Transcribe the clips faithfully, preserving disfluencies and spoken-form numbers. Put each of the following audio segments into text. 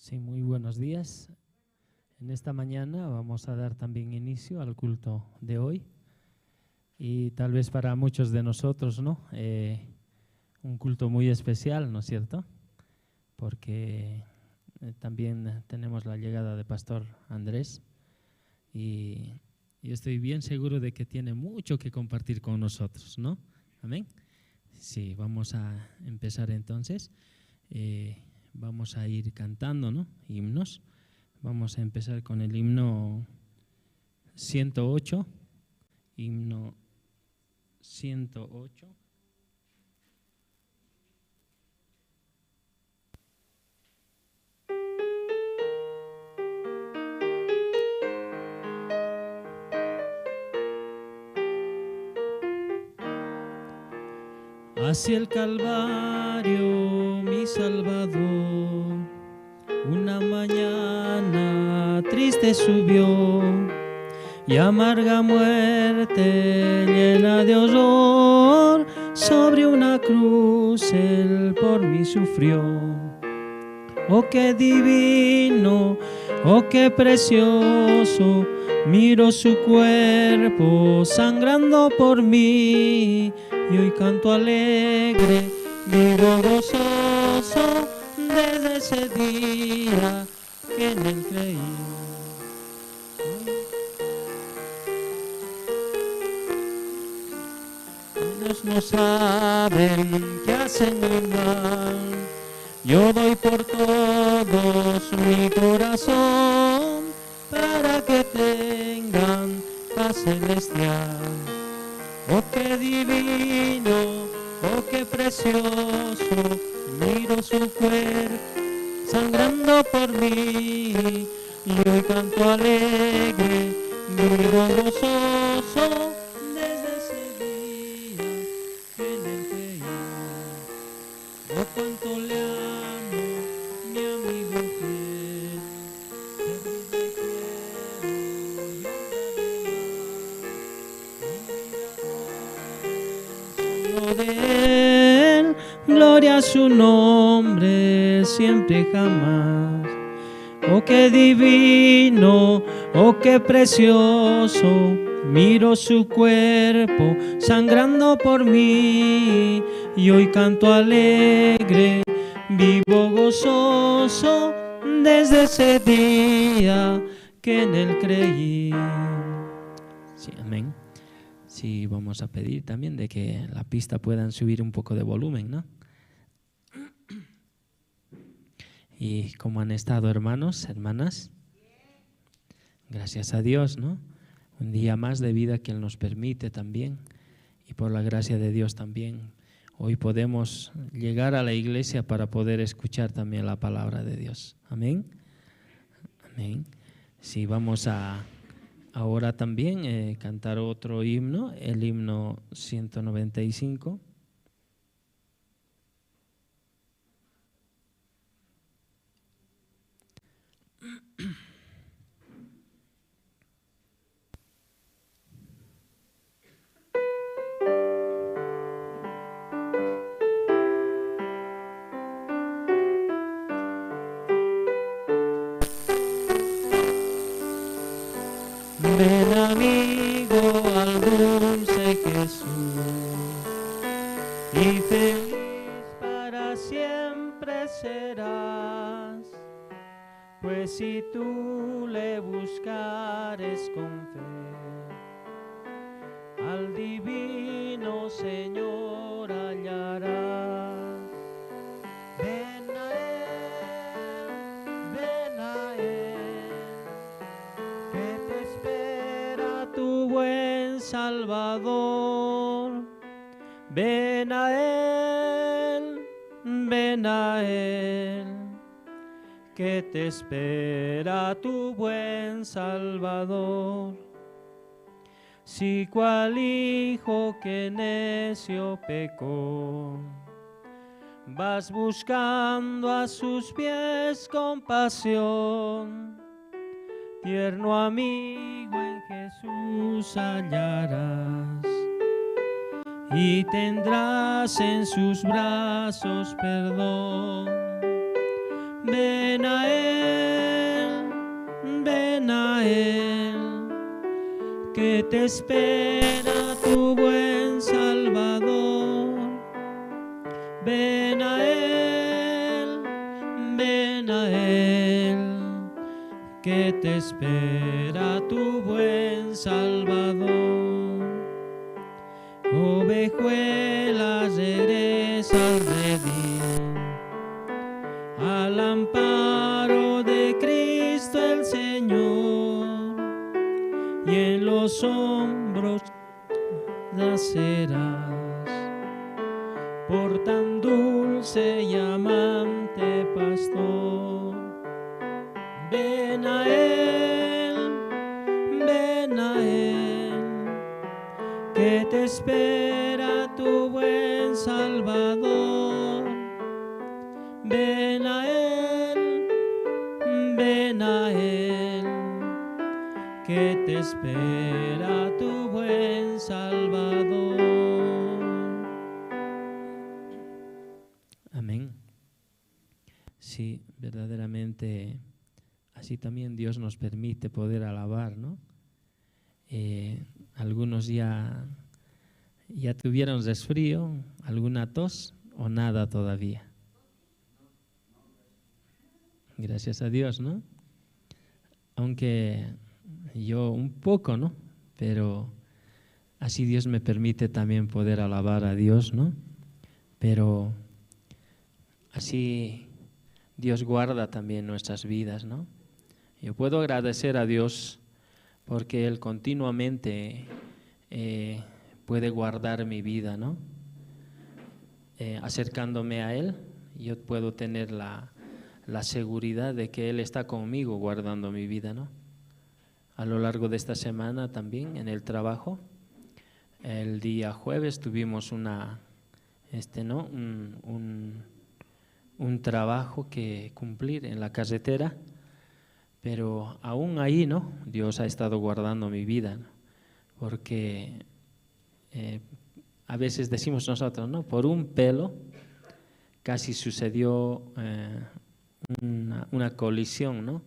Sí, muy buenos días. En esta mañana vamos a dar también inicio al culto de hoy. Y tal vez para muchos de nosotros, ¿no? Eh, un culto muy especial, ¿no es cierto? Porque, eh, también tenemos la llegada de Pastor Andrés. Y yo estoy bien seguro de que tiene mucho que compartir con nosotros, ¿no? Amén. Sí, vamos a empezar entonces. Eh, vamos a ir cantando, ¿no? Himnos. Vamos a empezar con el himno ciento ocho. Himno ciento ocho. Hacia el Calvario, mi Salvador, una mañana triste subió, y amarga muerte llena de horror, sobre una cruz él por mí sufrió. Oh, qué divino, oh, qué precioso, miro su cuerpo sangrando por mí, y hoy canto alegre, vivo gozoso, desde ese día que en él creí. Ellos no saben que hacen el mal. Yo doy por todos mi corazón para que tengan paz celestial. Oh, qué divino, oh, qué precioso, miro su cuerpo sangrando por mí, y hoy canto alegre, vivo gozoso, desde ese día que en él creí. Oh, cuánto le amo, mi amigo fiel. Servirle quiero y honrarle más. Mi vida por él, solo de él, gloria a su nombre, siempre jamás. Oh, qué divino, oh, qué precioso, miro su cuerpo sangrando por mí, y hoy canto alegre, vivo gozoso, desde ese día que en él creí. Sí, amén. Sí, vamos a pedir también de que la pista puedan subir un poco de volumen, ¿no? Y cómo han estado, hermanos, hermanas. Gracias a Dios, ¿no? Un día más de vida que Él nos permite también. Y por la gracia de Dios también, hoy podemos llegar a la iglesia para poder escuchar también la palabra de Dios. Amén. Amén. Sí, vamos a ahora también, eh, cantar otro himno, el himno ciento noventa y cinco. Ven, amigo, al dulce Jesús, y feliz para siempre serás, pues si tú le buscares con fe, al divino Señor hallarás. Ven a Él, ven a Él, que te espera tu buen Salvador. Ven a Él, ven a Él, que te espera tu buen Salvador. Si cual hijo que necio pecó, vas buscando a sus pies compasión, tierno amigo en Jesús hallarás, y tendrás en sus brazos perdón. Ven a Él. Te espera tu buen Salvador. Ven a Él, ven a Él, que te espera tu buen Salvador. Ovejuela, regresa al redil, al amparo de Cristo el Señor, y en los hombros nacerás por tan dulce y amante pastor. Ven a Él, ven a Él, que te espera tu buen Salvador. Ven a Él, ven a Él, que te espera tu buen Salvador. Amén. Sí, verdaderamente, así también Dios nos permite poder alabar, ¿no? Eh, algunos ya, ya tuvieron resfrío, alguna tos o nada todavía. Gracias a Dios, ¿no? Aunque yo un poco, ¿no? Pero así Dios me permite también poder alabar a Dios, ¿no? Pero así Dios guarda también nuestras vidas, ¿no? Yo puedo agradecer a Dios porque Él continuamente, eh, puede guardar mi vida, ¿no? Eh, acercándome a Él, yo puedo tener la, la seguridad de que Él está conmigo guardando mi vida, ¿no? A lo largo de esta semana también en el trabajo, el día jueves tuvimos una, este, ¿no? Un, un, un trabajo que cumplir en la carretera, pero aún ahí, ¿no? Dios ha estado guardando mi vida, ¿no? Porque, eh, a veces decimos nosotros, ¿no? Por un pelo casi sucedió, eh, una, una colisión, ¿no?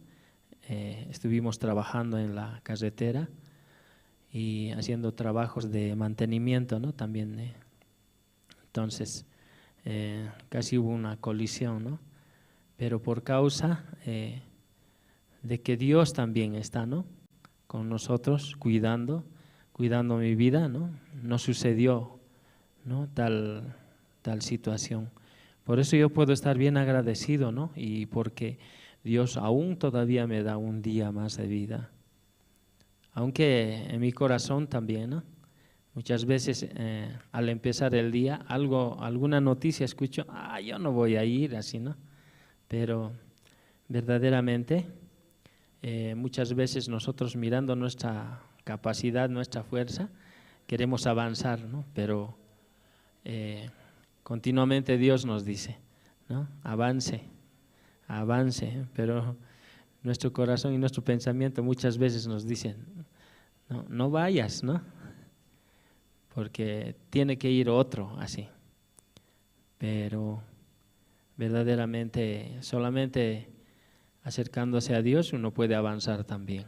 Eh, estuvimos trabajando en la carretera y haciendo trabajos de mantenimiento, ¿no? También, eh, entonces, eh, casi hubo una colisión, ¿no? Pero por causa, eh, de que Dios también está, ¿no? Con nosotros, cuidando, cuidando mi vida, ¿no? No sucedió, ¿no? Tal, tal situación. Por eso yo puedo estar bien agradecido, ¿no? Y porque Dios aún todavía me da un día más de vida. Aunque en mi corazón también, ¿no? Muchas veces, eh, al empezar el día, algo, alguna noticia escucho, "Ah, yo no voy a ir", así, ¿no? Pero verdaderamente, eh, muchas veces nosotros mirando nuestra capacidad, nuestra fuerza, queremos avanzar, ¿no? Pero, eh, continuamente Dios nos dice, ¿no? "Avance, avance", pero nuestro corazón y nuestro pensamiento muchas veces nos dicen, "No, no vayas, ¿no? Porque tiene que ir otro así". Pero verdaderamente, solamente acercándose a Dios uno puede avanzar también.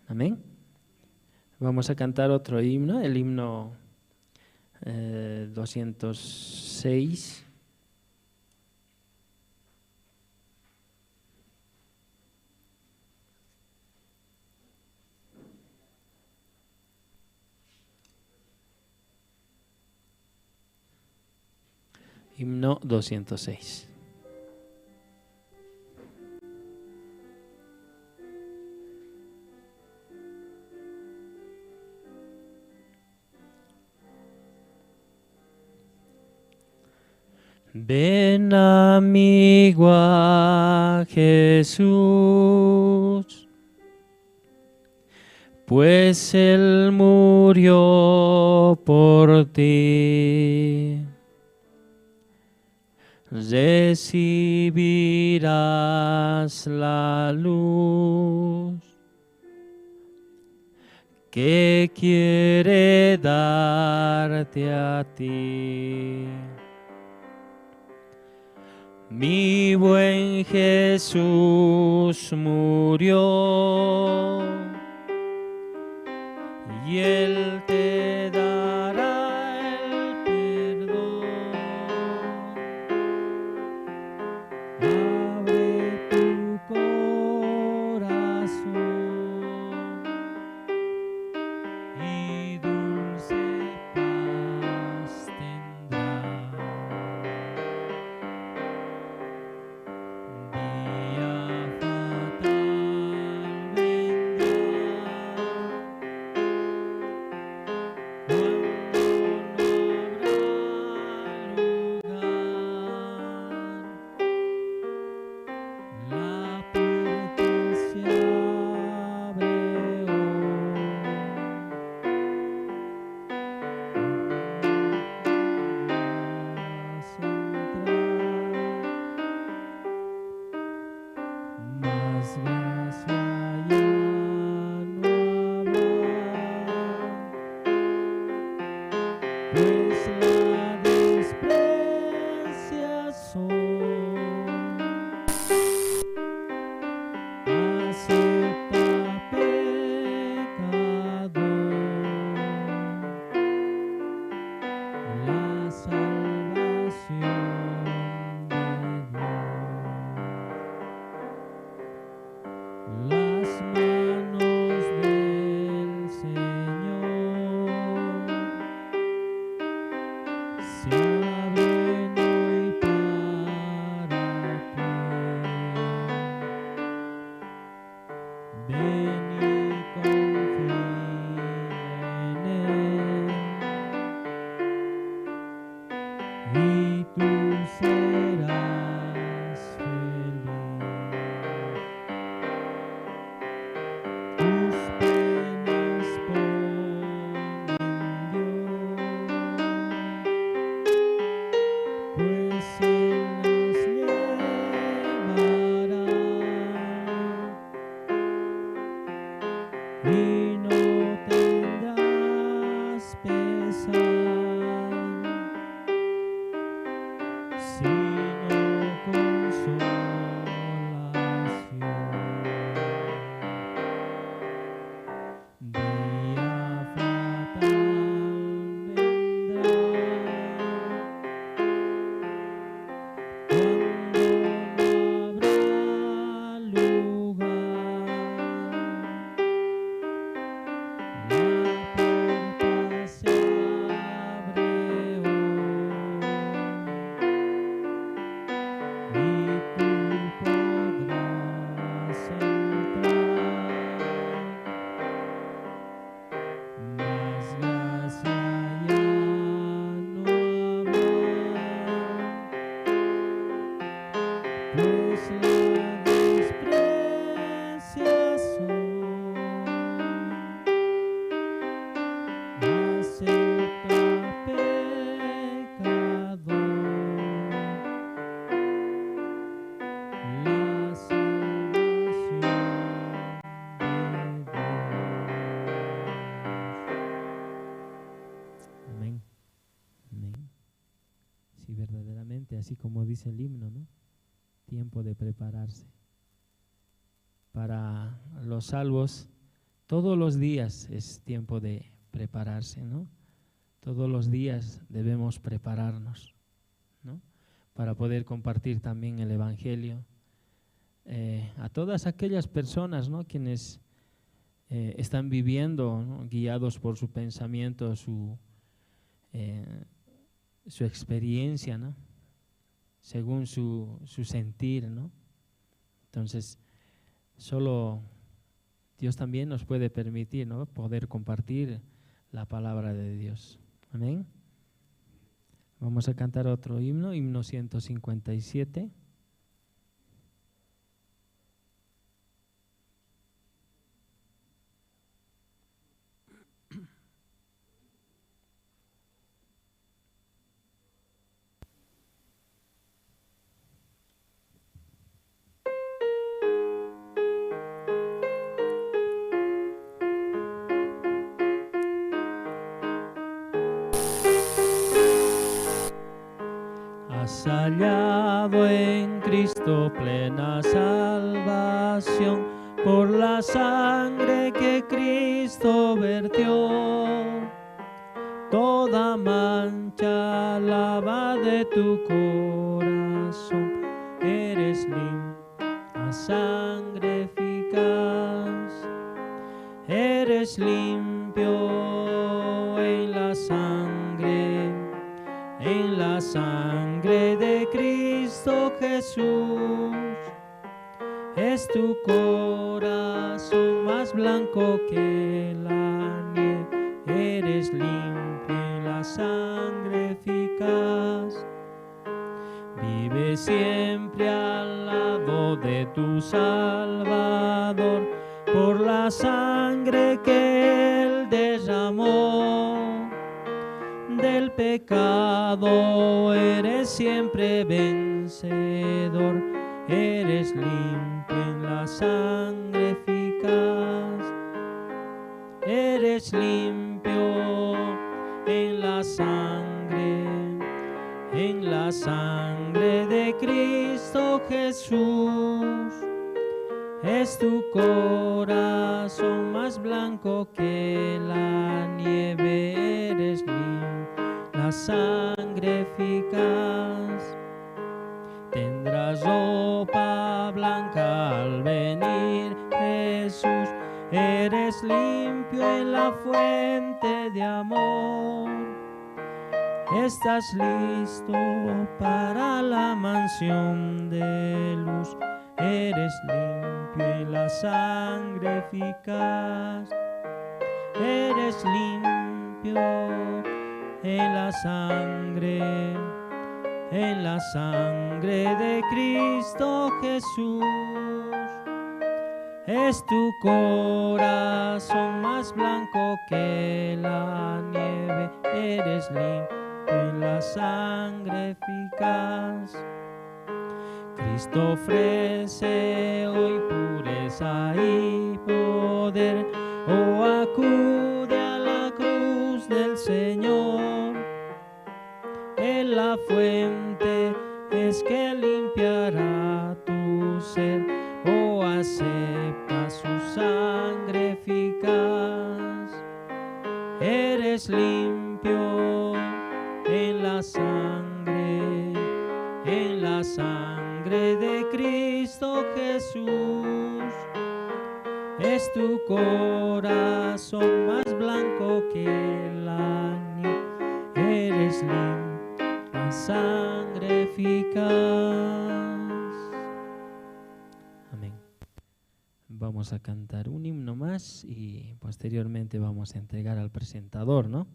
Amén. Vamos a cantar otro himno, el himno, eh, doscientos seis. Himno doscientos seis. Ven, amigo, a Jesús, pues Él murió por ti. Recibirás la luz que quiere darte a ti. Mi buen Jesús murió y Él te dará el perdón. Abre tu corazón y dulce paz tendrás. Día fatal vendrá cuando no habrá lugar. La puerta se abre hoy. Más gracia ya no habrá, pues la despreciación acepta pecador. La salvación de Dios. Las manos del Señor se abren hoy para ti. Ven y confía en Él, y tú serás feliz. Tus penas ponen Dios, pues Él las llevará. Y no tendrás pesar, sino consolación. Día fatal vendrá, cuando no habrá lugar. La puerta se abre hoy y tú podrás entrar. Más gracia ya no habrá, pues la despreciación acepta pecador. La salvación de Dios. Amén. Amén. Sí, verdaderamente, así como dice el himno, ¿no? Tiempo de prepararse. Para los salvos, todos los días es tiempo de prepararse, ¿no? Todos los días debemos prepararnos, ¿no? Para poder compartir también el evangelio, eh, a todas aquellas personas, ¿no? Quienes, eh, están viviendo, ¿no? Guiados por su pensamiento, su, eh, su experiencia, ¿no? Según su, su sentir, ¿no? Entonces, solo Dios también nos puede permitir, ¿no? Poder compartir la palabra de Dios. Amén. Vamos a cantar otro himno, himno ciento cincuenta y siete. Has hallado en Cristo plena salvación, por la sangre que Cristo vertió. Toda mancha lava de tu corazón, eres limpia sangre eficaz. Eres limpio en la sangre, en la sangre de Cristo Jesús. Es tu corazón más blanco que la nieve. Eres limpio en la sangre eficaz. Vive siempre al lado de tu Salvador, por la sangre que Él derramó. Del pecado eres siempre vencedor, eres limpio en la sangre eficaz. Eres limpio en la sangre, en la sangre de Cristo Jesús. Es tu corazón más blanco que la nieve, eres limpio, la sangre eficaz. Tendrás ropa blanca al venir, Jesús. Eres limpio en la fuente de amor. Estás listo para la mansión de luz. Eres limpio en la sangre eficaz. Eres limpio en la sangre, en la sangre de Cristo Jesús. Es tu corazón más blanco que la nieve. Eres limpio en la sangre eficaz. Cristo ofrece hoy pureza y poder. Oh, acude a la cruz del Señor. Él la fuente es que limpiará tu ser. Oh, acepta su sangre eficaz. Eres limpio en la sangre, en la sangre de Cristo Jesús. Es tu corazón más blanco que la nieve. Eres limpio, la sangre eficaz. Amén. Vamos a cantar un himno más y posteriormente vamos a entregar al presentador, ¿no?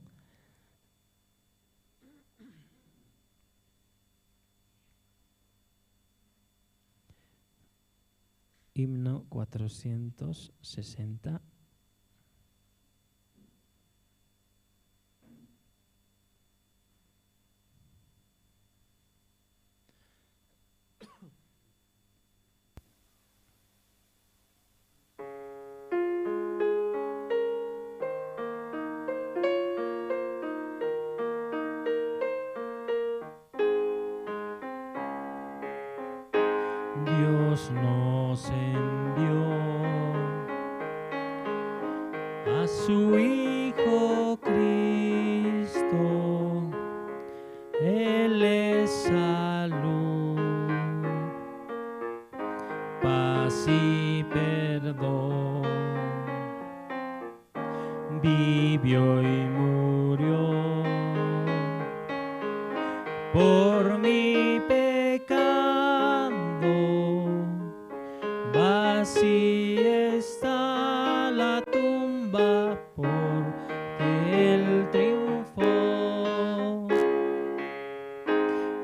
Himno cuatrocientos sesenta. Dios nos envió a su Hijo Cristo. Él es salud, paz y perdón. Vivió y murió por mi pecado. Vacía está la tumba porque Él triunfó.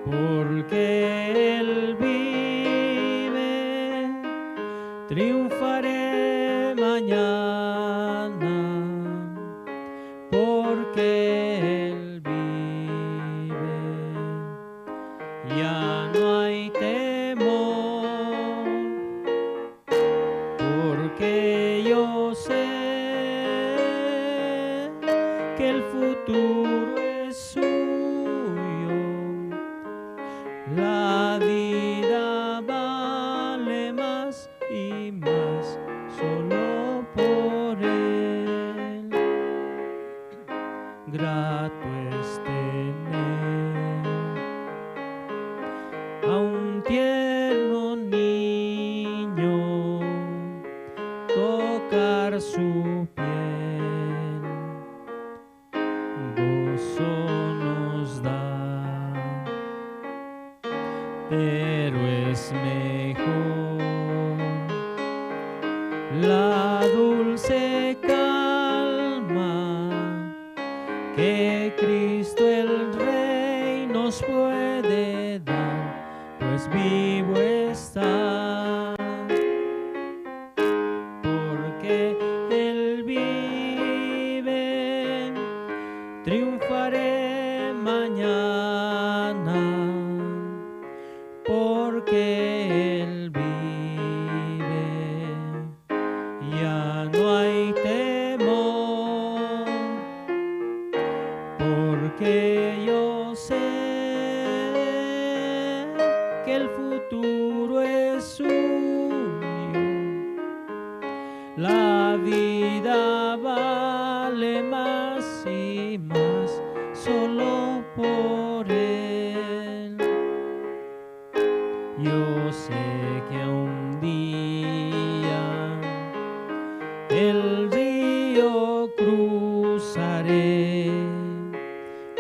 Porque Él vive, triunfaré mañana. Porque Él vive, ya no hay temor. Porque yo sé que el futuro es suyo. La vida vale más y más Grato es tener a un tierno niño, tocar su piel, gozo nos da, pero es mejor la dulce calma que Cristo el Rey nos puede dar, pues vivo está, porque Él vive, triunfaré mañana, porque Él vive. Ya no hay temor, porque yo sé que el futuro es suyo. La vida vale más y más solo por Él. Yo sé que un día el río cruzaré,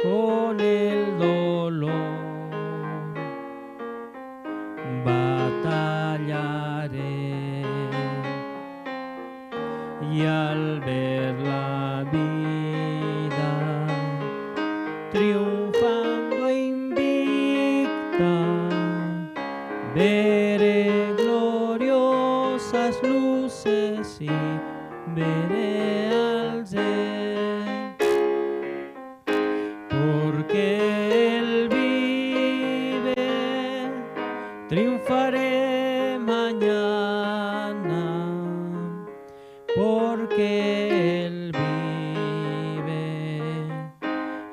con el dolor batallaré. Y al ver la vida triunfando e invicta, veré gloriosas luces y veré al Rey. Porque Él vive, triunfaré mañana, porque Él vive,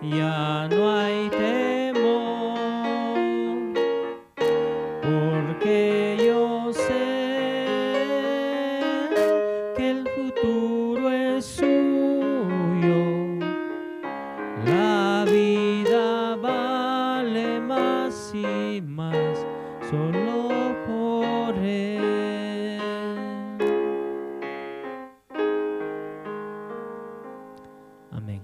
ya no hay temor, porque yo sé que el futuro es suyo. La vida vale más y más solo por Él. Amén.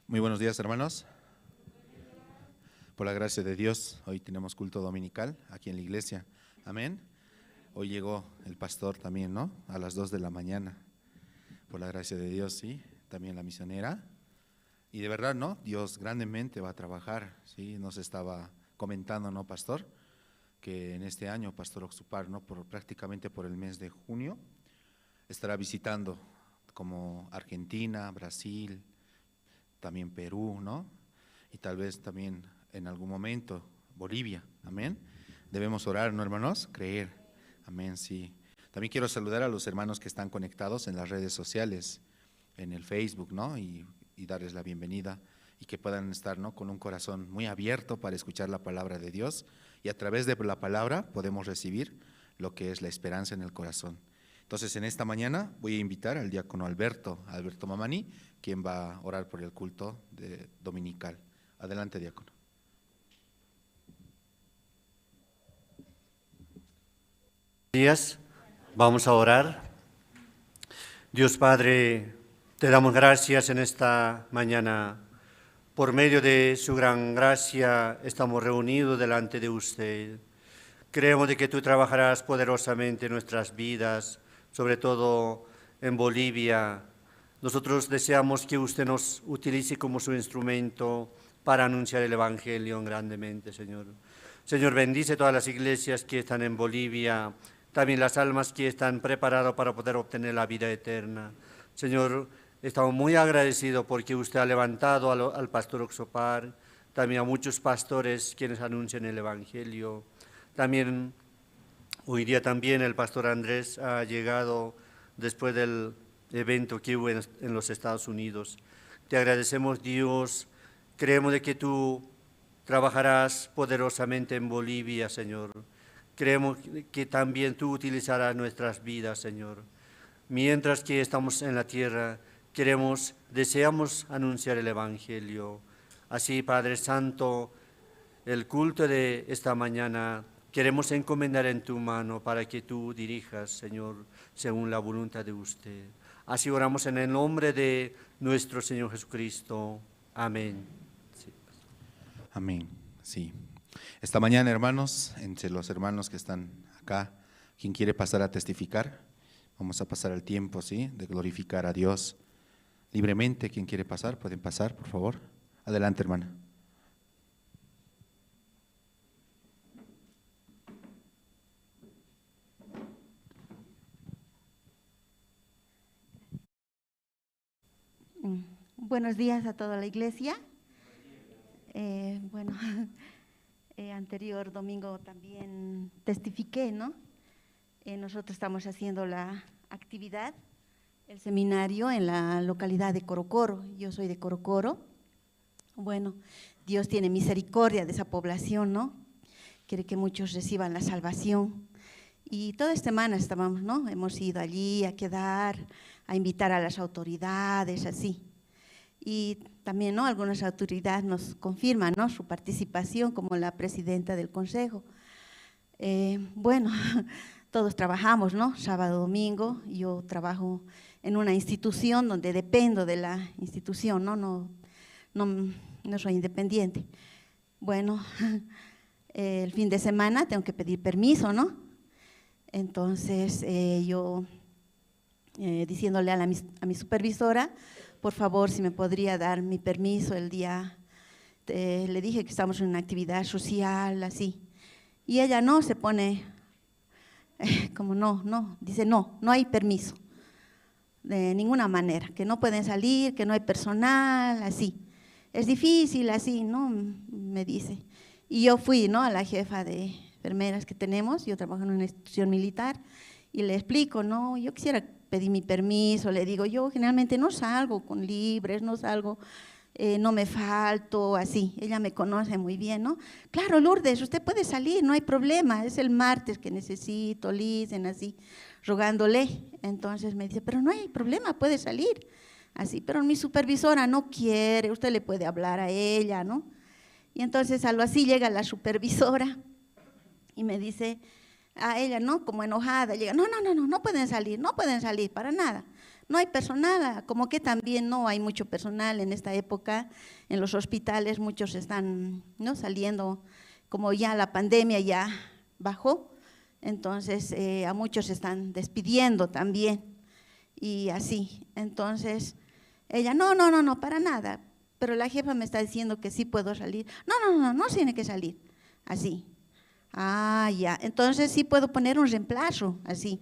Muy buenos días, hermanos. Por la gracia de Dios, hoy tenemos culto dominical aquí en la iglesia. Amén. Hoy llegó el pastor también, ¿no? A las dos de la mañana. Por la gracia de Dios, sí. También la misionera. Y de verdad, ¿no? Dios grandemente va a trabajar, ¿sí? Nos estaba comentando, ¿no, pastor? Que en este año, pastor Oxupar, ¿no? Por, prácticamente por el mes de junio, estará visitando como Argentina, Brasil, también Perú, ¿no? Y tal vez también en algún momento Bolivia. Amén. Debemos orar, ¿no, hermanos? Creer. Amén, sí. También quiero saludar a los hermanos que están conectados en las redes sociales, en el Facebook, ¿no? Y, y darles la bienvenida y que puedan estar, ¿no? Con un corazón muy abierto para escuchar la palabra de Dios. Y a través de la palabra podemos recibir lo que es la esperanza en el corazón. Entonces, en esta mañana voy a invitar al diácono Alberto, Alberto Mamani, quien va a orar por el culto de, dominical. Adelante, diácono. Días. Vamos a orar. Dios Padre, te damos gracias en esta mañana. Por medio de su gran gracia estamos reunidos delante de usted. Creemos de que tú trabajarás poderosamente en nuestras vidas, sobre todo en Bolivia. Nosotros deseamos que usted nos utilice como su instrumento para anunciar el evangelio grandemente, Señor. Señor, bendice todas las iglesias que están en Bolivia, también las almas que están preparadas para poder obtener la vida eterna. Señor, estamos muy agradecidos porque usted ha levantado al, al pastor Oxopar, también a muchos pastores quienes anuncian el evangelio. También hoy día también el pastor Andrés ha llegado después del evento que hubo en, en los Estados Unidos. Te agradecemos, Dios. Creemos de que tú trabajarás poderosamente en Bolivia, Señor. Creemos que también tú utilizarás nuestras vidas, Señor. Mientras que estamos en la tierra, queremos, deseamos anunciar el Evangelio. Así, Padre Santo, el culto de esta mañana queremos encomendar en tu mano para que tú dirijas, Señor, según la voluntad de usted. Así oramos en el nombre de nuestro Señor Jesucristo. Amén. Sí. Amén. Sí. Esta mañana, hermanos, entre los hermanos que están acá, ¿quién quiere pasar a testificar? Vamos a pasar el tiempo, ¿sí? De glorificar a Dios libremente. ¿Quién quiere pasar? Pueden pasar, por favor. Adelante, hermana. Mm, buenos días a toda la iglesia. Eh, bueno, eh, anterior domingo también testifiqué, ¿no? Eh, nosotros estamos haciendo la actividad, el seminario en la localidad de Corocoro. Yo soy de Corocoro. Bueno, Dios tiene misericordia de esa población, ¿no? Quiere que muchos reciban la salvación. Y toda esta semana estábamos, ¿no? Hemos ido allí a quedar, a invitar a las autoridades, así. Y también, ¿no? Algunas autoridades nos confirman, ¿no? Su participación como la presidenta del consejo. Eh, bueno, todos trabajamos, ¿no? Sábado, domingo. Yo trabajo en una institución donde dependo de la institución, ¿no? No, no, no soy independiente. Bueno, el fin de semana tengo que pedir permiso, ¿no? Entonces, eh, yo eh, diciéndole a, la, a mi supervisora, por favor, si me podría dar mi permiso el día, eh, le dije que estamos en una actividad social, así. Y ella no, se pone, eh, como no, no, dice, no, no hay permiso, de ninguna manera, que no pueden salir, que no hay personal, así. Es difícil, así, ¿no? Me dice. Y yo fui, ¿no? A la jefa de enfermeras que tenemos, yo trabajo en una institución militar, y le explico, no, yo quisiera pedir mi permiso, le digo, yo generalmente no salgo con libres, no salgo, eh, no me falto, así. Ella me conoce muy bien, ¿no? Claro, Lourdes, usted puede salir, no hay problema, es el martes que necesito, le dicen así, rogándole. Entonces me dice, pero no hay problema, puede salir. Así, pero mi supervisora no quiere, usted le puede hablar a ella, ¿no? Y entonces algo así llega la supervisora y me dice, a ella, ¿no? Como enojada, llega, no, no, no, no, no pueden salir, no pueden salir para nada. No hay personal, como que también no hay mucho personal en esta época, en los hospitales muchos están, ¿no? Saliendo, como ya la pandemia ya bajó, entonces eh, a muchos están despidiendo también, y así. Entonces, ella, no, no, no, no, para nada, pero la jefa me está diciendo que sí puedo salir. No, no, no, no, no tiene que salir, así. Ah, ya. Entonces sí puedo poner un reemplazo, así.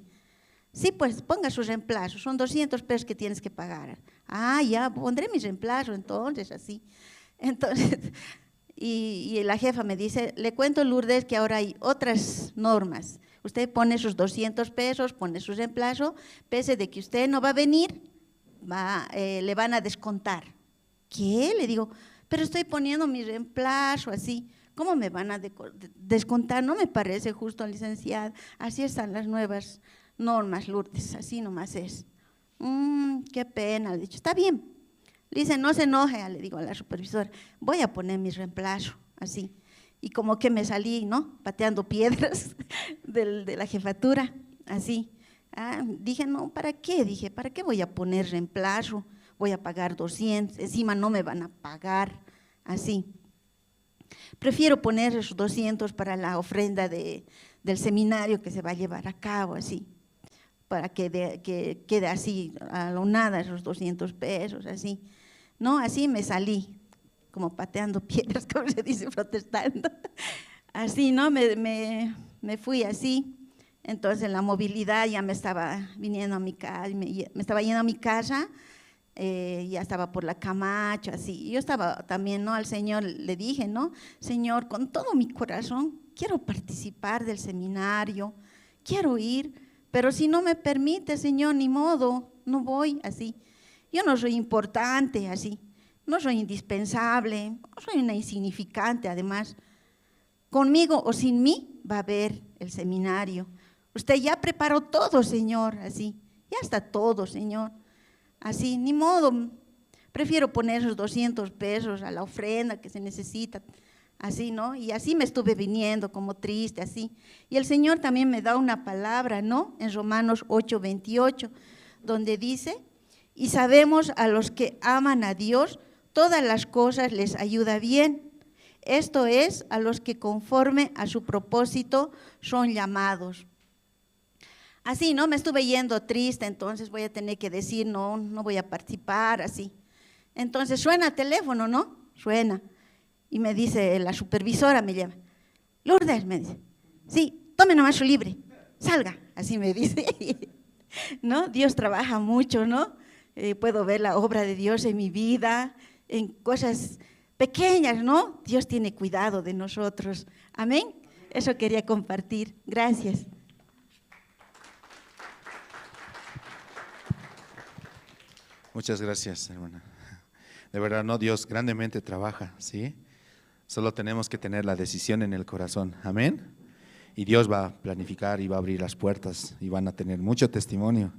Sí, pues ponga su reemplazo, son doscientos pesos que tienes que pagar. Ah, ya, pondré mi reemplazo entonces, así. Entonces, y, y la jefa me dice, le cuento, Lourdes, que ahora hay otras normas. Usted pone sus doscientos pesos, pone su reemplazo, pese de que usted no va a venir, va, eh, le van a descontar. ¿Qué? Le digo, pero estoy poniendo mi reemplazo así. ¿Cómo me van a descontar? No me parece justo, licenciada. Así están las nuevas normas, Lourdes, así nomás es. Mm, qué pena, le dicho, está bien. Le dice, no se enoje, le digo a la supervisora, voy a poner mi reemplazo, así. Y como que me salí, ¿no? Pateando piedras de la jefatura, así. Ah, dije, no, ¿para qué? Dije, ¿para qué voy a poner reemplazo? Voy a pagar doscientos, encima no me van a pagar, así. Prefiero poner esos doscientos para la ofrenda de, del seminario que se va a llevar a cabo, así, para que, de, que quede así, alonada esos doscientos pesos, así. No, así me salí, como pateando piedras, como se dice, protestando. Así, ¿no? Me, me, me fui así. Entonces la movilidad ya me estaba viniendo a mi casa, me, me estaba yendo a mi casa, eh, ya estaba por la Camacho, así. Yo estaba también, ¿no? Al Señor le dije, ¿no? Señor, con todo mi corazón quiero participar del seminario, quiero ir, pero si no me permite, Señor, ni modo, no voy, así. Yo no soy importante, así. No soy indispensable, no soy una insignificante, además. Conmigo o sin mí va a haber el seminario. Usted ya preparó todo, Señor, así. Ya está todo, Señor. Así, ni modo, prefiero poner esos doscientos pesos a la ofrenda que se necesita. Así, ¿no? Y así me estuve viniendo como triste, así. Y el Señor también me da una palabra, ¿no? En Romanos ocho veintiocho, donde dice: "Y sabemos a los que aman a Dios, todas las cosas les ayuda bien. Esto es, a los que conforme a su propósito son llamados". Así, ¿no? Me estuve yendo triste, entonces voy a tener que decir: "No, no voy a participar", así. Entonces suena el teléfono, ¿no? Suena. Y me dice la supervisora, me llama: "Lourdes", me dice. "Sí, tome nomás su libre, salga", así me dice. ¿No? Dios trabaja mucho, ¿no? Eh, puedo ver la obra de Dios en mi vida, en cosas pequeñas, ¿no? Dios tiene cuidado de nosotros. Amén. Eso quería compartir. Gracias. Muchas gracias, hermana. De verdad, no, Dios grandemente trabaja, ¿sí? Solo tenemos que tener la decisión en el corazón. Amén. Y Dios va a planificar y va a abrir las puertas y van a tener mucho testimonio.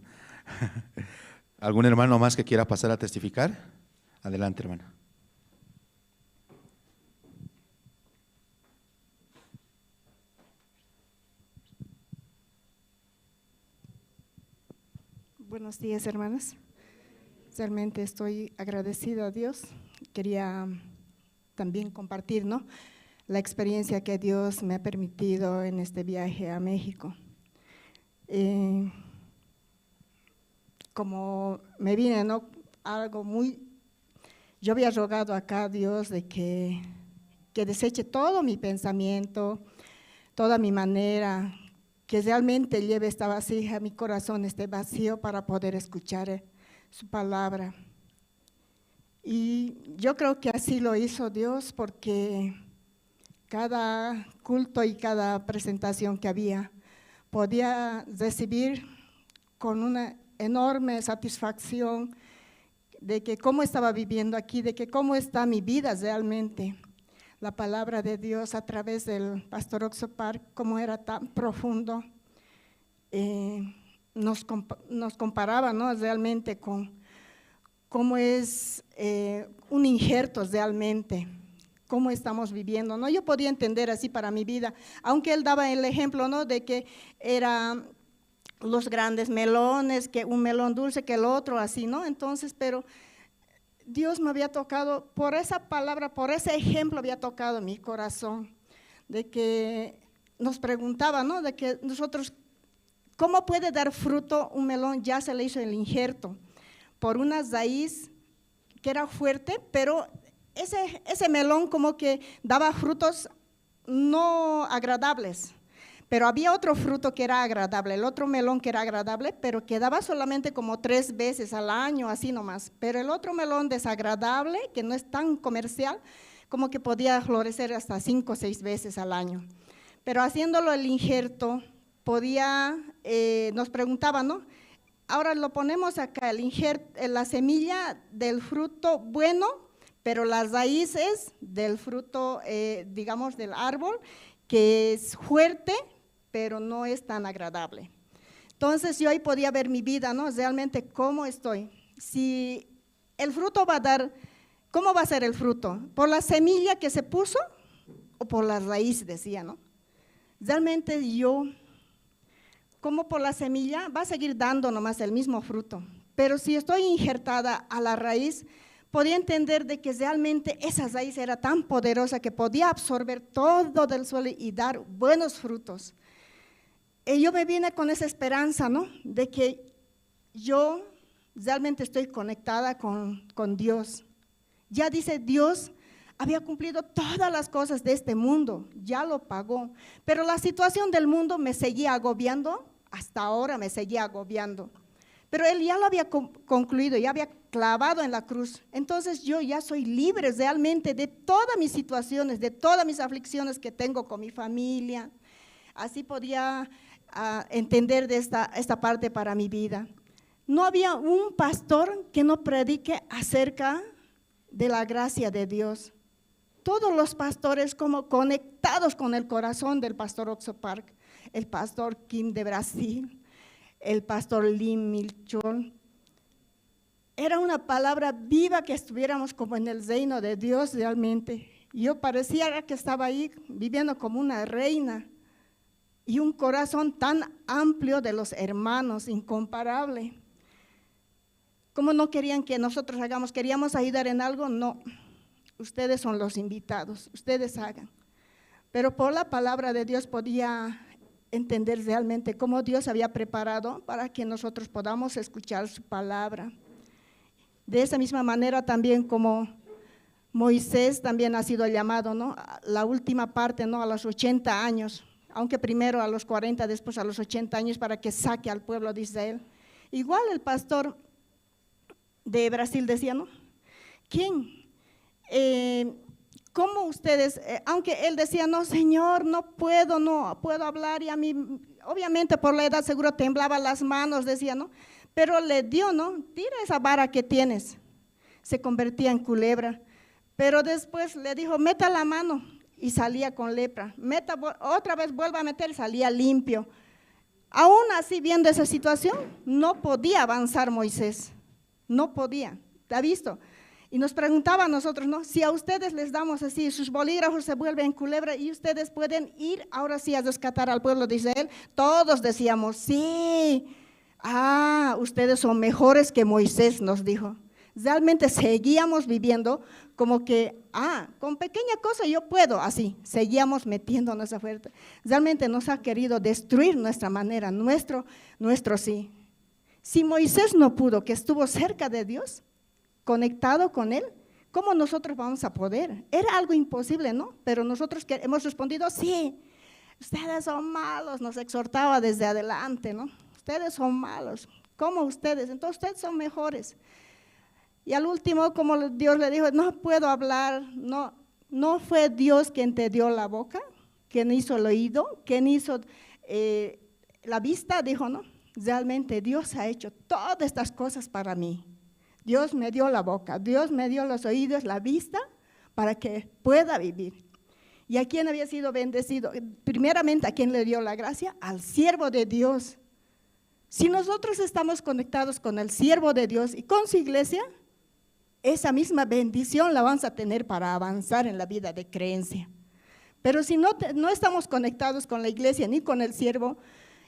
¿Algún hermano más que quiera pasar a testificar? Adelante, hermana. Buenos días, hermanas. Realmente estoy agradecida a Dios. Quería también compartir, ¿no? La experiencia que Dios me ha permitido en este viaje a México. Eh, como me vine, ¿no? Algo muy, yo había rogado acá a Dios de que, que deseche todo mi pensamiento, toda mi manera, que realmente lleve esta vasija, mi corazón esté vacío para poder escuchar, eh, su palabra. Y yo creo que así lo hizo Dios, porque cada culto y cada presentación que había, podía recibir con una enorme satisfacción de que cómo estaba viviendo aquí, de que cómo está mi vida realmente. La palabra de Dios a través del pastor Oxo Park, cómo era tan profundo, eh, nos, compa- nos comparaba, ¿no? Realmente con cómo es, eh, un injerto realmente, cómo estamos viviendo, ¿no? Yo podía entender así para mi vida, aunque él daba el ejemplo, ¿no? De que era los grandes melones, que un melón dulce que el otro, así, ¿no? Entonces, pero Dios me había tocado, por esa palabra, por ese ejemplo había tocado mi corazón, de que nos preguntaba, ¿no? De que nosotros, ¿cómo puede dar fruto un melón? Ya se le hizo el injerto por una raíz que era fuerte, pero ese, ese melón como que daba frutos no agradables. Pero había otro fruto que era agradable, el otro melón que era agradable, pero que daba solamente como tres veces al año, así nomás. Pero el otro melón desagradable, que no es tan comercial, como que podía florecer hasta cinco o seis veces al año. Pero haciéndolo el injerto, podía, eh, nos preguntaban, ¿no? Ahora lo ponemos acá, el injer- eh, la semilla del fruto bueno, pero las raíces del fruto, eh, digamos, del árbol, que es fuerte, pero no es tan agradable. Entonces yo ahí podía ver mi vida, ¿no? Realmente cómo estoy. Si el fruto va a dar, ¿cómo va a ser el fruto? ¿Por la semilla que se puso o por la raíz? Decía, ¿no? Realmente yo, como por la semilla, va a seguir dando nomás el mismo fruto. Pero si estoy injertada a la raíz, podía entender de que realmente esa raíz era tan poderosa que podía absorber todo del suelo y dar buenos frutos. Y yo me vine con esa esperanza, ¿no? De que yo realmente estoy conectada con, con Dios. Ya dice Dios, había cumplido todas las cosas de este mundo, ya lo pagó. Pero la situación del mundo me seguía agobiando, hasta ahora me seguía agobiando. Pero Él ya lo había con- concluido, ya había clavado en la cruz. Entonces yo ya soy libre realmente de todas mis situaciones, de todas mis aflicciones que tengo con mi familia. Así podía, ah, entender de esta, esta parte para mi vida. No había un pastor que no predique acerca de la gracia de Dios. Todos los pastores como conectados con el corazón del pastor Oxo Park, el pastor Kim de Brasil, el pastor Lee Milchol. Era una palabra viva que estuviéramos como en el reino de Dios realmente. Yo parecía que estaba ahí viviendo como una reina y un corazón tan amplio de los hermanos, incomparable. ¿Cómo no querían que nosotros hagamos? ¿Queríamos ayudar en algo? No. Ustedes son los invitados, ustedes hagan. Pero por la palabra de Dios podía entender realmente cómo Dios había preparado para que nosotros podamos escuchar su palabra. De esa misma manera también como Moisés también ha sido llamado, ¿no? La última parte, ¿no? A los ochenta años, aunque primero a los cuarenta, después a los ochenta años para que saque al pueblo de Israel. Igual el pastor de Brasil decía, ¿no? ¿Quién? Eh, ¿cómo ustedes? Eh, aunque él decía, no, Señor, no puedo, no puedo hablar, y a mí, obviamente por la edad seguro temblaba las manos, decía, ¿no? Pero le dio, ¿no? Tira esa vara que tienes. Se convertía en culebra. Pero después le dijo, meta la mano, y salía con lepra. Meta, otra vez vuelva a meter, salía limpio. Aún así, viendo esa situación, no podía avanzar Moisés. No podía. ¿Ha visto? Y nos preguntaba a nosotros, ¿no? Si a ustedes les damos así, sus bolígrafos se vuelven culebra y ustedes pueden ir ahora sí a rescatar al pueblo de Israel, todos decíamos, sí, ah, ustedes son mejores que Moisés, nos dijo. Realmente seguíamos viviendo como que, ah, con pequeña cosa yo puedo, así, seguíamos metiéndonos a fuerza. Realmente nos ha querido destruir nuestra manera, nuestro, nuestro sí. Si Moisés no pudo, que estuvo cerca de Dios, conectado con Él, ¿cómo nosotros vamos a poder? Era algo imposible, ¿no? Pero nosotros que hemos respondido, sí, ustedes son malos, nos exhortaba desde adelante, ¿no? Ustedes son malos, ¿cómo ustedes? Entonces ustedes son mejores. Y al último, como Dios le dijo, no puedo hablar, no, no fue Dios quien te dio la boca, quien hizo el oído, quien hizo eh, la vista, dijo, no, realmente Dios ha hecho todas estas cosas para mí. Dios me dio la boca, Dios me dio los oídos, la vista, para que pueda vivir. ¿Y a quién había sido bendecido? Primeramente, ¿a quién le dio la gracia? Al siervo de Dios. Si nosotros estamos conectados con el siervo de Dios y con su iglesia, esa misma bendición la vamos a tener para avanzar en la vida de creencia. Pero si no, te- no estamos conectados con la iglesia ni con el siervo,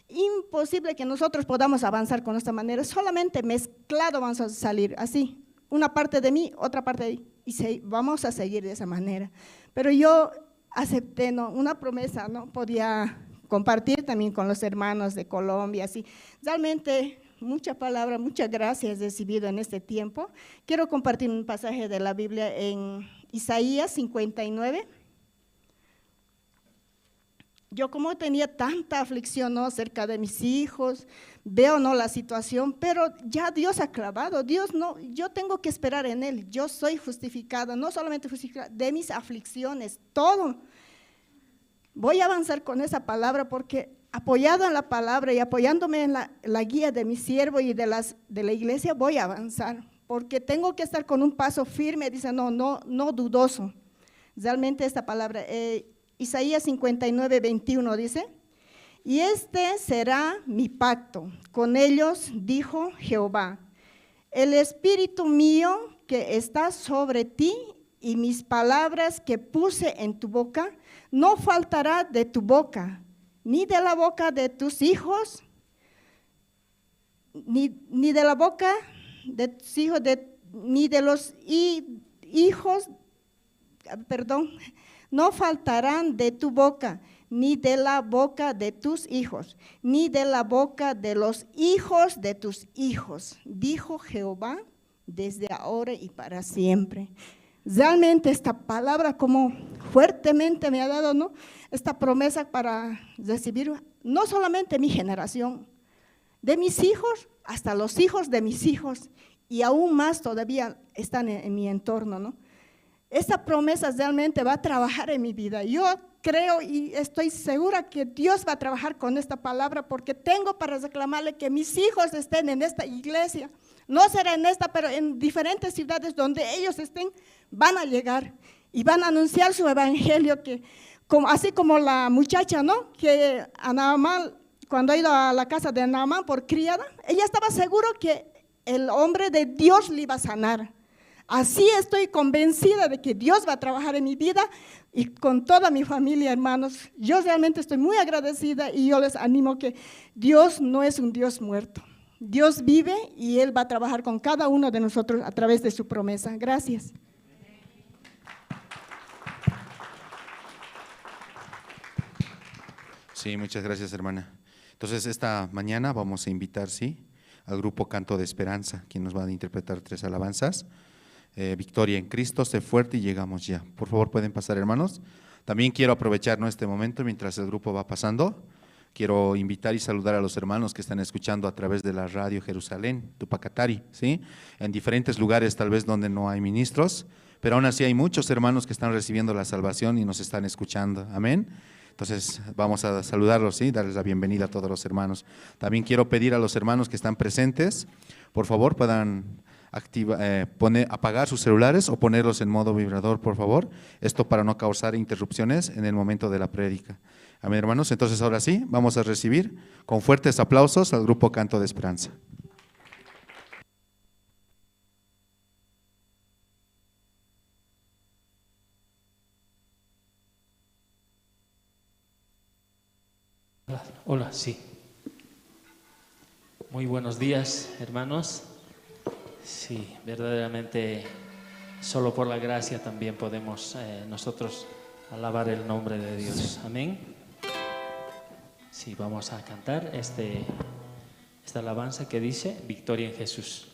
imposible que nosotros podamos avanzar con esta manera. Solamente mezclado vamos a salir así. Una parte de mí, otra parte de ahí. Y se- vamos a seguir de esa manera. Pero yo acepté, ¿no? Una promesa, ¿no? Podía compartir también con los hermanos de Colombia, así. Realmente, mucha palabra, muchas gracias recibido en este tiempo. Quiero compartir un pasaje de la Biblia en Isaías cincuenta y nueve. Yo como tenía tanta aflicción, ¿no? Acerca de mis hijos, veo, ¿no? La situación, pero ya Dios ha clavado, Dios no, yo tengo que esperar en Él, yo soy justificada, no solamente justificada, de mis aflicciones, todo. Voy a avanzar con esa palabra porque apoyado en la palabra y apoyándome en la, la guía de mi siervo y de, las, de la iglesia, voy a avanzar, porque tengo que estar con un paso firme, dice, no, no, no dudoso. Realmente esta palabra, eh, Isaías cincuenta y nueve, veintiuno dice, y este será mi pacto con ellos, dijo Jehová. El espíritu mío que está sobre ti y mis palabras que puse en tu boca, no faltará de tu boca, ni de la boca de tus hijos, ni, ni de la boca de tus hijos, de- ni de los hi- hijos, ah, perdón, no faltarán de tu boca, ni de la boca de tus hijos, ni de la boca de los hijos de tus hijos, dijo Jehová, desde ahora y para siempre. Realmente esta palabra como fuertemente me ha dado, ¿no? Esta promesa para recibir no solamente mi generación, de mis hijos hasta los hijos de mis hijos, y aún más todavía están en, en mi entorno, ¿no? Esa promesa realmente va a trabajar en mi vida. Yo creo y estoy segura que Dios va a trabajar con esta palabra porque tengo para reclamarle que mis hijos estén en esta iglesia. No será en esta, pero en diferentes ciudades donde ellos estén, van a llegar y van a anunciar su evangelio, que como, así como la muchacha, ¿no? Que a Naamán cuando ha ido a la casa de Naamán por criada, ella estaba seguro que el hombre de Dios le iba a sanar. Así estoy convencida de que Dios va a trabajar en mi vida y con toda mi familia, hermanos. Yo realmente estoy muy agradecida y yo les animo que Dios no es un Dios muerto. Dios vive y Él va a trabajar con cada uno de nosotros a través de su promesa. Gracias. Sí, muchas gracias, hermana. Entonces, esta mañana vamos a invitar, ¿sí?, al grupo Canto de Esperanza, quien nos va a interpretar tres alabanzas. Eh, Victoria en Cristo, Sé fuerte y Llegamos ya. Por favor, pueden pasar, hermanos. También quiero aprovechar, ¿no?, este momento mientras el grupo va pasando. Quiero invitar y saludar a los hermanos que están escuchando a través de la radio Jerusalén, Tupacatari, ¿sí? En diferentes lugares, tal vez donde no hay ministros, pero aún así hay muchos hermanos que están recibiendo la salvación y nos están escuchando. Amén. Entonces, vamos a saludarlos, ¿sí? Darles la bienvenida a todos los hermanos. También quiero pedir a los hermanos que están presentes, por favor, puedan activa-, eh, poner, apagar sus celulares o ponerlos en modo vibrador, por favor. Esto para no causar interrupciones en el momento de la prédica. Amén, hermanos. Entonces, ahora sí, vamos a recibir con fuertes aplausos al grupo Canto de Esperanza. Hola, sí. Muy buenos días, hermanos. Sí, verdaderamente solo por la gracia también podemos, eh, nosotros alabar el nombre de Dios. Amén. Sí, vamos a cantar este, esta alabanza que dice: Victoria en Jesús.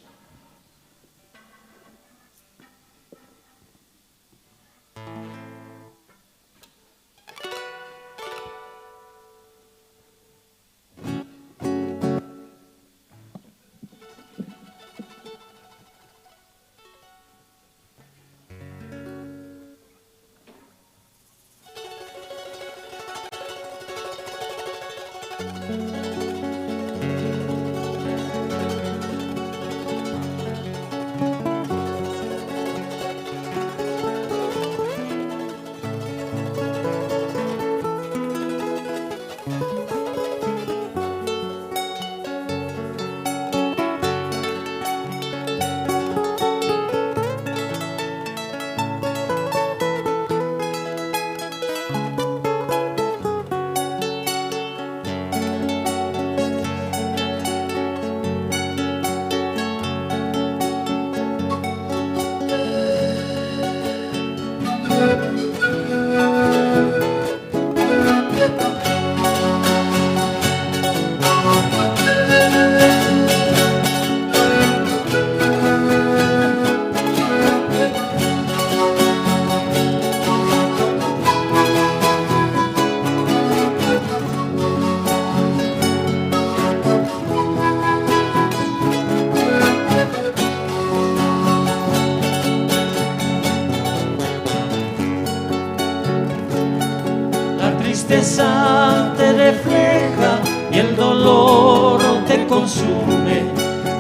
La tristeza te refleja y el dolor te consume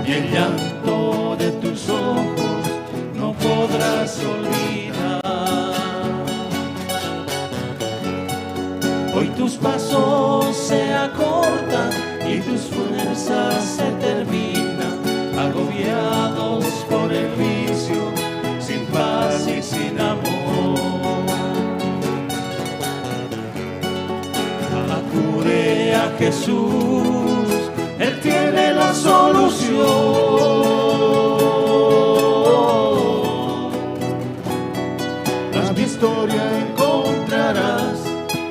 y el llanto de tus ojos no podrás olvidar. Hoy tus pasos se acortan y tus fuerzas se terminan, agobiados por el vicio, sin paz y sin amor. Acude a Jesús, Él tiene la solución. La victoria encontrarás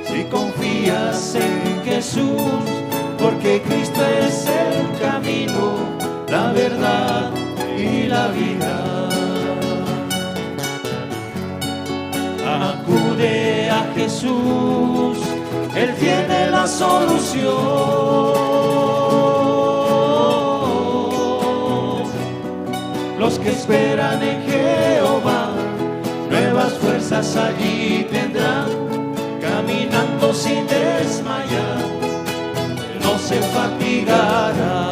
si confías en Jesús, porque Cristo es el camino, la verdad y la vida. Acude a Jesús, Él tiene la solución. Los que esperan en Jehová, nuevas fuerzas allí tendrán, caminando sin desmayar, no se fatigarán.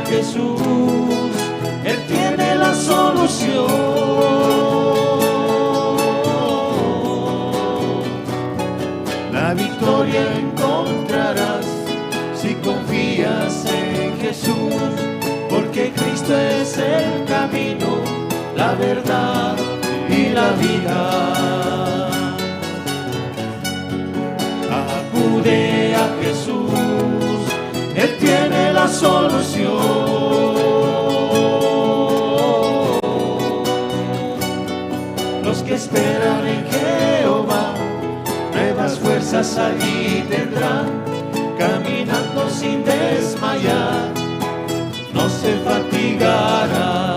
Jesús, Él tiene la solución. La victoria encontrarás si confías en Jesús, porque Cristo es el camino, la verdad y la vida. Acude a Jesús, Él tiene la solución. Los que esperan en Jehová, nuevas fuerzas allí tendrán, caminando sin desmayar, no se fatigarán.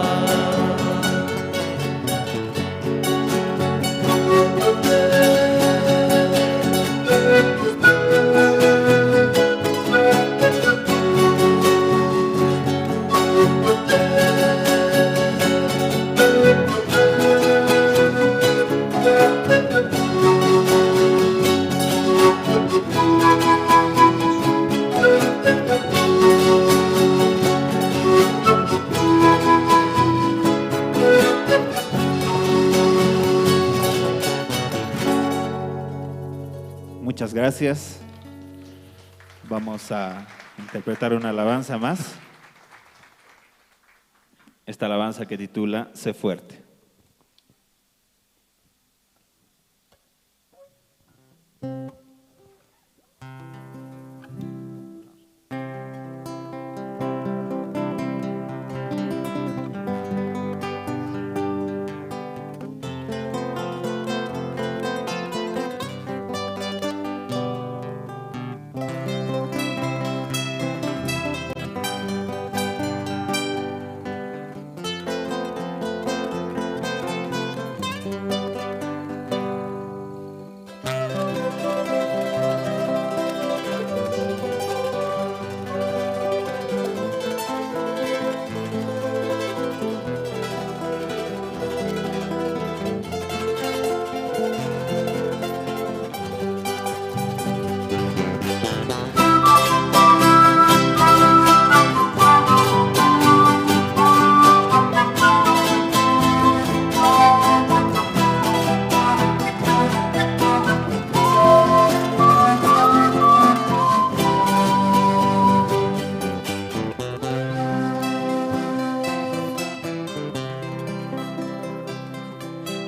Muchas gracias. Vamos a interpretar una alabanza más. Esta alabanza que titula Sé fuerte.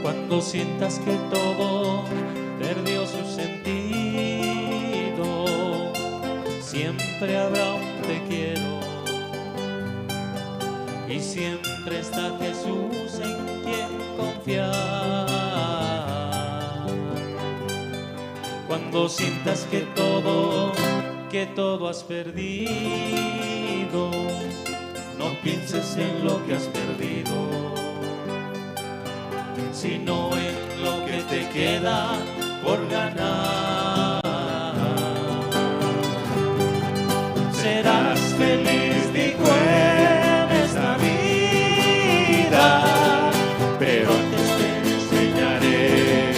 Cuando sientas que todo perdió su sentido, siempre habrá un te quiero. Y siempre está Jesús en quien confiar. Cuando sientas que todo, que todo has perdido, no pienses en lo que has perdido, sino en lo que te queda por ganar. Serás feliz, dijo, en esta vida, pero antes te enseñaré,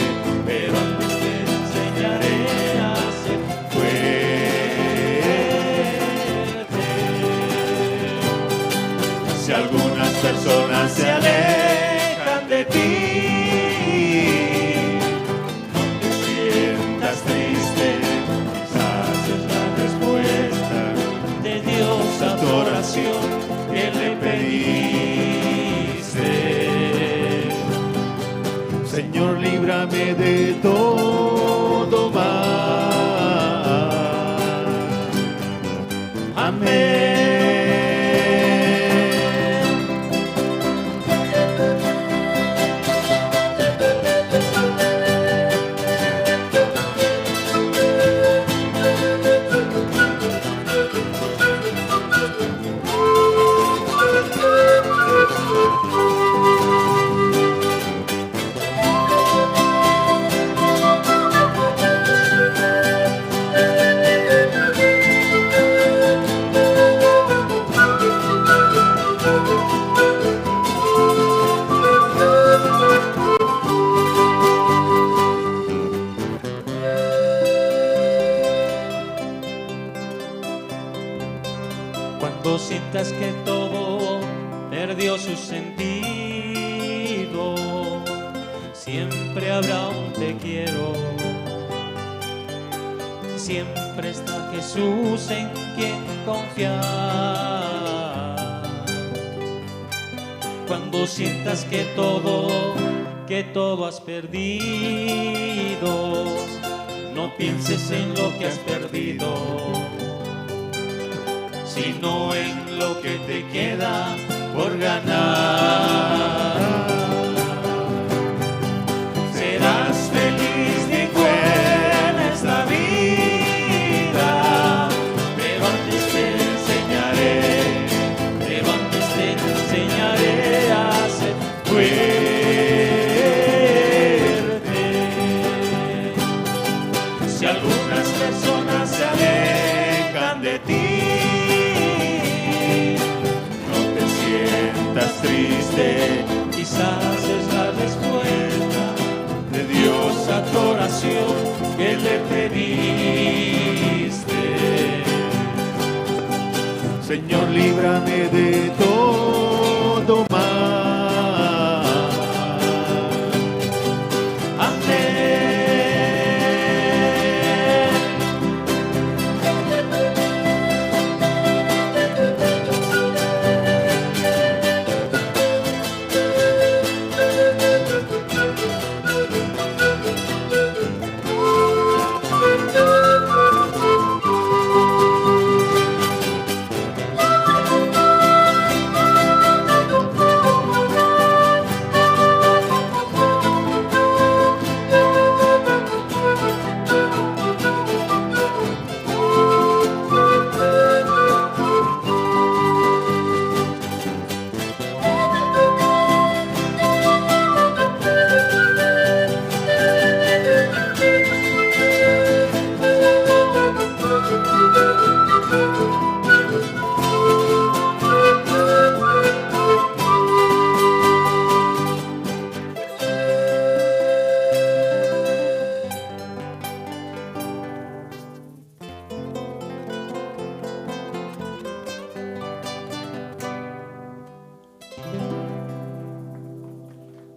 pero antes te enseñaré a ser fuerte. Si algunas personas se alejan de ti, no te sientas triste, quizás es la respuesta de Dios a tu oración que le pediste. Señor, líbrame de todo mal. Amén. todo perdió su sentido. Siempre habrá un te quiero. Siempre está Jesús en quien confiar. Cuando sientas que todo, que todo has perdido, no pienses en lo que has perdido, sino en lo que te queda por ganar. Serás feliz, dijo, en esta vida, pero antes te enseñaré, pero antes te enseñaré a ser fuerte. Si algunas personas se alejan de ti, no te sientas triste, quizás es la respuesta de Dios a tu oración que le pediste. Señor, líbrame de todo mal. Amén.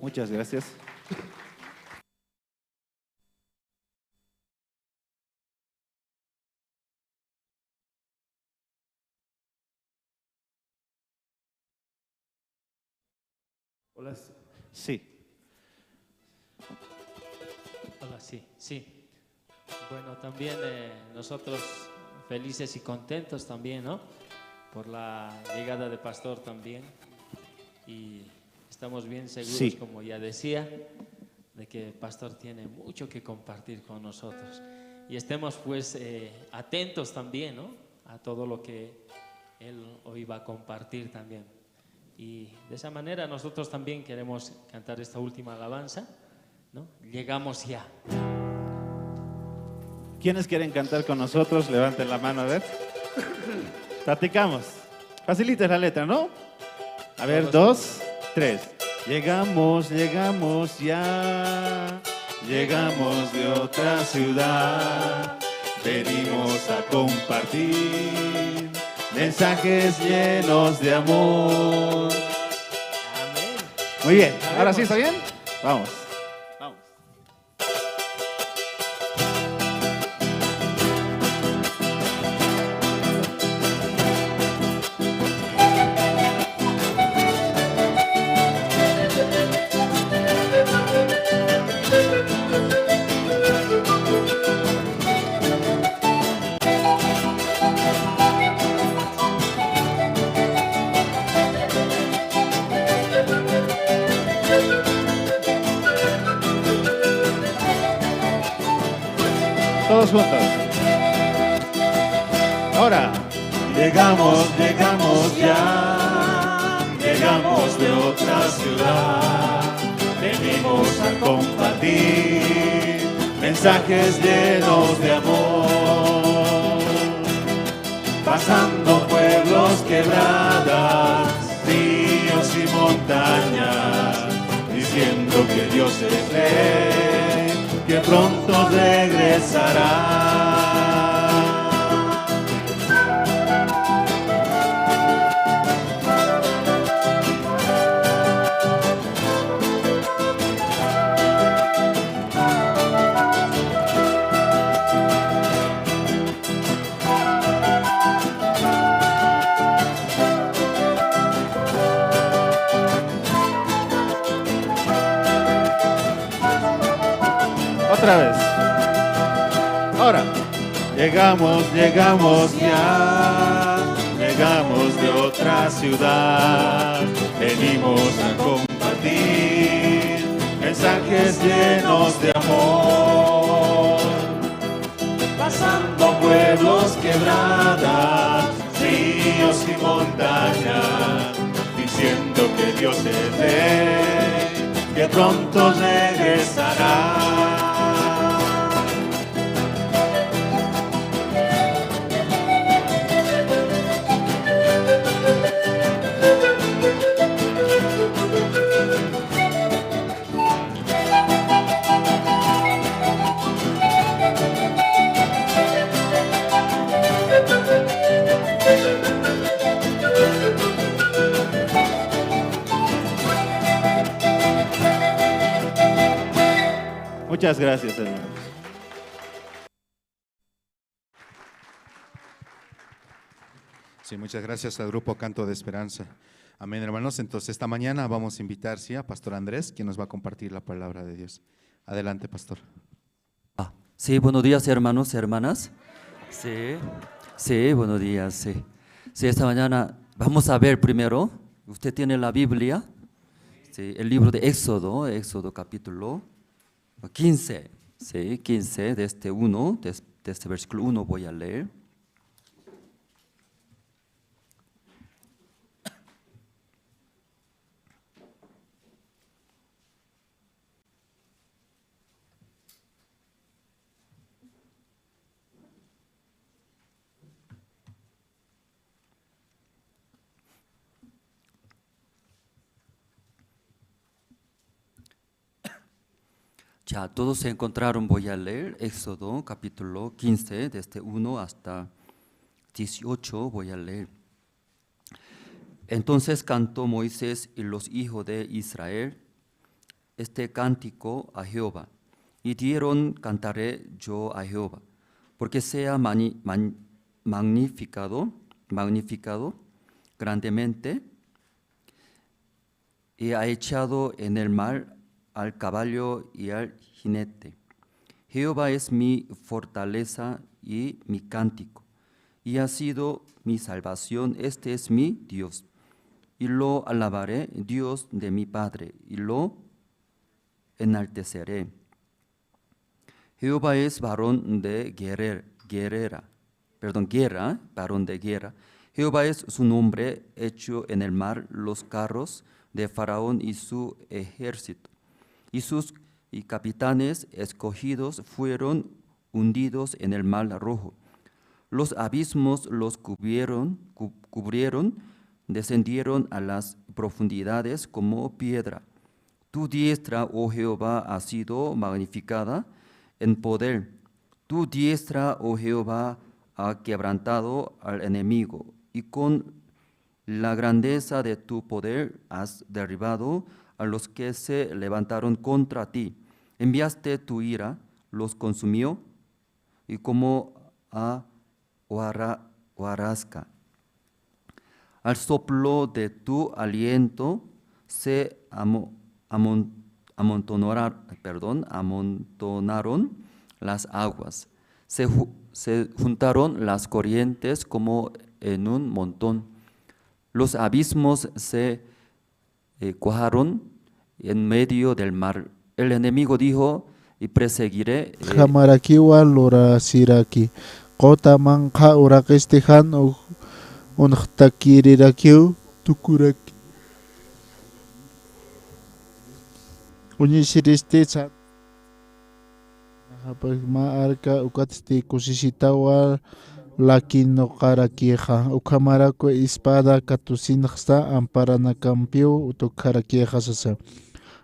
Muchas gracias. Hola, s-, sí. Hola, sí, sí. Bueno, también, eh, nosotros felices y contentos también, ¿no? Por la llegada de Pastor también. Y estamos bien seguros, sí, como ya decía, de que Pastor tiene mucho que compartir con nosotros. Y estemos, pues, eh, atentos también, ¿no? A todo lo que él hoy va a compartir también. Y de esa manera nosotros también queremos cantar esta última alabanza, ¿no? Llegamos ya. ¿Quiénes quieren cantar con nosotros? Levanten la mano, a ver. Platicamos. Facilita la letra, ¿no? A ver, todos dos, juntos, tres. Llegamos, llegamos ya. Llegamos de otra ciudad. Venimos a compartir mensajes llenos de amor. Amén. Muy bien. Ahora sí, ¿está bien? Vamos. Vamos. Todos juntos. Ahora. Llegamos, llegamos ya, llegamos de otra ciudad. Venimos a compartir mensajes llenos de amor. Pasando pueblos, quebradas, ríos y montañas, diciendo que Dios es rey, que pronto regresará. Otra vez. Ahora. Llegamos, llegamos ya, llegamos de otra ciudad, venimos a compartir mensajes llenos de amor, pasando pueblos, quebradas, ríos y montañas, diciendo que Dios es rey, que pronto regresará. Muchas gracias, hermanos. Sí, muchas gracias al grupo Canto de Esperanza. Amén, hermanos. Entonces, esta mañana vamos a invitar, sí, a Pastor Andrés, quien nos va a compartir la palabra de Dios. Adelante, pastor. Ah, sí, buenos días, hermanos, hermanas. Sí, sí, buenos días, sí. Sí, esta mañana vamos a ver primero, usted tiene la Biblia, sí, el libro de Éxodo, Éxodo capítulo quince, sí, quince, de este uno, de, de este versículo uno voy a leer. Ya, todos se encontraron, voy a leer Éxodo capítulo quince, desde uno hasta dieciocho, voy a leer. Entonces cantó Moisés y los hijos de Israel este cántico a Jehová, y dieron: Cantaré yo a Jehová, porque sea mani-, man-, magnificado, magnificado grandemente, y ha echado en el mar al caballo y al jinete. Jehová es mi fortaleza y mi cántico, y ha sido mi salvación. Este es mi Dios, y lo alabaré, Dios de mi Padre, y lo enalteceré. Jehová es varón de guerrer-, guerrera, perdón, guerra, varón de guerra. Jehová es su nombre, hecho en el mar los carros de Faraón y su ejército, y sus, y capitanes escogidos fueron hundidos en el mar Rojo. Los abismos los cubrieron, cu-, cubrieron, descendieron a las profundidades como piedra. Tu diestra, oh Jehová, ha sido magnificada en poder. Tu diestra, oh Jehová, ha quebrantado al enemigo, y con la grandeza de tu poder has derribado a los que se levantaron contra ti. Enviaste tu ira, los consumió, y como a hojarasca. Al soplo de tu aliento se amo-, amon-, amontonar-, perdón, amontonaron las aguas. Se ju-, se juntaron las corrientes como en un montón. Los abismos se eh, cuajaron en medio del mar. El enemigo dijo: "Y perseguiré, eh". Ukhamarakiwa lurasiraki. Quta manqha uraqisti jan uk-, unxtakirirakiw tukuraki. Uñisiristi sa- Naxapxma arka ukatsti kusisitawa lakinuqarakixa, ukhamaraku espada katusinxsa amparanakampiw tukxarakixa sasa.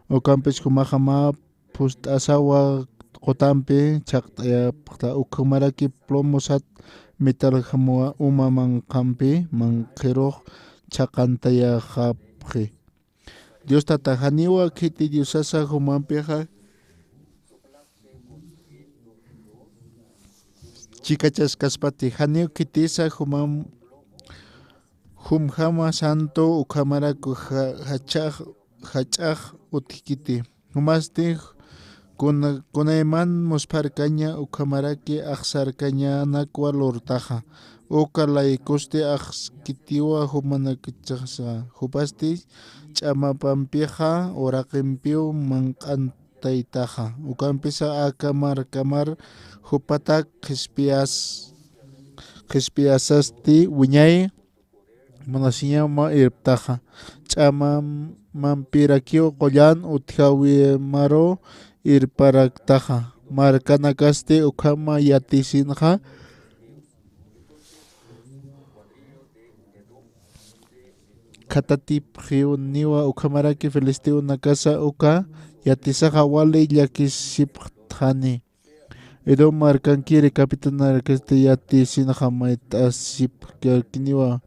Ukampis jumaxa mä phust'asawa qutampi chhaqt'ayapxta, ukhamaraki plomo sat metal jamawa uma manqhampi manqhirux chhaqantayaxapxi. Dios Tata, janiwa khiti Diosasa jumampixa chikachaskaspati, janiw khitisa jumam, jumjama santo ukhamaraku ja-, jach'ax, jach'ax utjkiti. Jumasti Kuna-, kunayman muspharkaña ukhamaraki axsarkañanakwa lurtaxa. Uka laykusti axskitiwa jumanakchaxa. Jupasti ch'amapampixa uraqimpiw manq'antaytaxa. Ukampisa aka markamar jupatak qhispiyas-, qhispiyasasti wiñay munasiñama irptaxa. Ch'amampirakiw qullan utjawimaru irparaktaxa. Markanakasti ukhama yatisinxa khatatipxiwniwa, ukhamaraki filisteonakasa uka yatisaxa wali llakisipxtxani. Edom markankiri capitanarkasti yatisinxa mayt'asipkarkiniwa,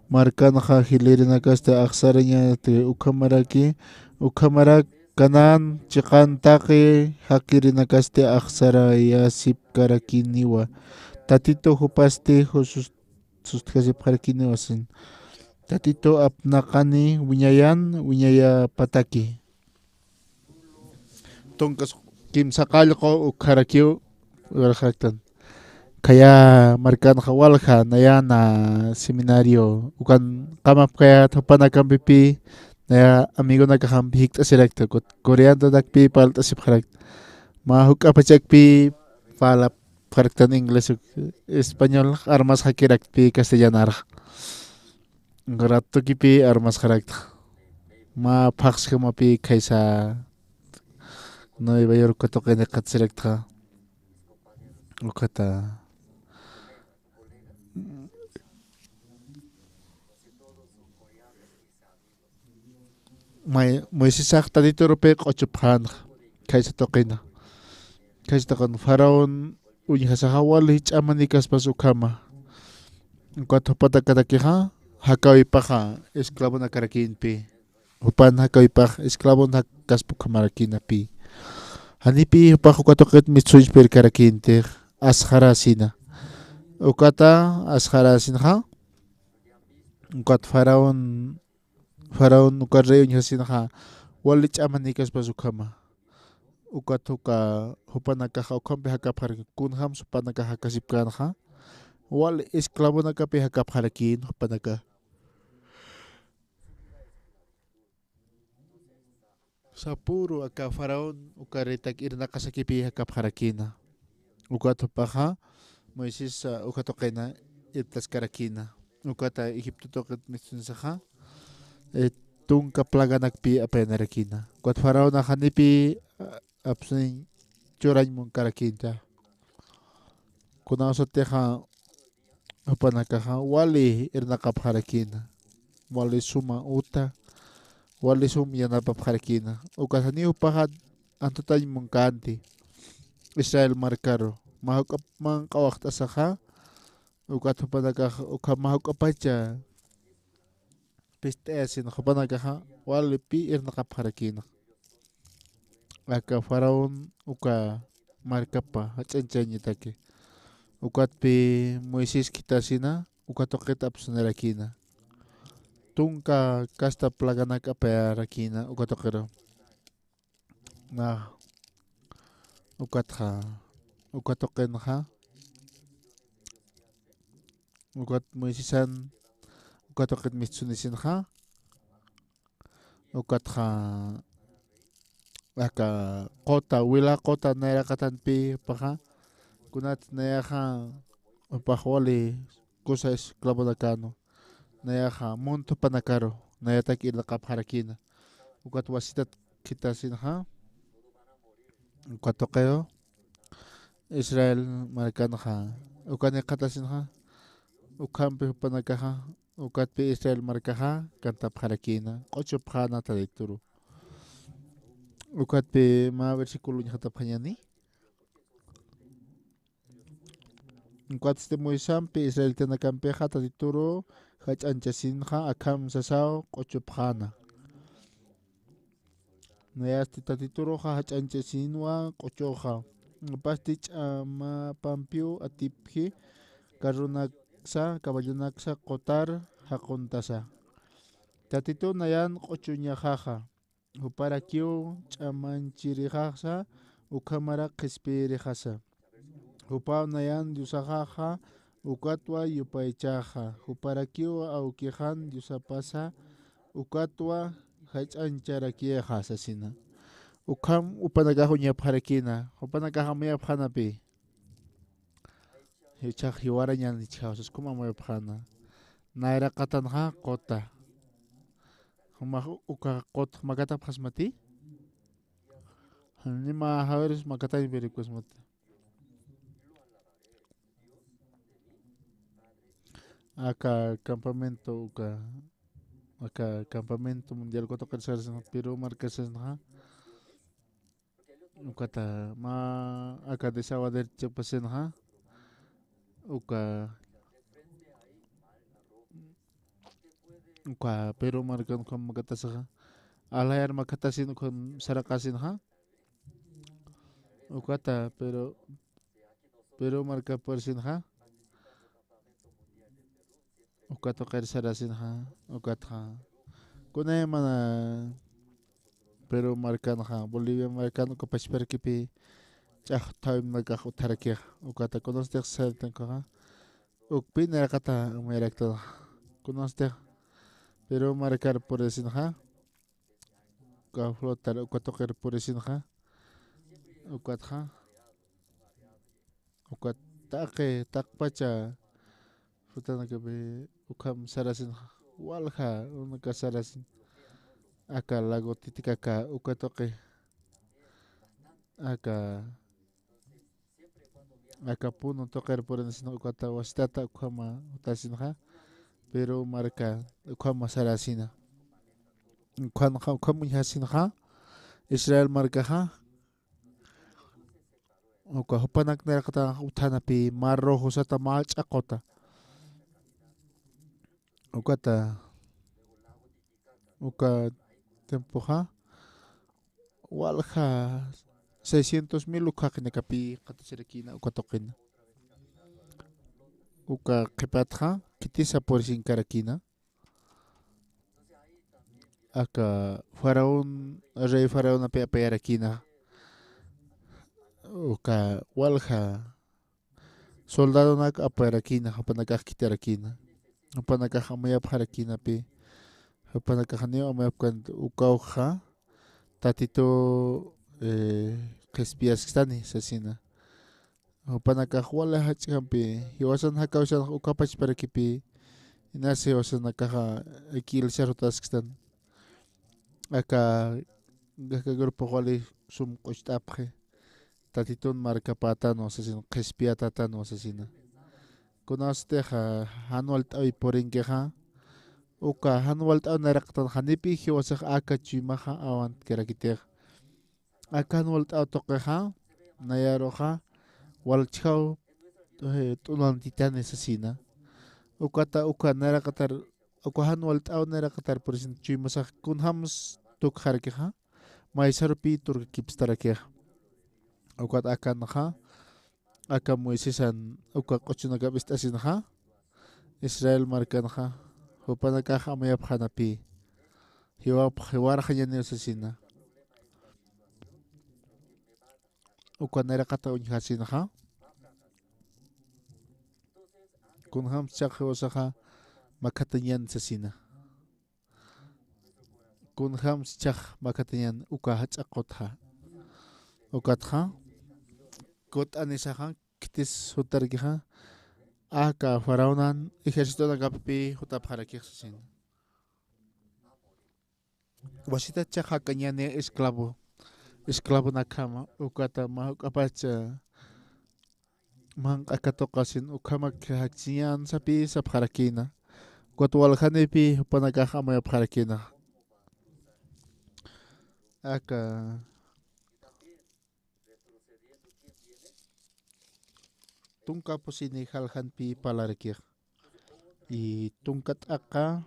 markanxa jilïrinakasti axsarañati, ukhamaraki, ukhamarak Canaán chiqan taqi jakirinakasti axsarayasipkarakiniwa. Tatitu jupasti jusus-, sustjasipxarakiniwa sin. Tatitu apnaqani wiñayan, wiñayapataki. Tunkas kimsa qallqu ukharakiw, ukharakiw. Khaya markanxa walja, nayana seminario, ukan qamapkayät jupanakampipi, naya amigonakaxampi jikt'asirakta, kut-, coreandanakpi parlt'asipxarakta. Mä juk'apachakpi parlapxaraktan inglés, español, armasxakiraktpi castellanarxa. Ratukipi armasxarakta. Mä phaxsjamapi khaysa Nueva York katuqini qatasirakta. Ukhata. May-, Moisesax Tatiturupi q'uchupxänxa, khaysa tuqina. Khaysa tuqin Faraón uñjasaxa wali ch'amanikaspas ukhama. Ukat jupanakatakixa, jakäwipaxa esclavonakarakïnpi. Jupan jakäwipax esclavon jakaspa ukhamarakïnapï. Janipi jupax uka tuqit mitsuñchpirkarakïntix, asxarasina. Ukata asxarasinxa, ukat Faraón, Faraón uka rey uñjasinxa, wali ch'amanikaspas ukhama. Ukat uka jupanakaxa ukhampi jakapxarakïn, kunjams jupanakax jakasipkänxa, wali esclavonakapi jakapxarakïn jupanakax. Sapüru aka Faraón uka reytak irnaqasakipï jakapxarakïna. Ukat jupaxa Moisés, ah, uka tuqina irptaskarakïna. Ukata Egipto tuqit mitsuñsaxa, eh, tunka plaganakpï apayanarakïna. Ukat Faraónax janipï, ah, apsuñ churañ munkarakïnta. Kunawsatixa jupanakaxa wali irnaqapxarakïna, wali suma uta, wali sum yanapapxarakïna. Ukat janiw jupaxa antutañ munkänti Israel markaru. Mä juk'ap manq'awaxt'asaxa, ukat jupanakax uka mä juk'apacha pist'ayasin jupanakaxa wali pï irnaqapxarakïna. Aka Faraón uka markapa jach'añchañataki. Ukatpï Moisés khitasina, uka tuqit apsunarakïna. Tunka kasta plaganak apayarakïna uka tuqiru. Na, ukatxa, uka tuqinxa, ukat Moisesan, uka tuqit mistunisinxa, ukatxa, aka quta, wila quta nayraqatanpï jupaxa, kunat nayaxa, jupax wali kusa esclavonakänu, nayaxa munt jupanakaru, nayatak irnaqapxarakïna. Ukat wasitat khitasinxa, uka tuqiru, Israel markanxa, uka niqhatasinxa, ukhampi jupanakaxa, ukatpï Israel markaxa, kantapxarakïna, q'uchupxäna Tatituru. Ukatpï mä versículo uñjatapxañäni. Ukatsti Moisesampi israelitanakampixa Tatituru jach'añchasinxa akham sasaw q'uchupxäna. Nayasti Tatituruxa jach'añchasinwa q'uchuxa. Jupasti ch'amapampiw atipji carronaksa, caballonaksa qutar jaquntasa. Tatitu nayan q'uchuñaxaxa. Juparakiw ch'amañchirixaxa, ukhamarak qhispiyirixasa. Jupaw nayan Diosaxaxa, ukatwa yupaychaxa, juparakiw awkixan Diosapasa, ukatwa jach'añcharakixa sasina. Ukham jupanakax uñapxarakina, jupanakax amuyapxanapi. Jichhax jiwarañan jichhaw sas kum amuyapxana. Nayraqatanxa quta. Jumax uka qut makatapxasmati. Nima jawiris makatañ pirikuxasmati. Aka campamento uka, aka campamento mundial uka tuqir sarasina Perú marka sarasina. Ukata mä aka desaguadero Chiapasinxa, uka, uka Perú markan ukham makatasaxa, alayar makatasin ukham saraqasinxa, ukata Perú, Perú marka purisinxa, uka tuqir sarasinxa, ukatxa. Kunaymana Perú markanxa, Bolivia markan uka pachparakipï ch'axthawimnakax utharakix, ukata kunastix sartankaxa, ukpï nayraqata amuyaraktanxa, kunastix Perú markar purisinxa, uka flotar uka tuqir purisinxa, ukatxa. Uka taqi, taqpacha, jutanakapi ukham sarasin, walja, unaka sarasin, aka lago Titicacá, uka tuqi, aka, aka Puno tuqir purinasin, ukata wasitata ukhama utasinxa, Perú marka ukhama sarasina. Ukhanxa, ukham uñjasinxa, Israel markaxa, uka jupanak nayraqatanxa uthanapï Mar Rojo sata mä ch'aquta. Ukata, uka tiempoxa, walja seiscientos mil ukhaqiñakapï qatasirakïna, uka tuqina. Uka qhipatxa, khitisa purisinkarakïna. Aka faraón, rey faraónapï apayarakïna. Uka walja soldadonak apayarakïna, jupanakax khitharakïna. Jupanakax amuyapxarakïnapï. Jupanakax niw amuyapkänti, ukawxa Tatitu, eh, qhispiyaskistani sasina. Jupanakax wali jach'jampi, jiwasan jakawisanxa uka pachparakipï, inas jiwasanakaxa iglesiar jutaskistan. Aka, aka grupox wali sum q'ucht'apxi, Tatitun markapätanwa sasina, qhispiyatätanwa sasina. Kunasatix jan walt'äwi purinkixa, uka jan walt'äw nayraqatan janipï jiwasax aka chuymaxa awantkarakitix. Aka jan walt'äw tuqixa, nayaruxa, walchjaw, eh, t'unantitani sasina. Ukata, uka nayraqatar, uka jan walt'äw nayraqatar purisin chuymasax kunjams tukxarakixa, maysarupi turkakipstarakixa. Ukat akanxa, aka Moisesan uka q'uchunakap ist'asinxa, Israel markanxa, jupanakax amuyapxanapï, jiwapx, jiwarxañaniw sasina. Uka nayraqata uñjasinxa, kunjams chhaq jiwasaxa makhatañan sasina. Kunjams chhaq makhatañan uka jach'a qutxa. Ukatxa, kut'anisaxa, khitis jutarakixa, aka faraonan ejércitonakapipï jutapxarakix sasina. Wasitat chhaq jakañani esclavo, esclavonakjama, ukata mä juk'apacha, manq'a katuqasin, ukhamak jakchiñan sapï sapxarakïna. Ukat waljanipï jupanakax amuyapxarakïna. Aka tunka pusini jaljanpï parlarakix. Y tunka t'aqa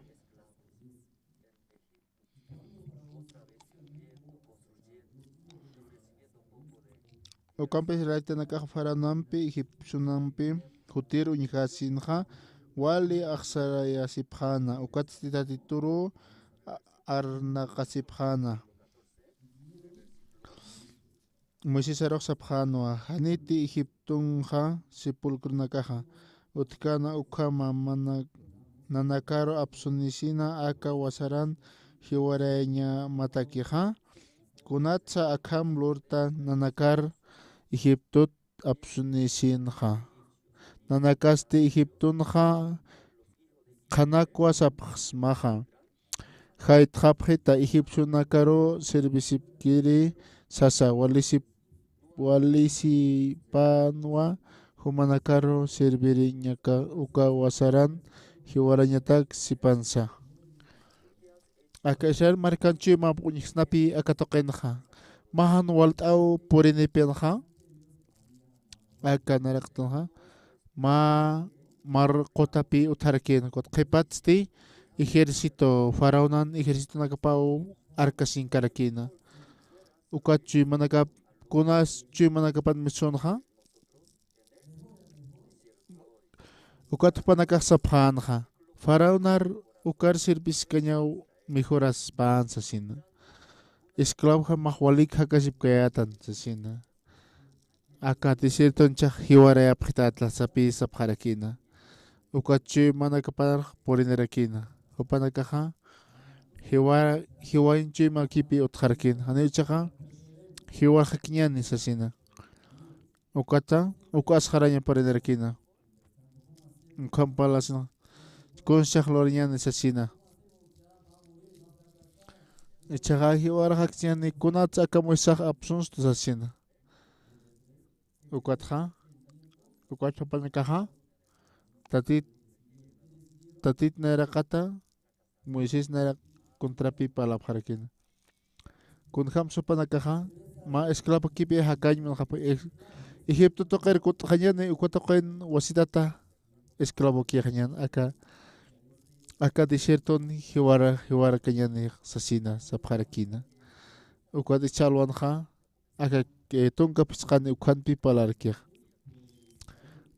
Ukampis israelitanakax faraonampi, egipcionampi jutir uñjasinxa, wali axsarayasipxäna, ukatsti Tatituru a-, arnaqasipxäna. Moisesarux sapxänwa, janiti Egiptonxa sepulcronakaxa utjkäna ukhama mana-, nanakaru apsunisina aka wasaran jiwarayañamatakixa, kunatsa akham lurta nanakar Egiptot apsunisinxa. Nanakasti Egiptonxa qhanakwa sapxsmaxa. Jaytxapxita egipcionakaru sirvisipkiri sasa, walisip-, walisipanwa jumanakaru sirviriñaka uka wasaran jiwarañatak sipansa. Aka Israel markan chuyma uñjsnapi aka tuqinxa. Mä jan walt'aw purinipinxa. Aka nayraqatanxa. Mä mar qutapi utjarakïna. Ukat qhipatsti ejército faraonan ejércitonakapaw arkasinkarakïna. Ukat chuymanakap, kunas chuymanakapan misunxa. Ukat jupanakax sapxänxa, faraonar ukar sirviskañaw mejoraspan sasina. Esclavojamax walik jakasipkayätan sasina. Aka desiertonchax jiwarayapxitäta sapï sapxarakïna. Ukat chuymanakapanx purinirakïna. Jupanakaxa jiwa-, jiwañ chuymakipi utjarakïna. Janiw jichhaxa jiwarxakiñäni sasina. Ukata, uka asxaraña purinirakïna. Ukham parlasina. Kunsax lurañäni sasina. Jichhaxa jiwarxakiñäni kunatsa aka Moisesax apsunstu sasina. Ukatxa, ukat jupanakaxa, tatit, tatit nayraqata, Moisés nayraq contrapi parlapxarakïna. Kunjamsa jupanakaxa, mä esclavokipi jakañ munxapxi, Eg-, Egipto tuqir kutt'xañäni, uka tuqin wasitata esclavokïxañän, aka, aka desierton jiwara, jiwarakañäni sasina, sapxarakïna. Ukat jichha alwanxa, aka, eh, tunka phisqani ukhampi parlarakïxa.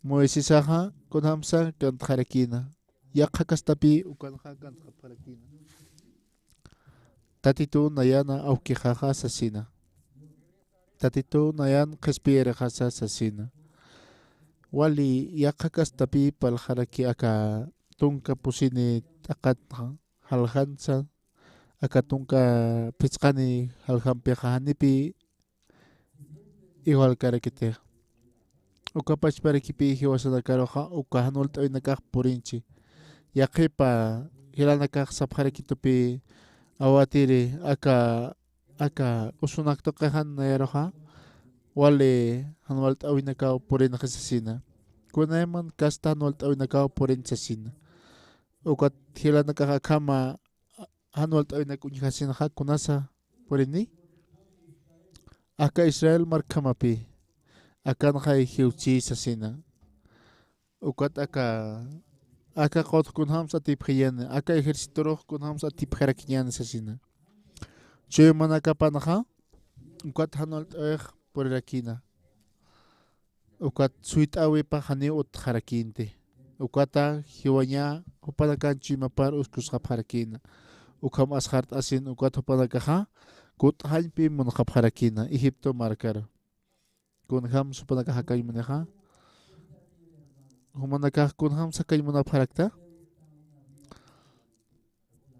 Moisesaxa, kunjamsa kantxarakïna. Yaqha kastapi ukanxa kantxapxarakïna. Tatitu nayana awkixaxa sasina. Tatitu nayan qhispiyirixasa sasina. Wali yaqha kastapi parlxaraki aka tunka pusini t'aqatxa jaljansa, aka tunka phisqani jaljampixa janipi igualkarakitixa. Uka pachparakipi jiwasanakaruxa uka jan walt'awinakax purinchi. Yaqhipa jilanakax sapxarakitupi awatiri aka, aka usunak tuqixan nayaruxa wali jan walt'awinakaw purinxi sasina. Kunayman kasta jan walt'awinakaw purinchi sasina. Ukat jilanakax akhama jan walt'awinak uñjasinxa kunasa purini. Aka Israel markhamapi. Akanxay jiwchi sasina. Ukat aka, aka qut kunjamsa atipxañäni, aka ejércitorux kunjamsa atipxarakiñäni sasina. Chuymanakapanxa, ukat jan walt'awix purirakïna. Ukat suyt'äwipax janiw utjarakïnti. Ukata jiwaña jupanakan chuymapar uskusxapxarakïna. Ukham asxart'asin ukat jupanakaxa kutt'xañpi munxapxarakïna Egipto markar. Kunjamsa jupanakax jakañ munixa. Jumanakax kunjamsa jakañ munapxarakta.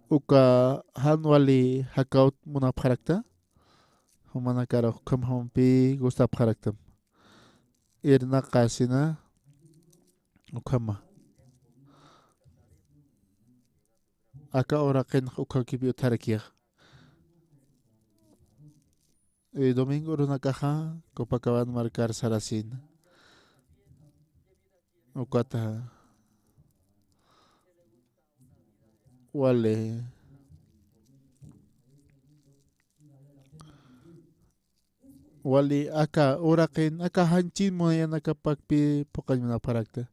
Uka jan wali jakawt munapxarakta. Jumanakarux ukhamjampi gustapxaraktam. Irnaqasina ukhama. Aka uraqinx ukhakipi utjarakix. Eh, domingo urunakaxa Copacabana markar sarasina. Ukata wali, wali aka uraqin, aka janchin munayanakapakpi phuqañ munapxarakta.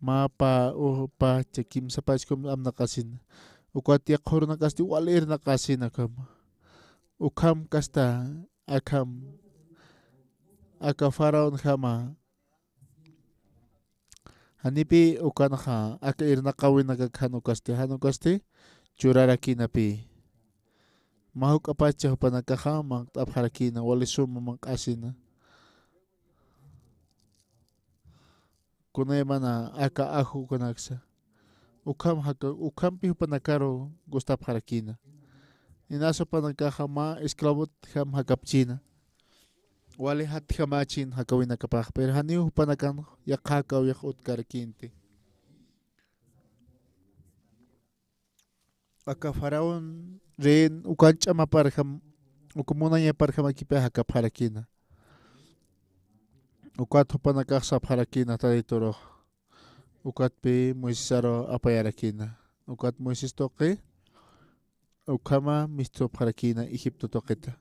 Mä pä, uj pä, cha kimsa pä, chhum amnaqasina. Ukat yaqha urunakasti wali irnaqasina ukhama. Ukham kasta, akham, aka faraonjama. Janipi ukanxa, aka irnaqawinakak jan ukasti, jan ukasti churarakïnapï. Mä juk'apacha jupanakaxa manq't'apxarakïna, wali suma manq'asina. kunaymana aka aju kunaksa. Ukham jaka-, ukhampi jupanakaru gustapxarakïna. Inas jupanakaxa mä esclavotjam jakapchïna. Wali jatjamächin jakawinakapax, pero janiw jupanakan yaqha jakawix utkarakïnti. Aka faraón rey ukan ch'amaparjam, uka munañaparjamakipi jakapxarakïna. Ukat jupanakax sapxarakïna Tatiturux. Ukatpi Moisesaru apayarakïna. Ukat Moisés tuqi ukhama mistupxarakïna Egipto tuqita.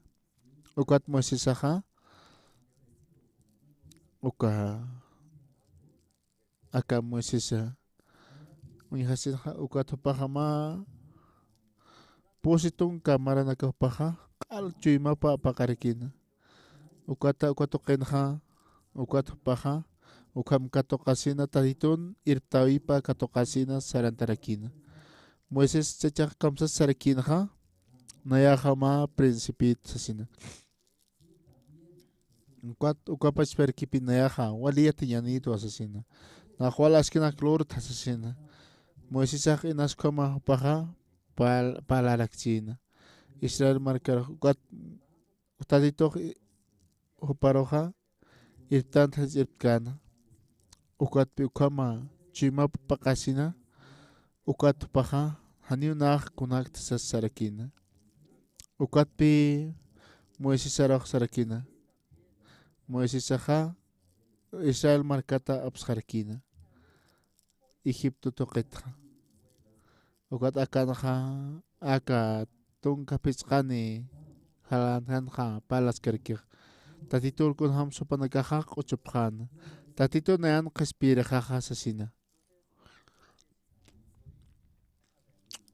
Ukat Moisesaxa uka aka Moisesa uñjasinxa, ukat jupaxa mä pusi tunka maranaka jupaxa q'al chuymapa apaqarakïna. Ukata, uka tuqinxa, ukat jupaxa ukham katuqasina, Tatitun irptawipa katuqasina sarantarakïna. Moisés chachax kamsas sarakïnxa, nayaxa mä principito sasina. Ukat, uka pachparkipi nayaxa wali yatiñänïtwa sasina. Nax wal askinak lurtha sasina. Moisesax inas ukhama jupaxa pal-, parlarakchïna. Israel markarux ukat Tatitux i-, juparuxa irptantxa irptkäna. Ukatpi ukhama chuymap paqasina, ukat jupaxa janiw nax kunakta sas sarakïna. Ukatpi Moisesarux sarakïna. Moisesaxa Israel markata apsxarakïna Egipto tuqitxa. Ukat akanxa aka tunka phisqani jalanxanxa parlaskarakixa. Tatitur kunjamsa jupanakaxa q'uchupxäna. Tatitur nayan qhispiyirixaxa sasina.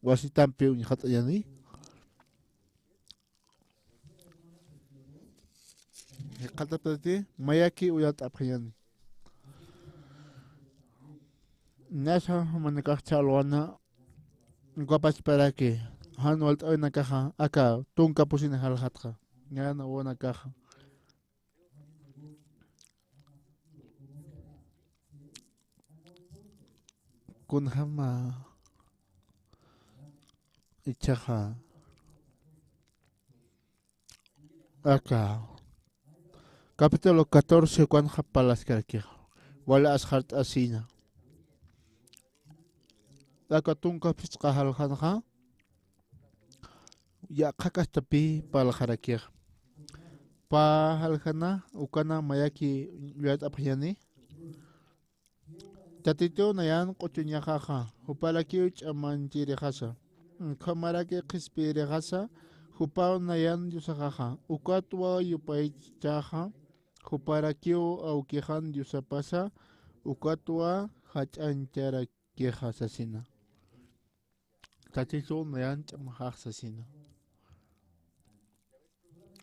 Wasitampi uñjat'añäni. Jikxataptati mayaki uyat'apxañäni. Nasa jumanakax chhaqlwana, uka pachparaki jan walt'awinakaxa aka tunka pusini jaljatxa. Ñan wawanakaxa kunjama ichaxa aka capítulo catorce ukanxa parlaskarakixa, wali asxart'asina. Aka tunka phisqa jaljanxa yaqha kastapï parlxarakixa. Pä jaljana ukana mayaki uyat'apxañäni. Tatituw nayan q'uchuñaxaxa, juparakiw ch'amañchirixasa, ukhamaraki qhispiyirixasa, jupaw nayan Diosaxaxa, ukatwa yupaychaxa, juparakiw awkixan Diosapasa, ukatwa jach'añcharakixa sasina. Tatituw nayan ch'amaxax sasina.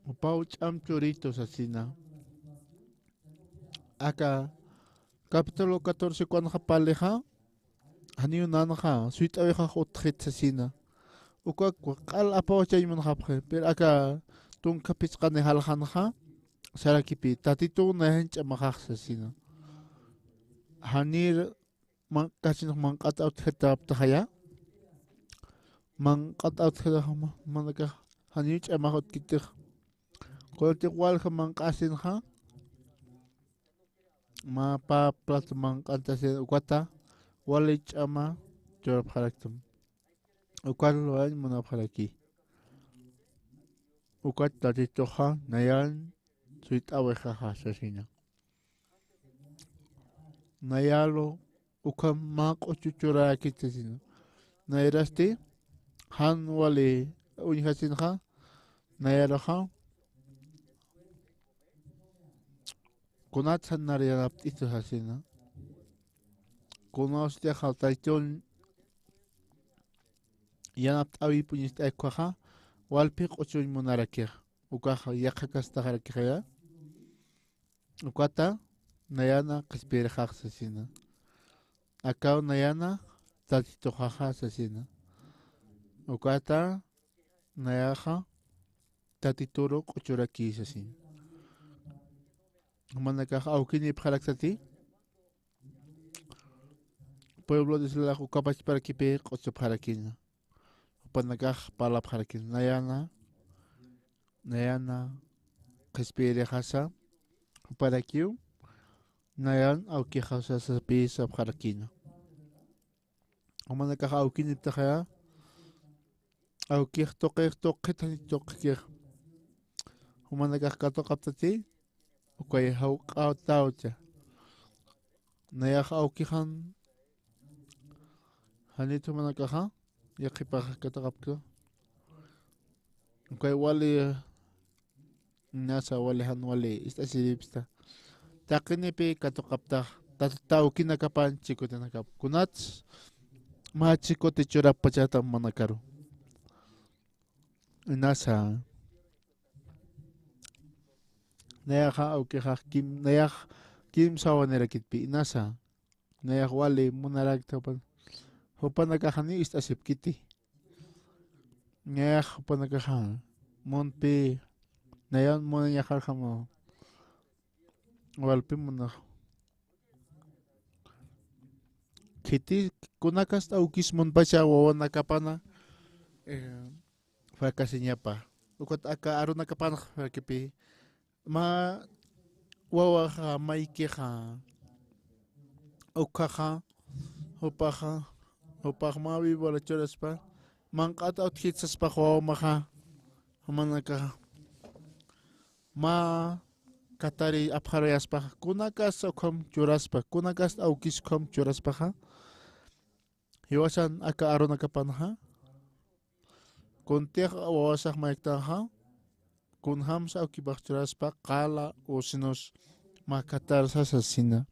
Jupaw ch'am churitu sasina. Aka capítulo catorce ukanxa parlixa, janiw nanxa suyt'awixax utjit sasina. Uka q'al apawachañ munxapxi, pero aka tunka phisqani jaljanxa sarakipï, Tatituw nayan ch'amaxax sasina. Janir manq'asinx manq'at utjitapxtaya. Manq'at utjitapxtaya, manakax janiw ch'amax utjkitix. Kunatix walja manq'asinxa, mä pä plato manq'antasin ukata wali ch'ama churapxaraktam. Ukat luwañ munapxaraki. Ukat Tatituxa nayan suyt'awixaxa sasina. Nayalu ukham mä q'uchu churarakit sasina. Nayrasti jan wali uñjasinxa, nayaruxa kunatsa nar yanapt'istu sasina. Kunawsti jawtaytun yanapt'äwip uñist'aykwaxa, walpi q'uchuñ munarakixa. Ukaxa yaqha kastaxarakixaya. Ukata nayana qhispiyirixax sasina. Akaw nayana Tatituxaxa sasina. Ukata nayaxa Tatituru q'uchuraki sasina. Jumanakax awkinipxaraktati. pueblo de Israel ukapachparakipï q'uchupxarakiña. Jupanakax parlapxarakiña. Nayana, nayana, qhispiyirixasa, juparakiw, nayan awkixasasapï sapxarakiña. Jumanakax awkiniptaxaya, awkix tuqix, tuqit janit tuqikix. Jumanakax katuqaptati, ukay jawq'atäwcha. Nayax awkixan, janit jumanakaxa, yaqhipax katuqapki. Ukay wali, nasa wali jan wali, ist'asiripsta. Taqinipï katuqaptax, tat-, tawkinakapan chikutinakap. Kunats, mä chikuti churapxpachata jumanakaru. Inasa. Nayaxa awkixax kim, nayax kimsa wanirakitpï, inasa. Nayax wali munarakta jupan-, jupanakaxani ist'asipkiti. Nayax jupanakaxa, munpï, nayan munañaxarjama. Walpi munax. Khiti kunakast awkis munpacha wawanakapana, eh, fracasiñapa. Ukat aka arunakapanx frakipï. Mä wawaxa, maykixa, ukhaxa, jupaxa, jupax mä víbora churaspa, manq'at utjitsaspax wawamaxa, jumanakaxa. Mä katari apxaruyaspaxa, kunakas ukham churaspa, kunakas awkis ukham churaspaxa, jiwasan aka arunakapanxa, kuntix wawasax mayaktanxa, kunjams awkipax churaspa, qala, usinus, mä katar sasasina.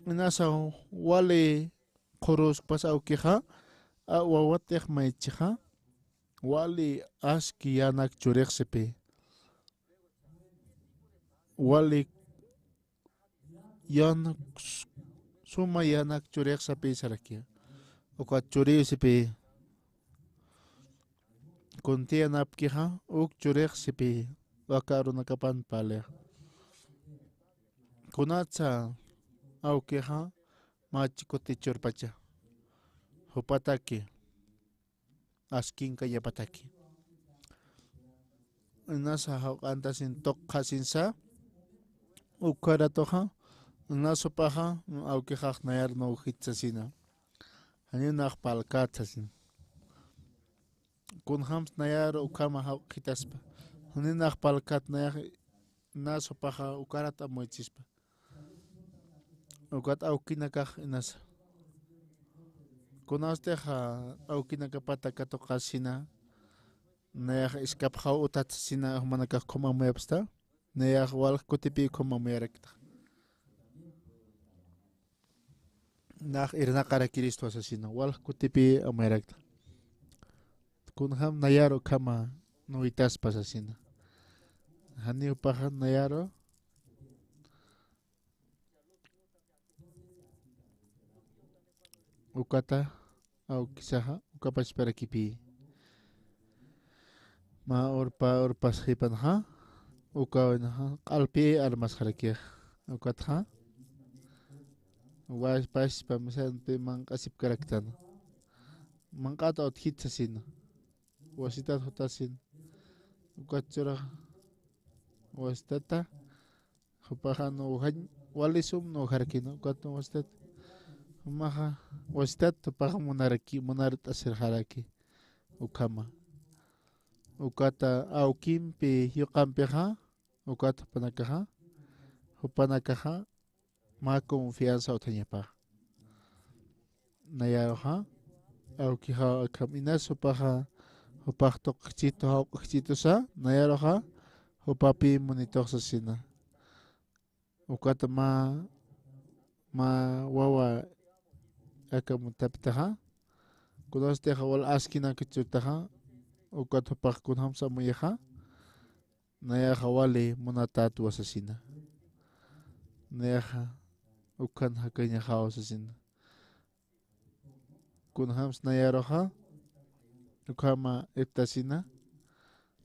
Inasa wali qhuruskpas awkixa, a, wawatix maychixa, wali aski yanak churixsipï. Wali yanak s-, suma yanak churixsapï sarakiya. Ukat churïsipï. Kunti yanapkixa, uk churixsipï. Aka arunakapan parlix. Kunatsa awkixa, mä chikuti churpacha. Jupataki. Askinkañapataki. Inasa jawq'antasin tuqxasinsa, ukharatuxa, inas jupaxa, awkixax nayar nuwjit sasina. Janiw nax parlkät sasin. Kunjams nayar ukhama jawq'itaspa. Janiw nax parlkät nayax, inas jupaxa ukarat amuychispa. Ukat awkinakax inasa. Kunastix, a, awkinakapata katuqasina, nayax iskapxaw utat sasina, jumanakax ukham amuyapxsta, nayax walj kutipï ukham amuyarakta. Nax irnaqarakiristwa sasina, walj kutipï amuyarakta. Kunjam nayaru ukhama nuwitaspa sasina. Janiw jupaxa nayaru ukata, awkisaxa, ukapachparakipï. Mä urpa, urpas jipanxa, ukawinaxa, q'alpi armasxarakix. Ukatxa, waspaspa misanpi manq'asipkaraktan. Manq'at utjit sasina. Wasitat jutasin. Ukat churax wasitata. Jupaxa nuwjañ, walisum nuwjarakina. Ukat wasitat. Jumaxa wasitat jupaxa munaraki, munart'asirxaraki. Ukhama. Ukata awkimpi yuqampixa. Ukat jupanakaxa. Jupanakaxa. Mä confianza utjañapax. Nayaruxa, awkixa akham inas jupaxa, jupax tuqkchitu, jawq'kchitusa, nayaruxa, jupapï munitux sasina. Ukata mä, mä wawa akham utjapitaxa, kunastix wal askinak churtaxa, ukat jupax kunjamsa amuyixa, nayaxa wali munatätwa sasina. Nayaxa ukhan jakañaxaw sasina. Kunjams nayaruxa, ukhama iptasina.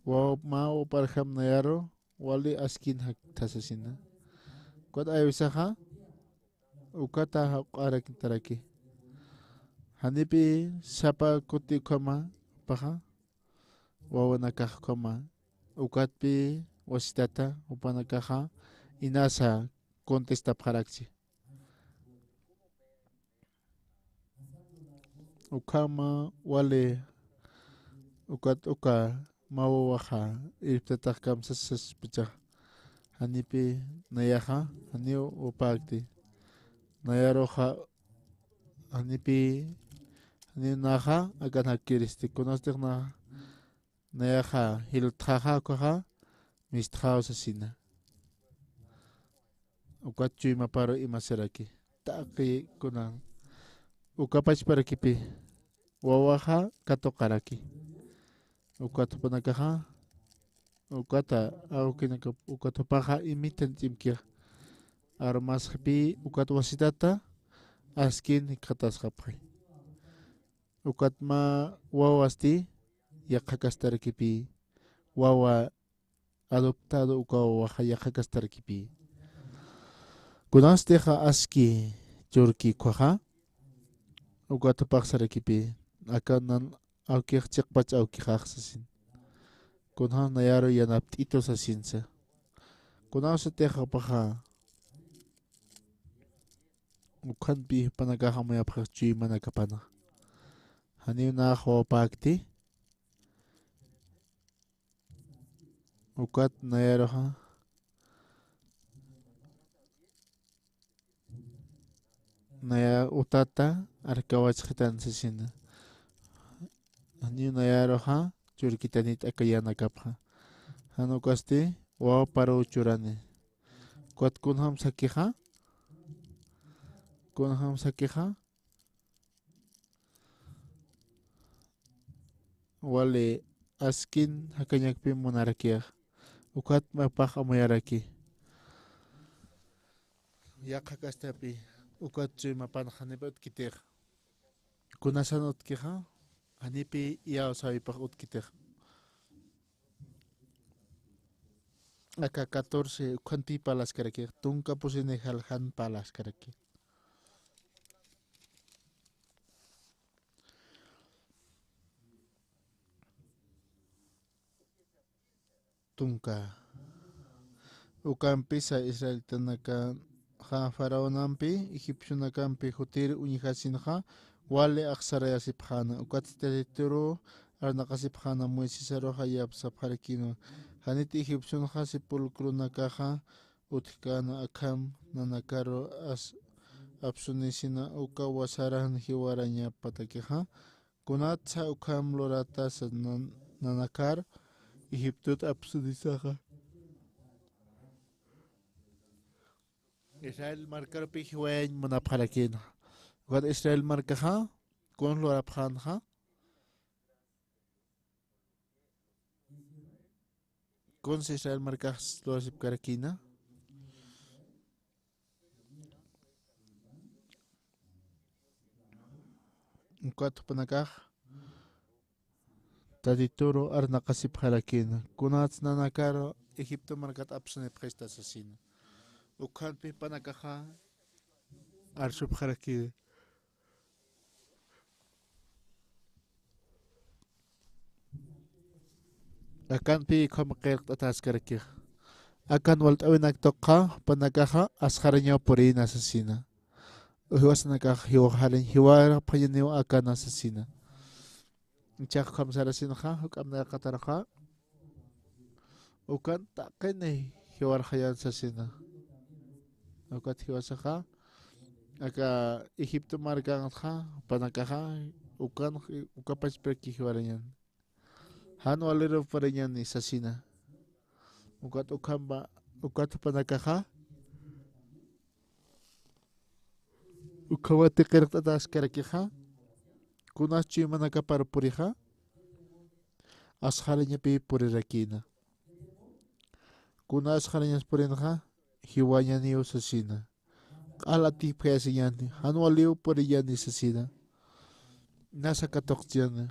Waw, mä waparjam nayaru, wali askin jaktha sasina. Ukat aywisaxa, Ukata jaq'arakitaraki. Janipï sapa kuti ukhama jupaxa, wawanakax ukhama. Ukatpï wasitata jupanakaxa inasa contestapxarakchi. Ukhama wali ukat uka mä wawaxa irptatax kamsasispacha. Janipï nayaxa, janiw wapäkti. Nayaruxa, janipï, janiw naxa, akan jakiristi, kunastix naxa, nayaxa, jiltxaxa, ukaxa, mistxaw sasina. Ukat chuymaparu imasaraki. Taqi kunan. Uka pachparakipï. Wawaxa katuqaraki. Ukat jupanakaxa. Ukata, awkinaka, ukat jupaxa imitan ch'imkixa. Armasxpï, ukat wasitata, askin jikxatasxapxi. Ukat mä wawasti, yaqhakastarakipï. Wawa adoptado uka wawaxa yaqhakastarakipï. Kunanstixa aski churki ukkhaxa, ukat jupax sarakipï, aka nan awkix chiqpach awkixax sasin. Kunjams nayaru yanapt'itu sasinsa. Kunawsatix jupaxa, ukhanpï jupanakax amuyapxix chuymanakapana. Janiw nax wawapäkti. Ukat nayaruxa. Naya utata arkawachxitan sasina. Janiw nayaruxa churkitanit aka yanakapxa. Jan ukasti wawaparuw churani. Ukat kunjams jakixa. Kunjams jakixa. Wali askin jakañakpï munarakix. Ukat jupax amuyaraki. Yaqhakastapï. Ukat chuymapan janipï utkitix. Kunasan utkixa. Janipï iyawsäwipax utkitix. Aka catorce, ukhanpï parlaskaraki, tunka pusini jaljan parlaskaraki. Tunka. Ukampisa israelitanakaxa faraonampi, egipcionakampi jutir uñjasinxa, wali axsarayasipxäna. Ukat Tatituru arnaqasipxäna, Moisesaruxa yapsapxarakïnwa. Janit egipcionxa sepulcronakaxa utjkäna, akham nanakaru as-, apsunisina uka wasaran jiwarañapatakixa. Kunatsa ukham luratasa nan-, nanakar Egiptot apsunisaxa. Israel markarupï jiwayañ munapxarakïna. Ukat Israel markaxa, kun lurapxänxa. Kunsa Israel markax lurasipkarakïna. Ukat jupanakax Tatituru arnaqasipxarakïna. Kunats nanakar Egipto markat apsunipxista sasina. Ukhanpï jupanakaxa arsupxarakïna. Akanpï ukham qillqt'ataskarakix. Akan walt'äwinak tuqxa, jupanakaxa asxarañaw purïna sasina. Jiwasanakax jiwaxarañ, jiwarapxañaniw akana sasina. Jichhax ukham sarasinxa, juk'amp nayaqataruxa. Ukan taqini jiwarxañän sasina. Ukat jiwasaxa, aka Egipto markanxa, jupanakaxa, ukan, uka pachpaki jiwarañän. Jan waliruw puriñäni sasina. Ukat ukhamba, ukat jupanakaxa, ukhamati qillqt'ataskarakixa, kunas chuymanakapar purixa, asxarañapï purirakïna. Kuna asxarañas purinxa, jiwañaniw sasina. Q'al atipxayasiñäni, jan waliw puriñäni sasina. Nasa katuqchani.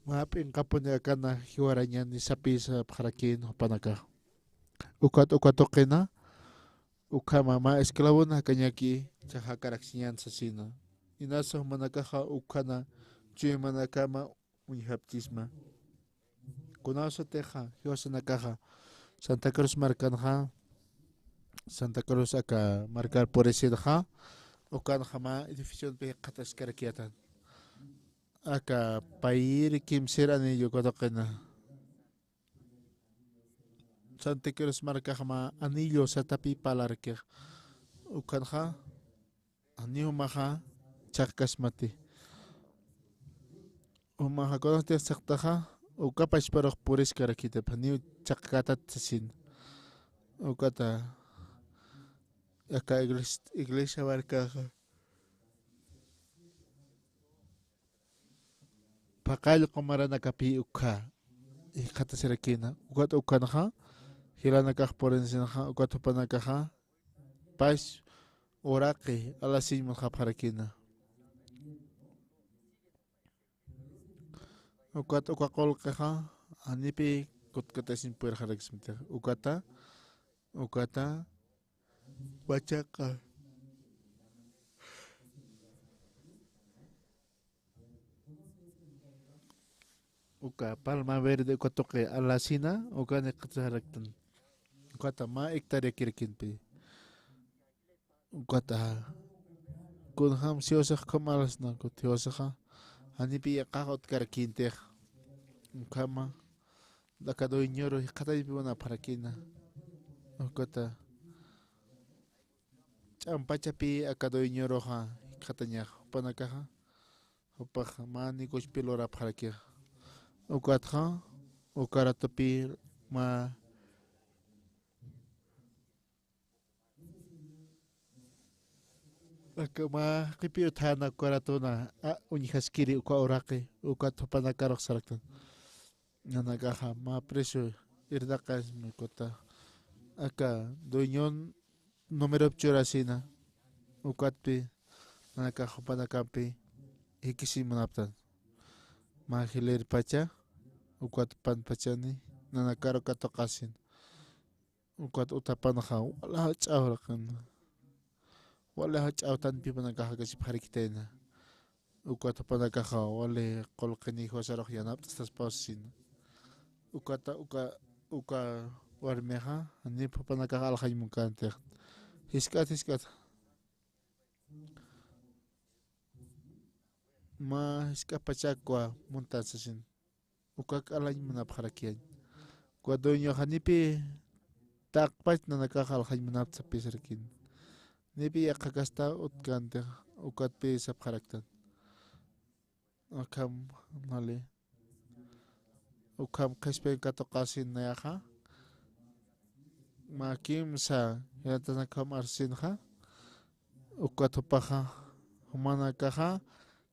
Mä p'inqapuni akana jiwarañani sapï sapxarakïn jupanakax. Ukat uka tuqina, ukhama mä esclavona jakañaki chhajakarakchiñan sasina. Inasa jumanakaxa ukhana chuymanakama uñjapchisma. Kunasatixa jiwasanakaxa Santa Cruz markanxa, Santa Cruz aka markar purisirxa, ukanxa mä edificionpi jikxataskarakiyätan. Aka payïr kimsir anillo uka tuqina. Santa Cruz markax mä anillo satapi parlarakix. Ukanxa janiw jumaxa chhaqkasmati. Jumaxa kunatix chhaqtaxa, uka pachparux puriskarakïtap, janiw chhaqkätat sasin. Ukata aka igles-, iglesia markaxa phaqallqu maranakapï ukha jikxatasirakïna. Ukat ukanxa jilanakax purinsinxa, ukat jupanakaxa pach uraqi alasiñ munxapxarakïna. Ukat uka qullqixa janipï kutkatasiñ puyirxaraksmati. Ukata, ukata, pachaqa. Uka palma verde uka tuqi alasina, ukan jikxatasaraktan. Ukata mä hectárea kirakïnpï. Ukata kunjam siwasax ukham alasna, ukat jiwasaxa janipï yaqhax utkarakïntix. Ukhama aka dueñoru jikxataypi munapxarakïna. Ukata ch'ampachapï aka dueñoruxa jikxatañax jupanakaxa, jupax mä negociopi lurapxarakixa. Ukatxa uka ratupï mä aka mä qhipi uthäna uka ratuna, a, uñjaskiri uka uraqi, ukat jupanakarux saraktan. Nanakaxa mä precio irnaqasmi, ukata aka dueñon numerop churasina, ukatpï nanakax jupanakampi jikisiñ munaptan. Mä jilïr pacha, ukat pan pachani, nanakaru katuqasin. Ukat utapanxa wali jach'a uraqin. Wali jach'a utanpi jupanakax jakasipxarakitayna. Ukat jupanakaxa wali qullqini jiwasarux yanapt'astaspaw sasina. Ukata uka, uka warmixa, janip jupanakax alxañ munkänti. Jisk'at, jisk'at. Mä jisk'a pachakwa muntan sasin. Ukak alañ munapxarakiyañ. Uka dueño janipï taqpach nanakax alxañ munapta sapïsarakin. Janipï yaqha kasta utkanti, ukatpï sapxaraktan. Ukham, nali. Ukham qhispin katuqasin nayaxa. Mä kimsa jilatanakjam arsinxa. Ukat jupaxa, jumanakaxa,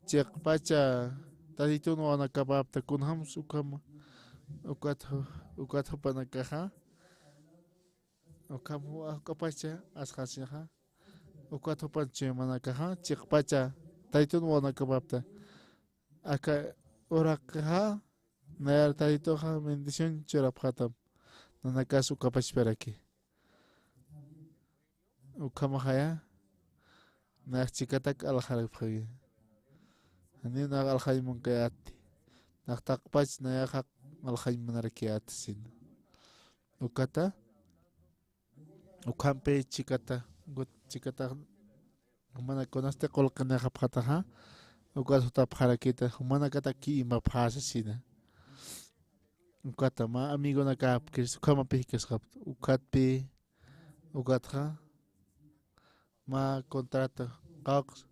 chiqpacha tatitun wawanakapapta kunjams ukhama, ukat ju-, ukat jupanakaxa, ukham ju-, juk'apacha asxasixa, ukat jupan chuymanakaxa, chiqpacha tatitun wawanakapapta, aka uraqixa, nayar tatituxa bendición churapxatam, nanakas ukapachparaki. Ukhamaxaya, nayax chikatak alxarapxi. Janiw nax alxañ munkayäti. Nax taqpach nayaxa alxañ munarakiyäti sina. Ukata, ukhampi chikata, gut chikata, jumanak kunasti qullqinixapxataxa, ukat jutapxarakita, jumanakataki imapxäsa sina. Ukata mä amigonakapkis, ukhamapi jikasxapta, ukatpi, ukatxa, mä contrato, qawqs-,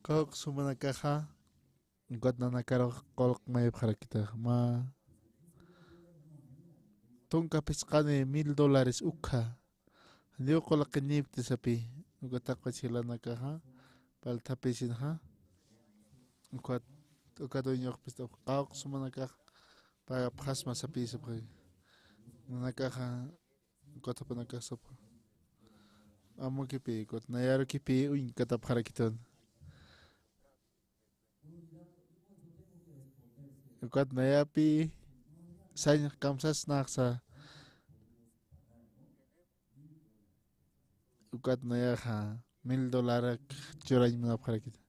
qawqs jumanakaxa, ukat nanakarux qullq mayipxarakitax, mä tunka phisqani mil dólares ukha. Janiw qullqinipkti sapï, uka taqpach jilanakaxa, palthapisinxa. Ukat, uka dueñoxpis qawqs jumanakax pagapxasma sapï sapxi. Nanakaxa, ukat jupanakax sapxi. amukipi, ukat nayarukipi uñkatapxarakitun. Ukat nayapi sañ kamsasnaxsa. Ukat nayaxa mil dólarak churañ munapxarakita.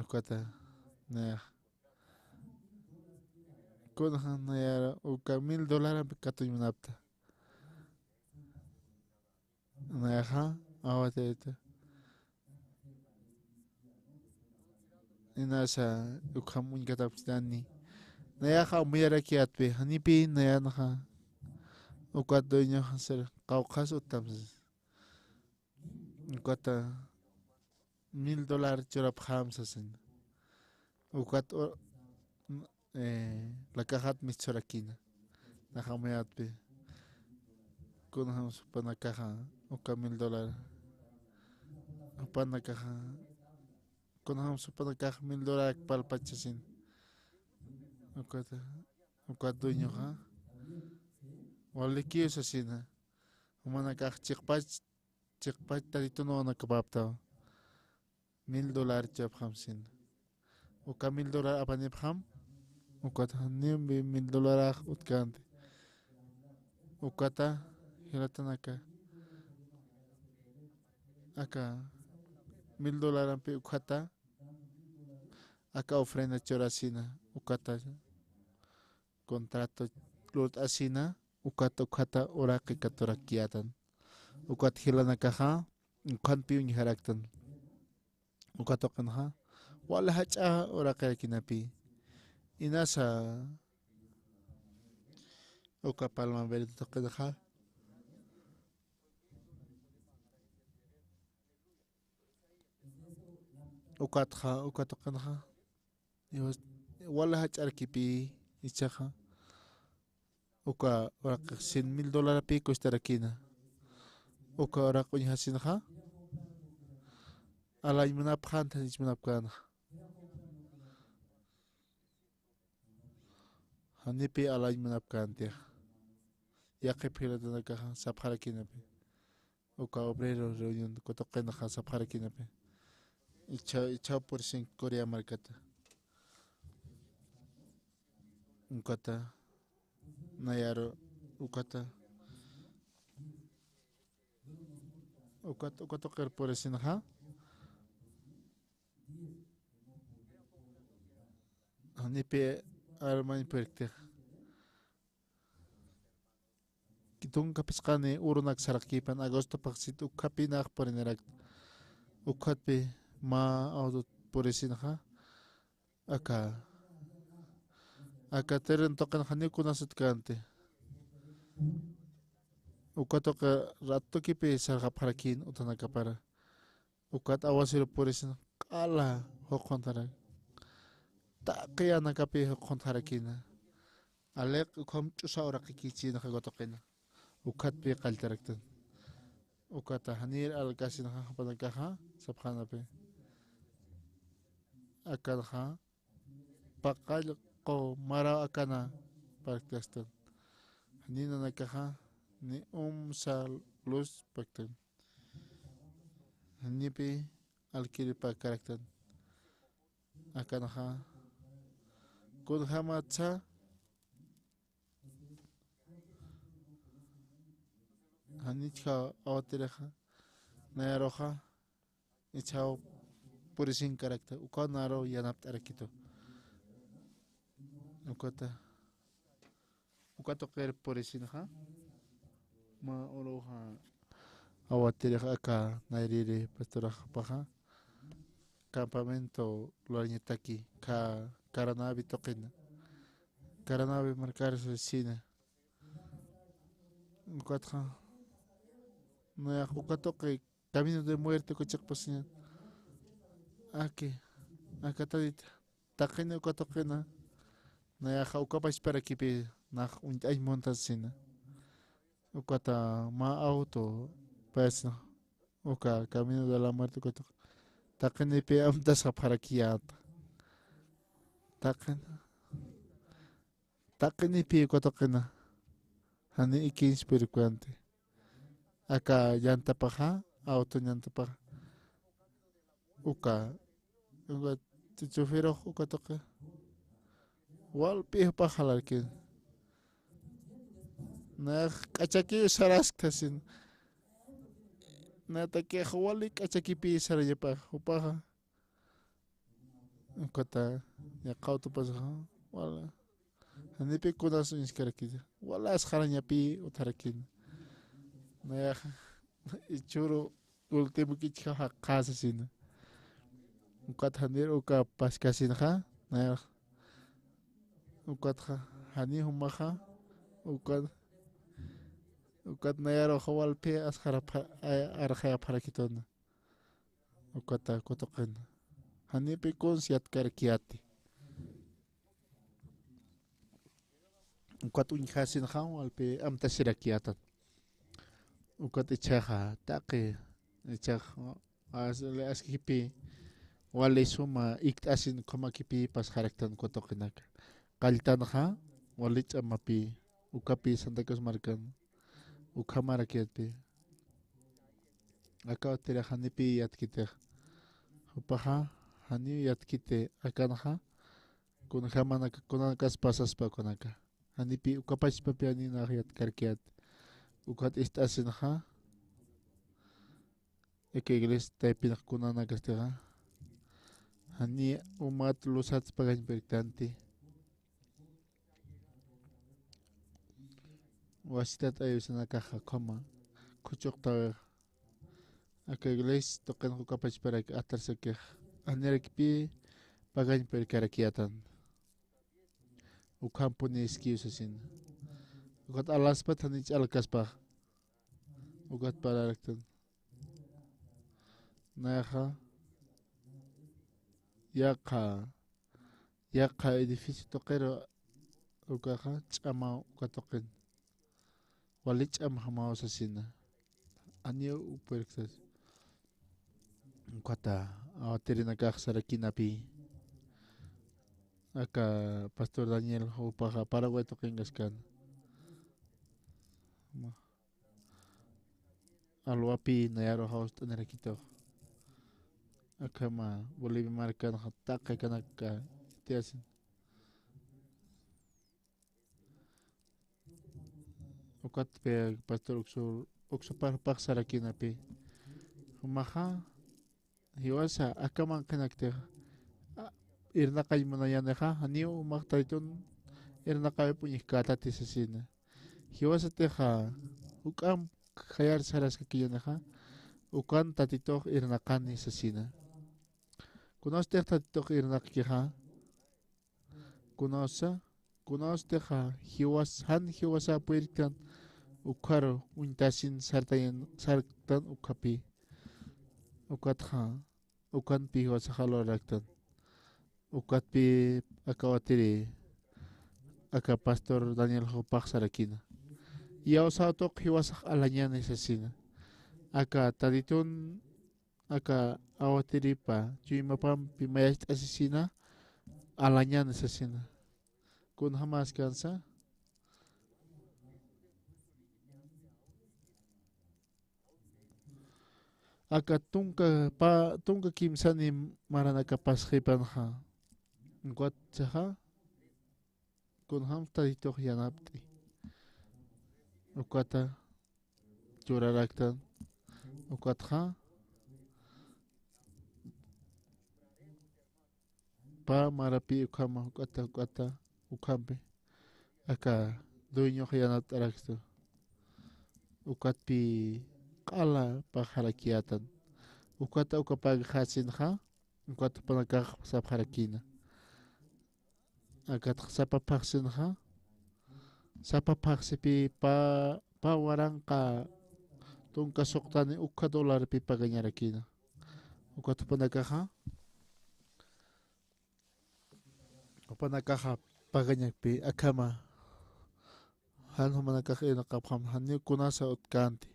Ukata nayaxa. Kunxa nayara uka mil dólarampi katuñ munapta. Nayaxa, awatayta. Inasa ukham uñkatapxtani. Nayaxa umuyaraki atpi, janipi nayanxa. Ukat dueñoxa sir, qawqhas uttam sir. Ukata mil dólar churapxam sasin. Ukat u-, eh, lakaxat mis churakina. Naxa umuyatpi. Kunjams jupanakaxa, uka mil dólar. Jupanakaxa, kunjams jupanakax mil dólar palpachasin. Ukata, ukat dueñoxa. Walikiw sasina. Jumanakax chiqpach, chiqpach tatitunwanakapaptaw. Mil dólar churapxam sina. Uka mil dólar apanipxam, ukata janiw mil dólar utkanti. Ukata jilatanaka. Aka mil dólarampi ukhata, aka ofrenda churasina, ukata contrato lurt'asina, ukat ukhata uraqi katurakiyätan. Ukat jilanakaxa, ukhampi uñjaraktan. Uka tuqinxa, wali jach'a uraqirakinapi. Inasa, uka Palma Verde tuqinxa. Ukatxa, uka tuqinxa. Dios, wali jach'arakipi ichaxa. Uka uraq cien mil dólarpi kustarakina. Uka uraq uñjasinxa. Alañ munapxanta, janiw munapkänxa. Janipi alañ munapkäntixa. Yaqhip jilatanakaxa sapxarakinapi. Uka obrero reunión uka tuqinxa sapxarakinapi. Ichha, ichhaw purisin Corea markata. Ukata, nayaru, ukata. Ukat, uka tuqir purisinxa. Janipi armañ puriktix. Tunka phisqani urunak saraqkipan agosto paqsit ukhapinax purinirak. Ukhatpi mä auto purisinxa. Aka, aka terreno tuqinxa janiw kunas utkanti. Uka tuqi ratukipi sarxapxarakin utanakapara. Ukat aguacero purisin q'ala juqhuntara. Taqi yanakapi juqhuntxarakina. Aliq ukham ch'usa uraqikichinxa uka tuqina. Ukhatpi qalltaraktan. Ukata janir alkasinxa jupanakaxa sapxanapi. Akanxa paqallqu maraw akana parktastan. Jani nanakaxa ni umsa luz paktan. Janipi alquilipakaraktan. Akanxa kunjamatsa janichja awatirixa nayaruxa ichhaw purisinkarakta, uka naru yanapt'arakitu. Ukata, uka tuqir purisinxa, mä uruxa awatirixa aka nayrïri pastoraxpaxa, campamento lurañataki, ka-, Caranavi tuqina, Caranavi markar sasina. Ukatxa, nayax uka tuqi camino de muerte uka chiqpasiñan. Aki, aka tadita. Taqini uka tuqina. Nayaxa uka pachparakipi nax uñt'añ muntasina. Ukata mä auto, pues, uka camino de la muerte uka tuqi. Taqinipi amtasapxarakiyäta. Taqin. Taqinipi uka tuqina. Jani ikinchpirkwanti. aka yantapaxa, auto yantapaxa. Uka, uka, ti chufirux uka tuqi. Walp'i jupax jalarkin. Nax k'achakiw saraskta sin. Natakix wali k'achakipi sarayapax jupaxa. Ukata, yaqha autopasaxa, wala. Janipi kunas uñskarakita. Wala asxarañapi utjarakina. Nayax, ichhüru último kichhaxa qhasasina. Ukat janir uka paskasinxa, nayax. Ukatxa, jani jumaxa, ukat, ukat nayaruxa walphi asxarapha-, a-, arxayapxarakituna. Ukata kutuqina. Janipi kuns yatkarakiyäti. Ukat uñjasinxa walphi amtasirakiyatat. Ukat ichhaxa taqi, ichhax as-, askipi wali suma ikt'asin ukhamakipï pasxaraktan kutuqinaka. Qalltanxa wali ch'amapï, ukapï Santa Cruz markan, ukhamarakiyatpï. Aka utjirix janipï yatkitix. Jupaxa, janiw yatkiti akanxa, kunjamanaka, kunanakas pasaspa ukanaka. Janipï ukapachpapï janiw nax yatkarakiyät. Ukat ist'asinxa, aka iglesia taypinx kunanakastixa, janiy umat lusats pagañ purktanti. Wasitat ayusanakaxa ukhama, khuchuqtawix. Aka iglesia tuqinx ukapachparak atarsakix, janirakpï pagañ purkarakiyätan. Ukhampuni iskiw sasina. Ukat alaspat jani ch'alkaspax. Ukat parlaraktan. Nayaxa, yaqha, yaqha edificio tuqiru ukaxa ch'amaw uka tuqin. Wali ch'amjamaw sasina. Janiw purksas. Ukata, awatirinakax sarakinapï. Aka pastor Daniel jupaxa Paraguay tuqinkaskan. Alwapï nayaru jawst'anirakitux. Akhama Bolivia markanxa taqi kanaka itiyasin. Ukatpï pastor Uksu, Uksu pax, pax sarakinapï. Jumaxa, jiwasa, aka manqhinaktix, a, irnaqañ munayanixa, janiw jumax Tatitun irnaqawayp uñjkätati sasina. Jiwasatixa, juk'amp khayar saraskakiyanixa, ukan Tatitux irnaqani sasina. Kunawstix Tatitux irnaqkixa, kunawsa, kunawstixa jiwas, jan jiwasa puyirktan, ukharu uñtasin sartayan, sarktan ukhapï. Ukatxa, ukanpï jiwasaxa luraraktan. Ukatpï aka awatiri, aka pastor Daniel jupax sarakina. Iyawsaw tuq jiwasax alañani sasina. Aka Tatitun, aka awatiripa chuymapampi mayacht'asisina, alañani sasina. Kunjamäskansa. Aka tunka pa, tunka kimsani maranaka pasxipanxa. Ukatsaxa, kunjam Tatitux yanapt'i. Ukata churaraktan. Ukatxa, pä marapï ukhama, juk'ata, juk'ata, ukhampi. Aka dueñox yanapt'arakistu. Ukatpï q'ala paxarakiyätan. Ukata uka pagxasinxa, ukat jupanakax sapxarakïna. Akat sapa phaxsinxa, sapa phaxsipï pä, pä waranqa tunka suxtani uka dólarpï pagañarakïna. Ukat jupanakaxa, jupanakaxa pagañakpï akhama, jan jumanakax irnaqapxam, janiw kunasa utkänti.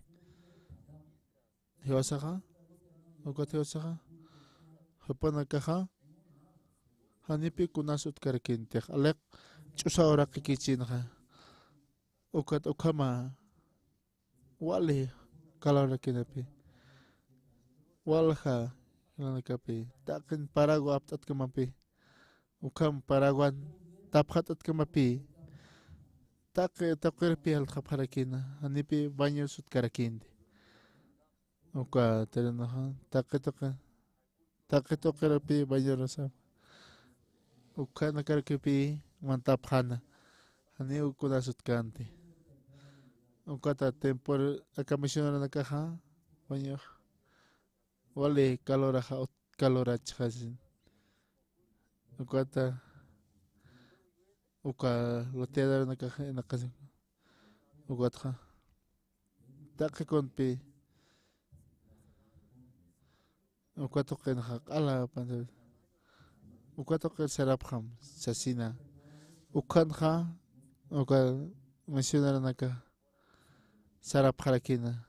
Jiwasaxa, ukat jiwasaxa, jupanakaxa, janipï kunas utkarakintix, aliq ch'usa uraqikichinxa. Ukat ukhama, wali, kalarakinapi. Walja jilanakapi, taqin Paraguay apt'atkamapi, ukham Paraguayan tapxat'atkamapi, taqi tuqirpi jaltxapxarakina, janipi baño sutkarakindi. Uka terrenoxa, taqi tuqi, taqi tuqirpi baño rusa. Ukhanakarakipi mantapxana, janiw kuna sutkanti. Ukata tempor, aka misioneronakaxa, baño, wali caloraxa, ut-, calorachxasin. Ukata, uka loteadornakaxa inaqasin. Ukatxa, taqi kunpi, uka tuqinxa q'ala panta, uka tuqir sarapxam sasina. Ukhanxa, uka misioneronaka sarapxarakina.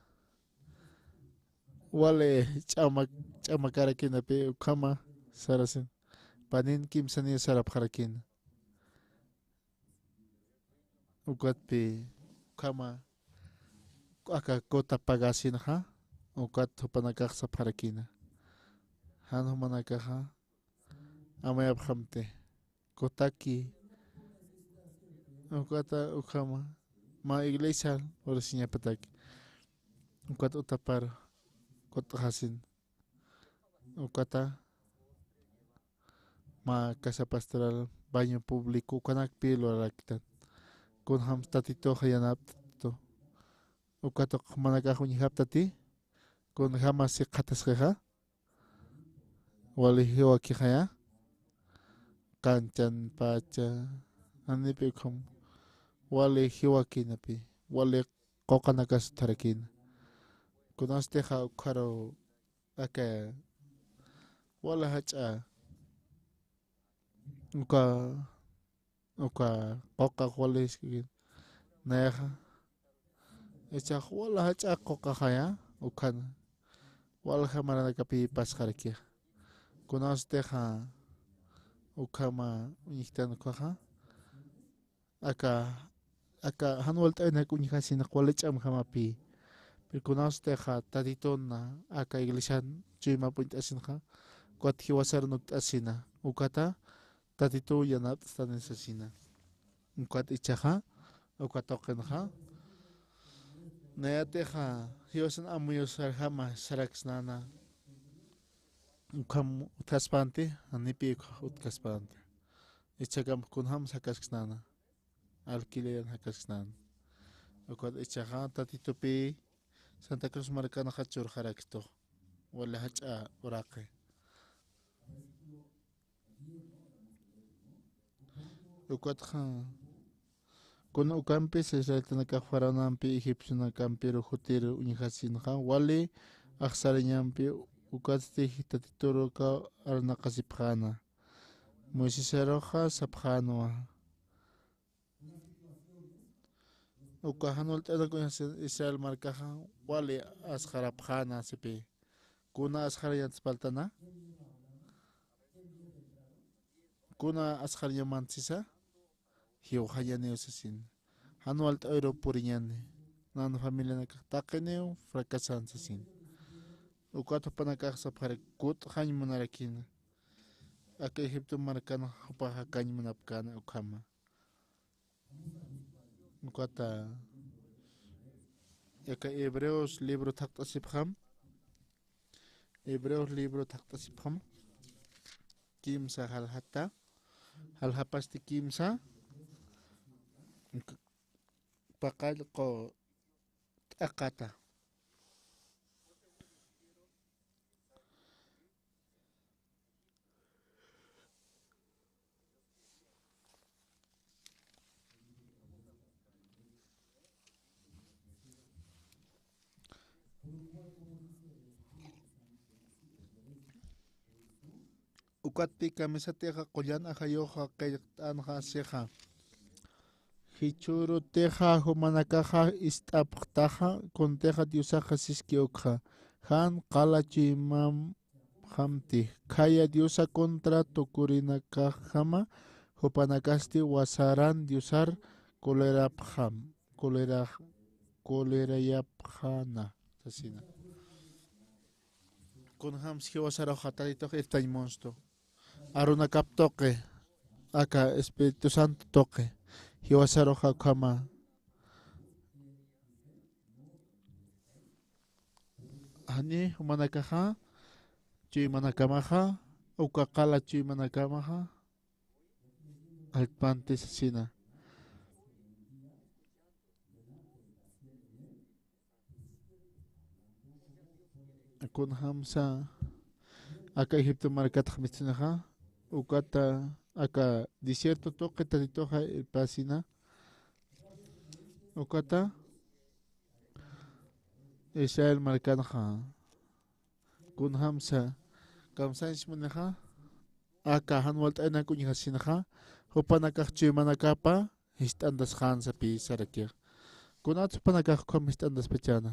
Wali ch'ama, ch'amakarakinapi ukhama sarasin. Panin kimsaniw sarapxarakina. Ukatpi ukhama aka cuota pagasinxa, ukat jupanakax sapxarakina. Jan jumanakaxa amayapxamti. Cuotaki, ukata ukhama, mä iglesia urasiñapataki. Ukat utapar cuotxasin. Ukata, mä casa pastoral, baño público, ukanakpi luraraktan. Kunjam Tatituxa yanapt'tu. Ukat jumanakax uñjaptati, kunjama sikxatasqixa, wali jiwakixaya, qanchanpacha, janipi ukham, wali jiwakinapi, wali quqanakas utjarakina. Kunasatixa ukharu aka wali jach'a, uka, uka quqax wali jisk'akin. Nayaxa, ichax wali jach'a quqaxaya, ukhana. Walja maranakapi pasxarakixa. Kunasatixa ukhama uñjtan ukhaxa. Aka, aka jan walt'awinak uñjasina wali ch'amjamapi. Pero kunasatixa Tatituna aka iglesian chuymap uñt'asinxa, ukat jiwasar nukt'asina. Ukata Tatituw yanapt'stani sasina. Ukat ichaxa, uka tuqinxa, nayatixa jiwasan amuyusarjama saraksnäna. Ukham utjaspänti, janipi uka utjaspänti. Ichhakamp kunjam jakasksnäna. Alquileran jakasksnäna. Ukat ichaxa Tatitupi Santa Cruz markanxa churxarakstu. Wali jach'a uraqi. Ukatxa, kuna ukampis israelitanakax faraonampi egipcionakampiru jutir uñjasinxa, wali axsarañampi, ukatsti Tatituruka arnaqasipxäna. Moisesaruxa sapxänwa. Uka jan walt'awinak uñjasina Israel markaxa wali asxarapxäna sipï. Kuna asxarañatspaltana? Kuna asxarañamant sisa? Jiwxañaniw sasin. Jan walt'awiru puriñani. Nan familianakax taqiniw fracasan sasin. Ukat jupanakax sapxarak kut'xañ munarakina. Aka Egipto markan jupax jakañ munapkäna ukhama. Ukata, aka Hebreos libro thaqt'asipxam. Hebreos libro thaqt'asipxam. Kimsa jaljata. Jaljapasti kimsa. Paqallqu t'aqata. Ukatpi kamisatixa qullan ajayuxa qillqt'anxa sixa. Jichhürutixa jumanakaxa ist'apxtaxa, kuntixa Diosaxa siski ukxa. Jan qala chuymamxamti. Khaya Diosa contra tukurinakaxjama, jupanakasti wasaran Diosar colerapxam, colerax-, colerayapxäna. sasina. Kunjams jiwasaruxa Tatitux irtañ munstu. Arunakap tuqi, aka Espíritu Santo tuqi, jiwasaruxa ukhama. Jani jumanakaxa, chuymanakamaxa, uka qala chuymanakamaxa, allpanti sasina. Kunjamsa aka Egipto markatax mistxanixa, ukata aka desierto tuqi Tatituxa irpasina, ukata Israel markanxa. Kunjamsa kamsañs munixa, aka jan walt'ayanak uñjasinxa, jupanakax chuymanakapa jist'antasxän sapï sarakix. Kunat jupanakax ukham jist'antaspachäna.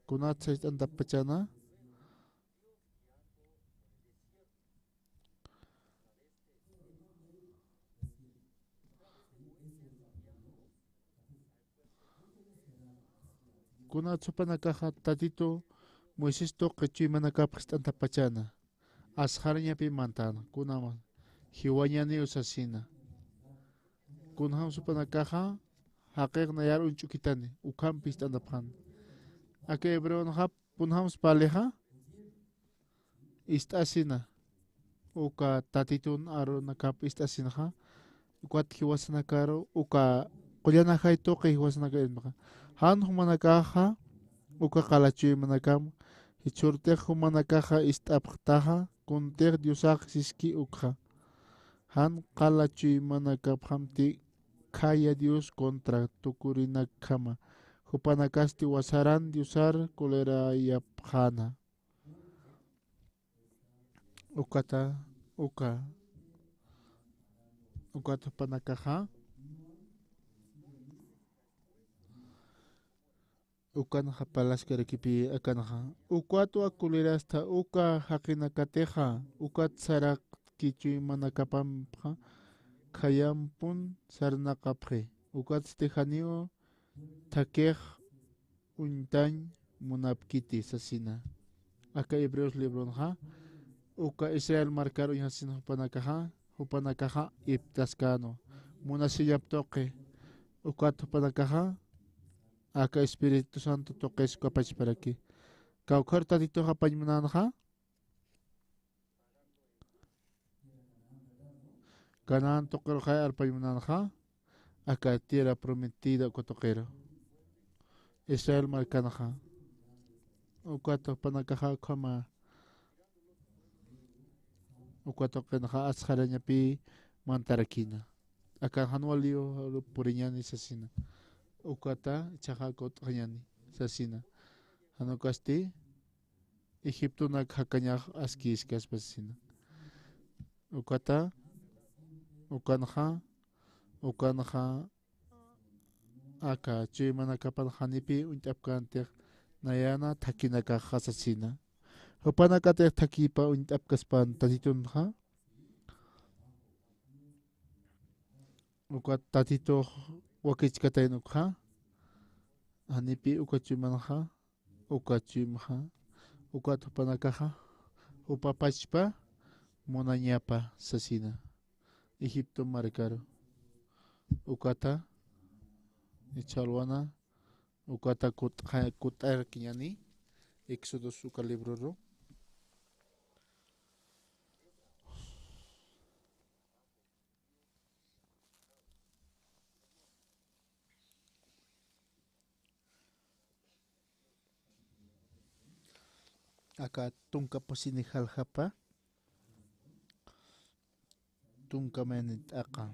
Kunat jist'antaspachäna. Kunat jupanakaxa Tatitu Moisés tuqi chuymanakap jist'antapachäna. Asxarañapï mantäna, kunjam jiwañaniw sasina. Kunjams jupanakaxa jaqix nayar uñch'ukitani, ukhampi jist'antapxäna. Aka hebreonxa, kunjams parlixa, ist'asina. Uka Tatitun Aaronakap ist'asinxa, ukat jiwasanakaru, uka qullanajay tuqi jiwasanakar irnxa. Jan jumanakaxa, uka qala chuymanakam, jichhürtix jumanakaxa ist'apxtaxa, kuntix Diosax siski ukxa. Jan qala chuymanakapxamti khaya Dios contra tukurinakjama, jupanakasti wasaran Diosar colerayapxäna. Ukata, uka, ukat jupanakaxa, ukanxa parlaskarakipï akanxa. Ukatwa colerasta uka jaqinakatixa, ukat saraki chuymanakapamxa, khayampun sarnaqapxi. Ukatsti janiw thakix uñtañ munapkiti sasina. Aka Hebreos libronxa, uka Israel markar uñjasin jupanakaxa, jupanakaxa iptaskänwa. Munasiñap tuqi, ukat jupanakaxa, aka Espíritu Santo tuqis uka pachparaki. Kawkhar Tatitux apañ munänxa, Canaán tuqirux arpañ munänxa, aka tierra prometida uka tuqiru. Israel markanxa, ukat jupanakaxa ukhama, uka tuqinxa asxarañapï mantarakïna. Akan jan waliw puriñäni sasina. Ukata ichhaxa kut'xañäni sasina. Jan ukasti, Egiptonak jakañax askïskaspa sasina. Ukata, ukanxa, ukanxa, aka chuymanakapan janipï uñt'apkäntix nayana thakinakaxa sasina. Jupanakatix thakipa uñt'apkaspan Tatitunxa. Ukat Tatitux wakichkatayn ukxa. Janipï uka chuymanxa. Uka chuymxa, ukat jupanakaxa, jupa pachpa munañapa sasina, Egipto markaru. Ukata, ichhalwana, ukata kut'a-, kut'arkiñani, Éxodos uka libroru. Aka tunka pusini jaljapa, tunka mayni t'aqa.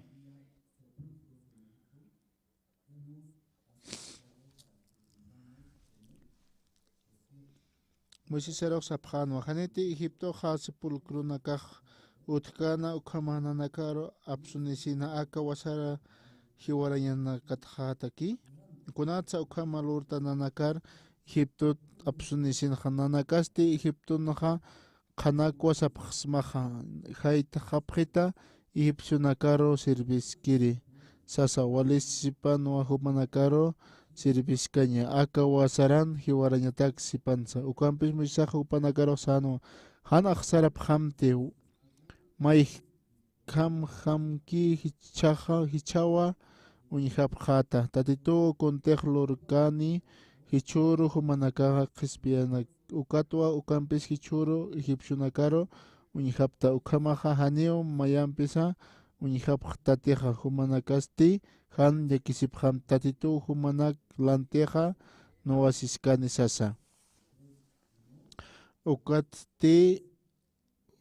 Moisesarux sapxänwa, janiti Egiptoxa sepulcronakax utjkäna ukhama nanakaru apsunisina aka wasara jiwarañanakatxätaki. Kunatsa ukhama lurta nanakar Egiptot apsunisinxa, nanakasti Egiptonxa qhanakwa sapxsmaxa, jaytxapxita egipcionakaru serviskiri sasa, walisipanwa jumanakaru sirviskaña, aka wasaran jiwarañatak sipansa. Ukampis Moisesaxa jupanakarux sänwa, jan axsarapxamti, mayjamjamki jichhaxa, jichhawa uñjapxäta. Tatituw kuntix lurkani jichhüru jumanakaxa qhispiyanak, ukatwa ukampis jichhüru egipcionakaru uñjapxta. Ukhamaxa janiw mayampisa uñjapxtatixa, jumanakasti jan llakisipxam. Tatituw jumanak lantixa nuwasiskani sasa. Ukatsti,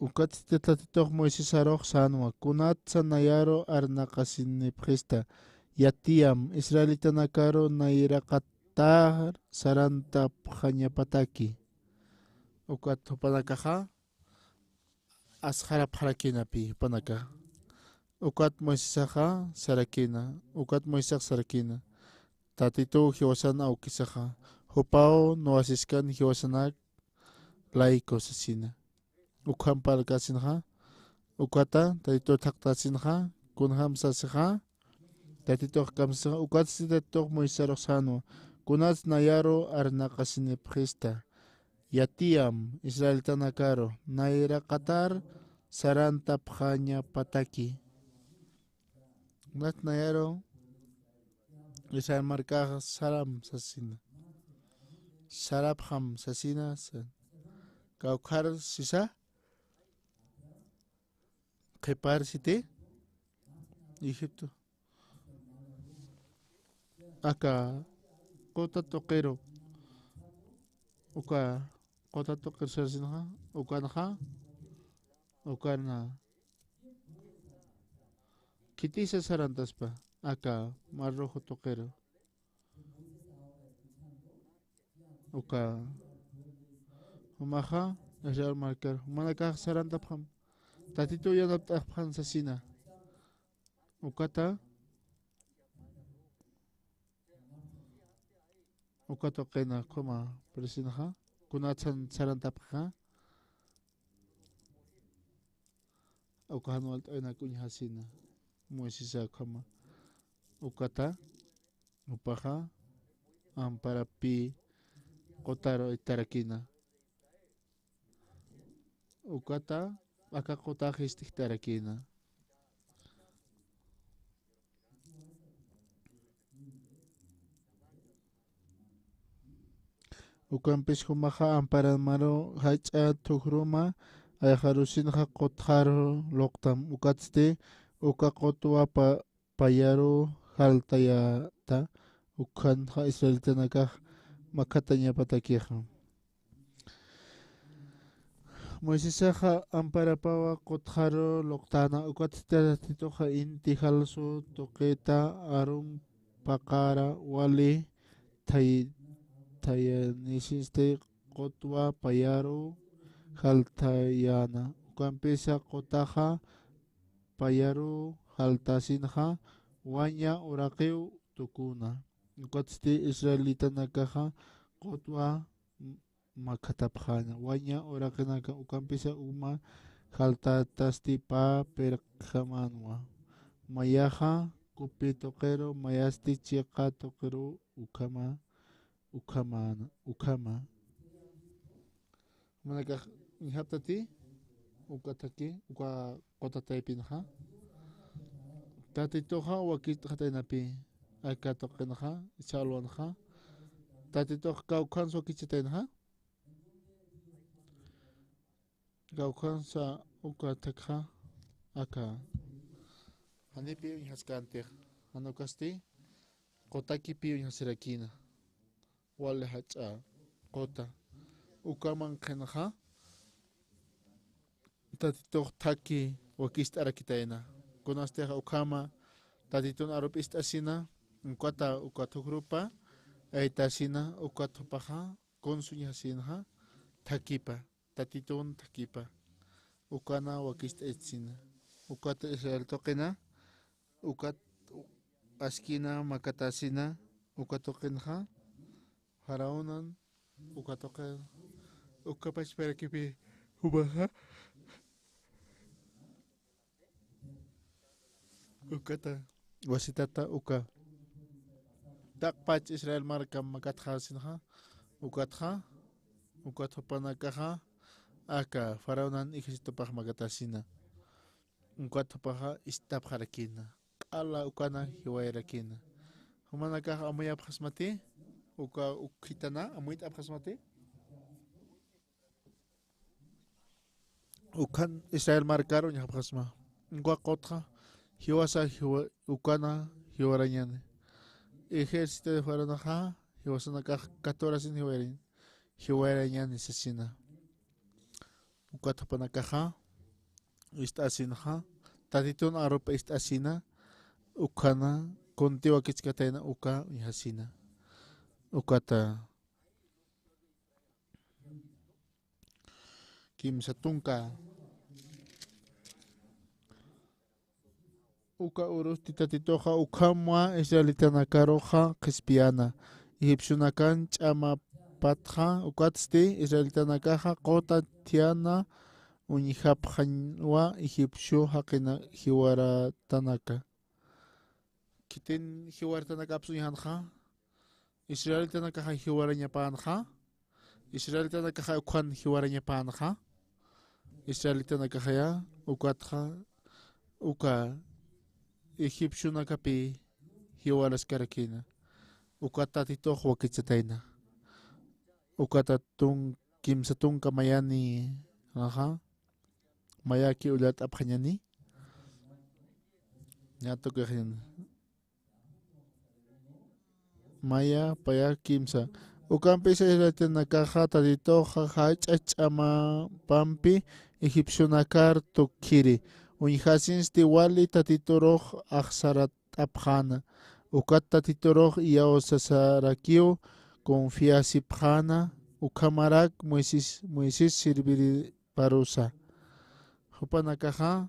ukatsti Tatitux Moisesarux sänwa, kunatsa nayaru arnaqasinipxista, yatiyam israelitanakaru nayraqatar sarantapxañapataki. Ukat jupanakaxa asxarapxarakïnapï jupanaka. Ukat Moisesaxa sarakïna, ukat Moisesax sarakïna, Tatituw jiwasan awkisaxa, jupaw nuwasiskan jiwasanak layku sasina. Ukham parlkäsinxa, ukata Tatituw thaqtäsinxa, kunjam sasixa, Tatitux kamsasixa, ukatsti Tatitux Moisesarux sänwa, kunats nayaru arnaqasinipxista, yatiyam israelitanakaru nayraqatar sarantapxañapataki. Kunats nayaru Israel markaxa saram sasina. Sarapxam sasina, sa-, kawkhar sisa, qhipar siti, Egipto. Aka quta tuqiru, uka quta tuqir sarsinxa, ukanxa, ukana khitisa sarantaspa, aka Mar Rojo tuqiru. Uka jumaxa Israel markar, jumanakax sarantapxam, Tatituw yanapt'apxam sasina. Ukata, uka tuqina ukhama presinxa, kunatsan sarantapxixa, uka jan walt'awinakuñjasina, Moisesa ukhama, ukata, jupaxa amparapï qutaru ittarakïna. Ukata aka qutax ist'ijtarakïna. Ukampis jumaxa amparan maru jach'a thujruma ayxarusinxa qutxaru luqtam. Ukatsti uka qutwa pa-, payaru jaltayäta, ukhanxa israelitanakax makhatañapatakixa. Moisesaxa amparapawa qutxaru luqtäna, ukatsti Tatituxa inti jalsu tuqita Aarón paqara wali thay-, thayanisisti qutwa payaru jaltayäna. Ukampisa qutaxa payaru jaltasinxa waña uraqiw tukuna. Ukatsti israelitanakaxa qutwa m-, makhatapxäna. Waña uraqinaka ukampisa uma jaltatasti pä pirqjamanwa. Mayaxa kupi tuqiru, mayasti chiqa tuqiru ukhama, ukhamana, ukhama. Jumanakax uñjaptati, uka thaki, uka quta taypinxa. Tatituxa wakist'xataynapï, aka tuqinxa, challwanxa. Tatitux kawkhansa wakichataynxa. Kawkhansa uka thakxa, aka. Janipï uñjaskänti, jan ukasti, qutakipï uñjasirakïna. Wali jach'a quta. Ukaman qhinxa, Tatitux thaki wakist'arakitayna. Kunastix ukhama, Tatitun arup'ist'asina, ukata, uka thujrupa, aytasina, ukat jupaxa, kunsuñjasinxa, thakipa. Tatitun thakipa, ukana wakist'aytsina, ukat Israel tuqina, ukat askina makatasina, uka tuqinxa, Faraonan, uka tuqin, uka pachparakipï jumaxa, ukata, wasitata uka. Taqpach Israel markam makatxasinxa, ukatxa, ukat jupanakaxa, aka faraonan ejércitopax makatasina. Ukat jupaxa ist'apxarakina. Q'ala ukana jiwayarakina. Jumanakax amuyapxasmati, uka ukhitana amuyt'apxasmati. Ukhan Israel markar uñjapxasma. Uka qutxa jiwasa jiwa-, ukana jiwarañani. Ejército de Faraonaxa jiwasanakax catorce jiwarañ-, jiwarañani sasina. Ukat jupanakaxa ist'asinxa, Tatitun arup ist'asina, ukhana kunti wakichkatayna uka uñjasina. Ukata kimsa tunka. Uka urusti Tatituxa ukhamwa israelitanakaruxa qhispiyäna. Egipcionakan ch'amapatxa, ukatsti israelitanakaxa quta thiyana uñjapxañwa egipcio jaqina jiwaratanaka. Khitin jiwaratanakapsa uñjanxa, israelitanakaxa jiwarañapänxa, israelitanakaxa ukhan jiwarañapänxa, israelitanakaxaya, ukatxa, uka egipcionakapi jiwaraskarakina, ukat Tatitux wakichatayna, ukat tun-, kimsa tunka mayani, axa, mayaki ullart'apxañani, ña tukuxañani. Maya, paya, kimsa. Ukampisa israelitanakaxa Tatituxa jach'a ch'amapampi egipcionakar tukkhiri. Uñjasinsti wali Tatiturux axsarat'apxäna. Ukat Tatiturux iyawsasarakiw confiasipxäna. Ukhamarak Moisés, Moisés sirviriparusa. Jupanakaxa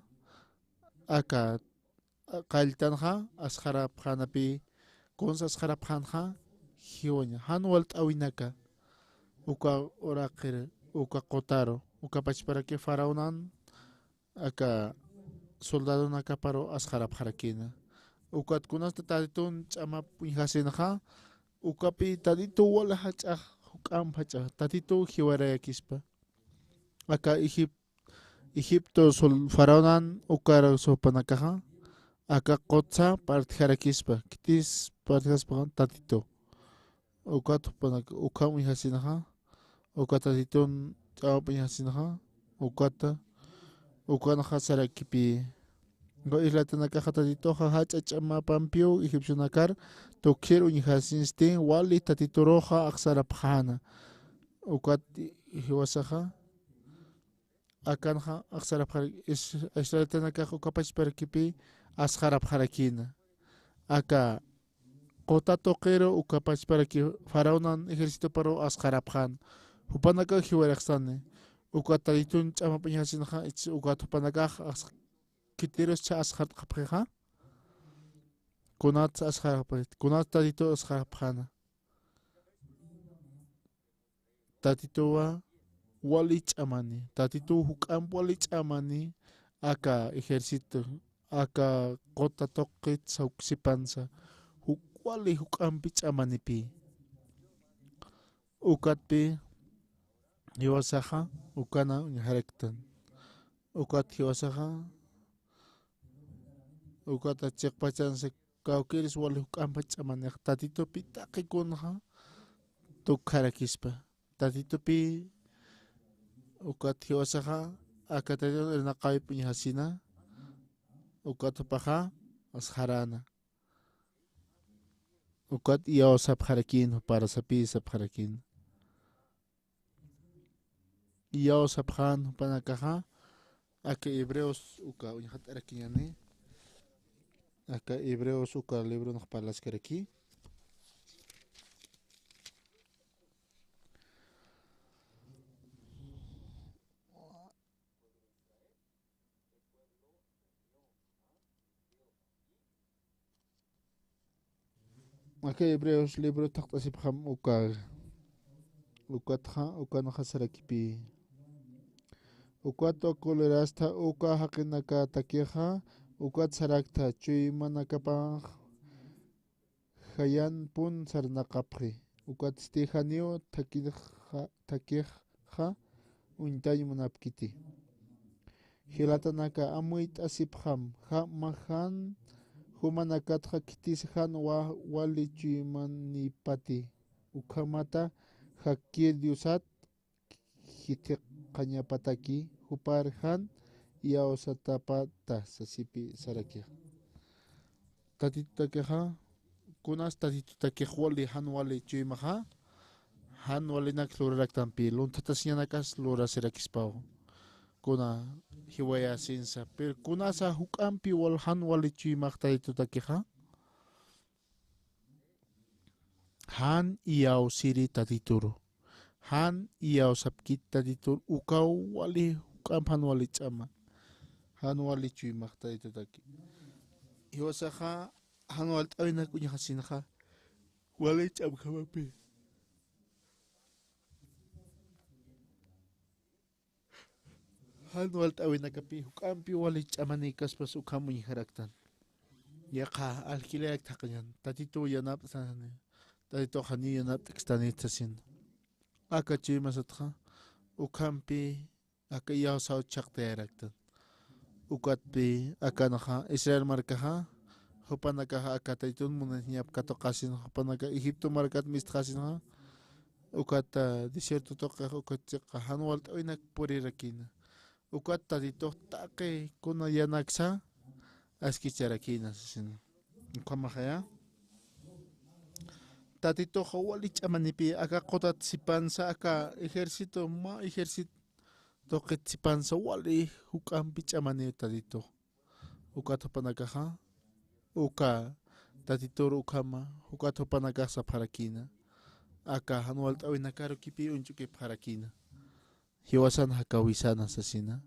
aka qalltanxa asxarapxänapï, kunsa asxarapxänxa, jiwaña, jan walt'äwinaka, uka uraqir, uka qutaru, uka pachparaki faraonan, aka soldadonakaparu asxarapxarakina. Ukat kunasta Tatitun ch'amap uñjasinxa, ukapï Tatitu wali jach'a, juk'amp jach'a, Tatitu jiwarayakispa. Aka Egip-, Egipto sol-, faraonan ukar jupanakaxa, aka qutsa partjarakispa, khitis partjaspa Tatitu. Ukat jupanaka, ukham uñjasinxa, uka Tatitun ch'amap uñjasinxa, ukata, ukanxa sarakipï. Israelitanakaxa Tatituxa jach'a ch'amapampiw egipcionakar tukkhir uñjasinsti wali Tatituruxa axsarapxäna. Ukat jiwasaxa, akanxa axsarapxar-, is-, israelitanakax uka pachparakipï asxarapxarakïna. Aka quta tuqiru uka pachparaki faraonan ejércitoparu asxarapxän. Jupanakax jiwarixsani. Uka Tatitun ch'amap uñjasinxa, ichis ukat jupanakax as-, khitirus chha asxart'apxixa. Kunats asxarapxi, kunats Tatitu asxarapxäna. Tatituwa wali ch'amani, Tatitu juk'amp wali ch'amani, aka ejército, aka quta tuqit sawksipansa, juk wali juk'ampi ch'amanipï. Ukatpï, jiwasaxa, ukana uñjaraktan. Ukat jiwasaxa, ukata chiqpachansa, kawkïris wali juk'ampa ch'amanix Tatitupi taqi kunxa tukjarakispa. Tatitupi ukat jiwasaxa, aka Tatitun irnaqawip uñjasina, ukat jupaxa asxaräna. Ukat iyawsapxarakïn, jupar sapï sapxarakïn. Iyawsapxän jupanakaxa, aka Hebreos uka uñxat'arakiñäni, aka Hebreos uka libronx parlaskaraki. Aka Hebreos libro thaqt'asipxam uka, ukatxa, ukanxa sarakipï. Ukat uka colerasta uka jaqinakatakixa, ukat saraktha chuymanakapax khayanpun sarnaqapxi. Ukatsti janiw thakixa, thakixa uñtañ munapkiti. Jilatanaka, amuyt'asipxam, ja, mä jan jumanakatxa khitis jan wa-, wali chuymanipati. Ukhamata jakkir Diosat jithiqañapataki, jupar jan iyawsatapata sasipi sarakixa. Tatitutakixa, kunas tatitutakix wali, jan wali chuymaxa, jan walinak luraraktampi, lunthatasiñanakas lurasirakispaw. Kuna jiwayasinsa, pero kunasa juk'ampi wal jan wali chuymax tatitutakixa, jan iyawsiri tatituru. Jan iyawsapkit tatitur ukaw wali juk'amp jan wali ch'ama. Jan wali chuymax tatitutaki. Jiwasaxa jan walt'äwinak uñjasinxa wali ch'amjamapi. Jan walt'äwinakapi juk'ampi wali ch'amanïkaspas ukham uñjaraktan. Yaqha alquilerak thaqañan, tatituw yanapt'sani, tatituw janiw yanapt'kstani sasin. Aka chuymasatxa, ukhampi, aka iyawsaw chhaqtayaraktan. Ukatpi, akanxa, Israel markaxa, jupanakaxa aka tatitun munasiñap katuqasin, jupanaka Egipto markat mistxasinxa, ukat, ah, desierto tuqix, ukat chiqa, jan walt'äwinak purirakïna. Ukat tatitux taqi kuna yanaksa askicharakïna, sasin. Ukhamaxaya. Tatitux wali ch'amanipi aka qutat sipansa aka ejército, mä ejército tuqit sipansa wali juk'ampi ch'amaniw tatitux. Ukat jupanakaxa, uka tatitur ukhama, ukat jupanakax sapxarakïna. Aka jan walt'äwinakarukipi uñch'ukipxarakïna. Jiwasan jakawisana sasina.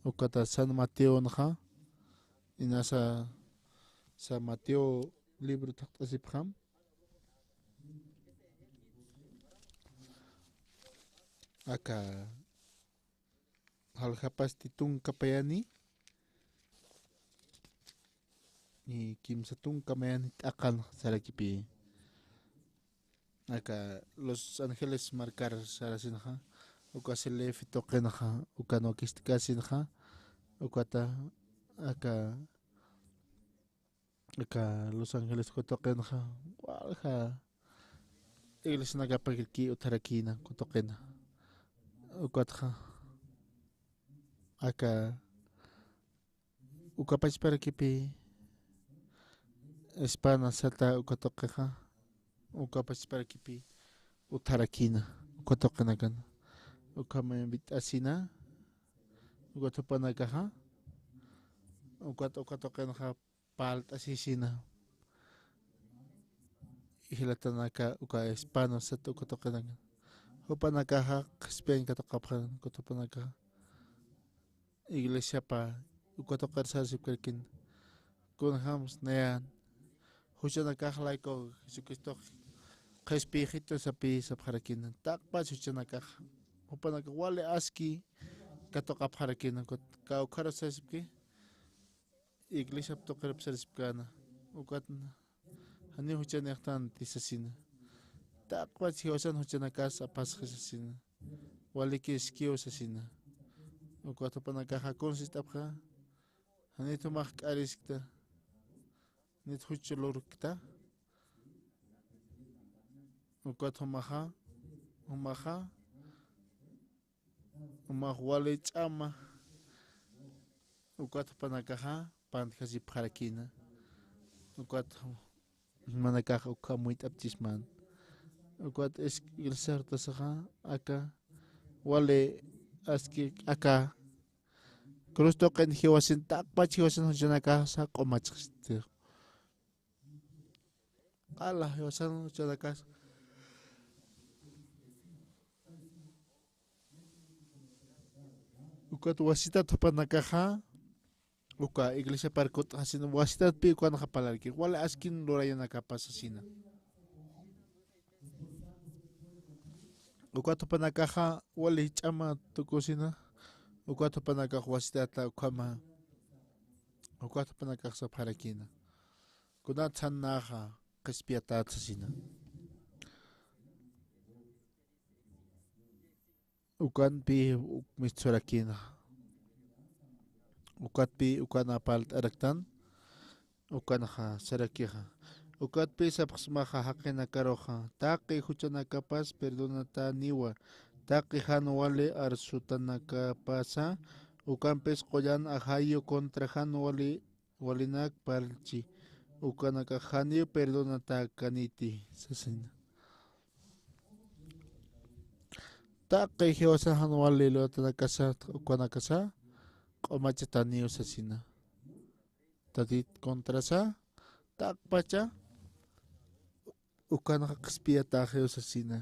Ukata San Mateonxa, inasa San Mateo libro thaqt'asipxam. Aka jaljapasti tunka payani, y kimsa tunka mayani t'aqan sarakipi. Aka Los Ángeles markar sarasinxa, uka Selefi tuqinxa, ukan wakist'kasinxa, ukata aka Aka Los Ángeles kutuqinxa, walja iglesianakapakirki utjarakïna kutuqina. Ukatxa, aka, uka pachparakipi, España sata uka tuqixa, uka pachparakipi utjarakïna, uka tuqinakan. Uka mayambit'asina, uka thupanakaxa, ukat uka tuqinxa, palt'asisina. Jilatanaka uka hispano sat uka tuqinaka. Jupanakaxa qhispiyañ katuqapxan, uka thupanakaxa. Iglesiapa uka tuqir sarasipkarkin. Kunjams nayan. Juchanakax layku Jesucristox qhispiyxitu sapi sapxarakina. Taqpach juchanakax. Jupanakax wali aski katuqapxarakina. Ukat kawkharu sarasipki. Iglesiap tuqirap sarisipkäna, ukatna, janiw juchanïxtanti sasina. Taqpach jiwasan juchanakas apasxi sasina. Waliki iskiw sasina. Ukat jupanakaxa kuns ist'apxa, janit jumax k'ariskta, janit juch lurkta. Ukat jumaxa, jumaxa, jumax wali ch'ama, ukat jupanakaxa pantjasipxarakina, ukat jumanakax uka amuyt'apchisman, ukat iglesiar tasaxa aka wali aski aka cruz tuqin jiwasin taqpach jiwasin juchanakaxa q'umachxsti. Q'ala jiwasan juchanakas. Ukat wasitat jupanakaxa, uka iglesiapar kut'xasina, wasitatpi ukanxa parlarki, wali askin lurayanakapas sasina. Ukat jupanakaxa, wali ch'ama tukusina, ukat jupanakax wasitata ukhama, ukat jupanakax sapxarakina. Kunat jan naxa, qhispiyatät sasina. Ukanpi uk mistsurakïna. Ukatpi ukan parlt'araktan, ukanxa sarakixa. Ukatpi sapxsmaxa jaqinakaruxa, taqi juchanakapas perdonatäniwa, taqi jan wali arsutanakapasa, ukampis qullan ajayu contra jan wali walinak parlchi, ukanakax janiw perdonatäkaniti sasina. Taqi jiwasan jan wali lutanakasa, ukanakasa q'umachataniw sasina. Tatit contrasa, taqpacha, ukanxa qhispiyatäxiw sasina.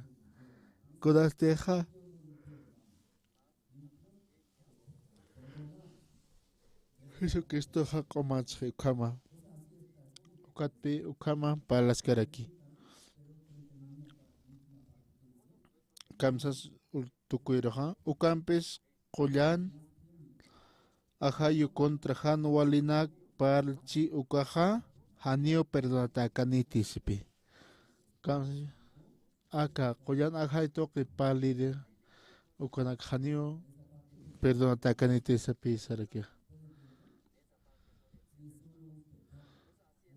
Kunastixa Jesucristoxa q'umachxi ukhama. Ukatpi ukhama parlaskaraki. Kamsas ul-, tukuyruxa, ukampis qullan ajayu contra jan walinak parlchi ukaxa, janiw perdonatäkaniti sipi. Kamsas Aka, qullan ajay tuqi parliri, ukanak janiw perdonatäkaniti sapï sarakix.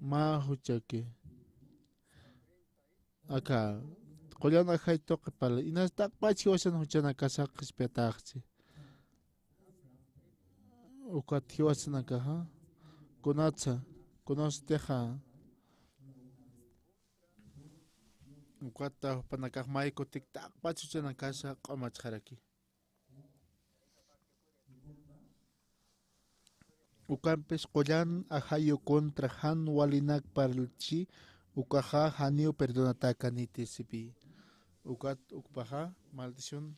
Mä juchaki. Aka, qullan ajay tuqi parli. Inas taqpach jiwasan juchanakasa qhispiyatäxchi. Ukat jiwasanakaxa. Kunatsa, kunastixa. Ukata jupanakax may kutik taqpach juchanakasa q'umachxaraki. Ukampis qullan ajayu contra jan walinak parlchi, ukaxa janiw perdonatäkaniti sipi. Ukat ukpaxa maldición.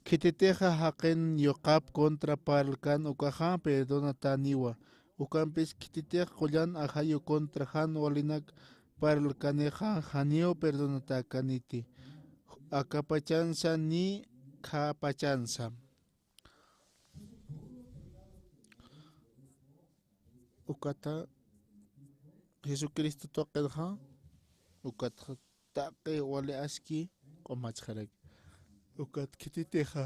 Khititixa jaqin yuqap contra parlkan ukaxa perdonatäniwa. Ukampis khititix qullan ajayu contra jan walinak parlkanixa janiw perdonatäkaniti. Akapachansa ni khapachansa. Ukata Jesucristo tuqinxa, ukatxa taqi wali aski q'umachxaraki. Ukat khititixa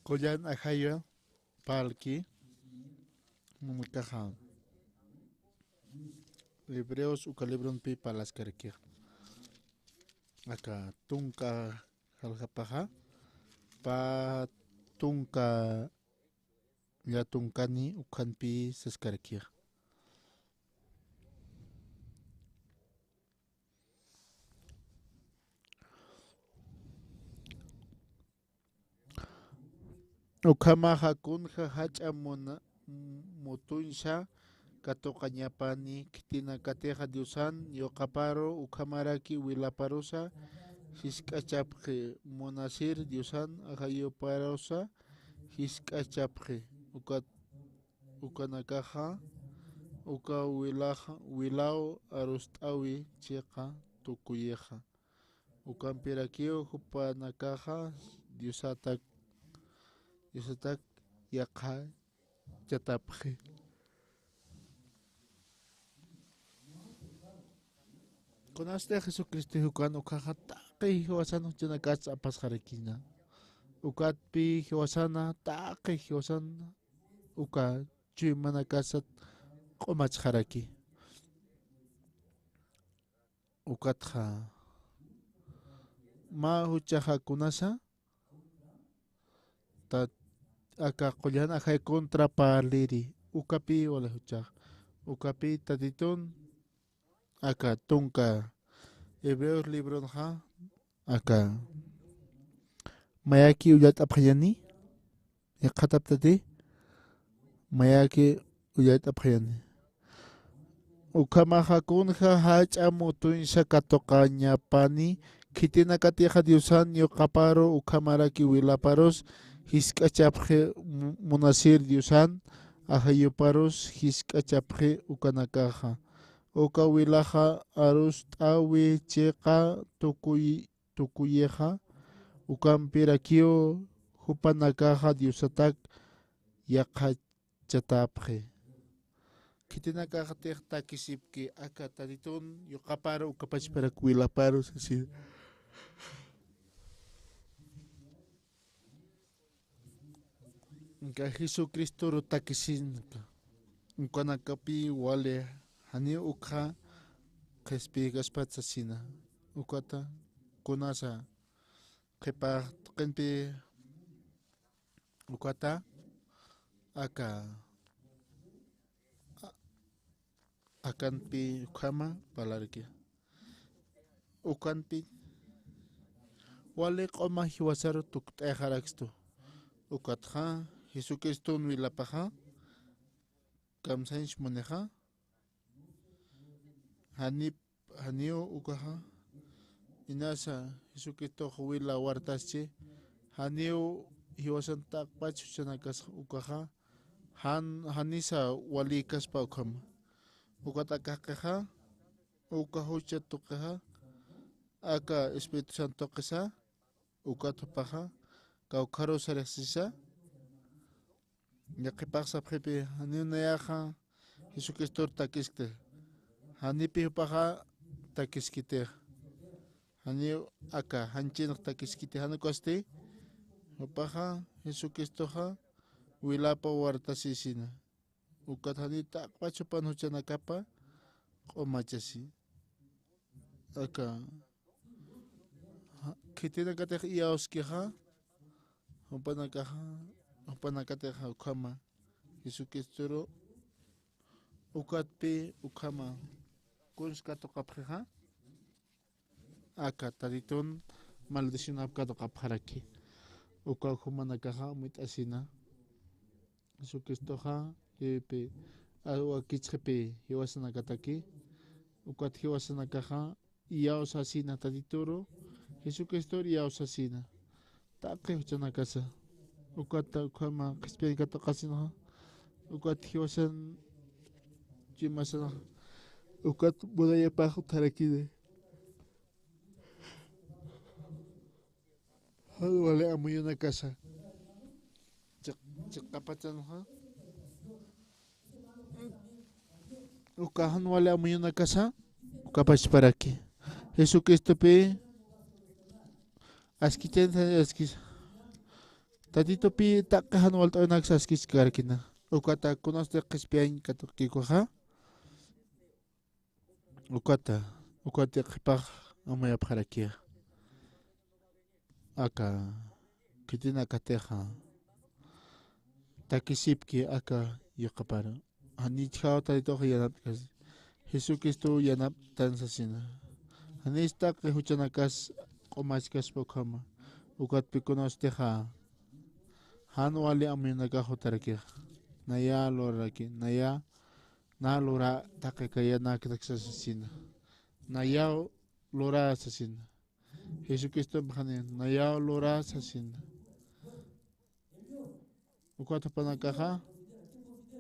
qullan ajaywa parlki, munakaxa Hebreos uka libronpi parlaskarakixa. Aka tunka jaljapaxa, pä tunka llatunkani ukhanpi saskarakixa. Ukhamaxa kunja jach'a muna-, mutuñsa katuqañapani, khitinakatixa Diosan yuqaparu ukhamaraki wilaparusa jisk'achapxi, munasir Diosan ajayuparusa jisk'achapxi. Ukat ukanakaxa, uka wilaxa, wilaw arust'awi chiqa tukuyixa. Ukampirakiw jupanakaxa Diosatak, Diosatak yaqhachatapxi. Kunasti Jesucristo ukan ukaxa taqi jiwasan juchanakas apasxarakina. Ukatpi jiwasana, taqi jiwasana, uka chuymanakasat q'umachxaraki. Ukatxa mä juchaxa kunasa, ta-, aka qullan ajay contra parliri, ukapi wali juchax, ukapi Tatitun, aka tunka Hebreos libronxa, aka mayaki ullat'apxayani, yaqhataptati, mayaki ullat'apxayani. Ukhamaxa kunja jach'a mutuñsa katuqañapani, khitinakatixa Diosan yuqaparu ukhamaraki wilaparus jisk'achapxi, mu-, munasir Diosan ajayuparus jisk'achapxi ukanakaxa. Uka wilaxa arust'awi chiqa tukuy-, tukuyixa, ukampirakiw jupanakaxa Diosatak yaqhachatapxi. khitinakaxatix takisipki aka Tatitun yuqaparu, uka pachparak wilaparu sasina. Inka Jesucristoru takisinaka. Ukanakapi wali janiw ukxa qhispiykaspati sasina. Ukata kunasa qhipax tuqinpi ukata aka a-, akanpi ukhama parlaraki. Ukanpi wali q'uma jiwasaru tukt'ayxarakstu. Ukatxa Jesucriston wilapaxa kamsañs munixa. Jani, janiw ukaxa inasa Jesucristox wila wartaschi, janiw jiwasan t'aqpach juchanakas ukaxa, jan, janisa walïkaspa ukhama. Ukat aka jaqixa, uka jucha tuqixa, aka Espíritu Santo tuqisa, ukat jupaxa, kawkharu sarix sisa, yaqhipax sapxipi, janiw nayaxa Jesucristor takiskti. Janipi jupaxa takiskitix. Janiw aka, janchinx takiskiti, jan ukasti. Jupaxa Jesucristoxa wilapa wartasisina. Ukat jani t'aqpach jupan juchanakapa q'umachasi. Aka, ja, khitinakatix iyawskixa, jupanakaxa, jupanakatixa ukhama, Jesucristoru, ukatpi ukhama, kuns katuqapxixa, aka Tatitun maldicionap katuqapxaraki. Uka jumanakaxa amuyt'asina. Jesucristoxa, jiwpi, a, wakichxapi jiwasanakataki, ukat jiwasanakaxa, iyawsasina Tatituru, Jesucristoru iyawsasina. Taqi juchanakasa. Ukata ukhama qhispiyañ katuqasinxa. Ukat jiwasan chimasanaxa. Ukat munayapax utjarakini. Jan wali amuyunakasa. Chiq-, chiqapachanxa. Uka jan wali amuyunakasa, uka pachparaki. Jesucristopi askichansa, askis-, Tatitupi taqi jan walt'awinaksa askichkarakina. Ukata kunasti qhispiyañ katuqkikuxa. Ukata, ukata qhipax amuyapxarakixa. Aka, khitinakatixa takisipki aka yuqaparu. Janichjaw Tatitux yanapt'kasi. Jesucristo yanapt'tan sasina. Janis taqi juchanakas q'umachkaspa ukhama. Ukatpi kunawstixa jan wali amuyunakax jutarakixa. Naya luraraki, naya, na lura taqi kayanaktaksa sasina. Nayaw lura sasina. Jesucristo jani, nayaw lura sasina. Ukat jupanakaxa,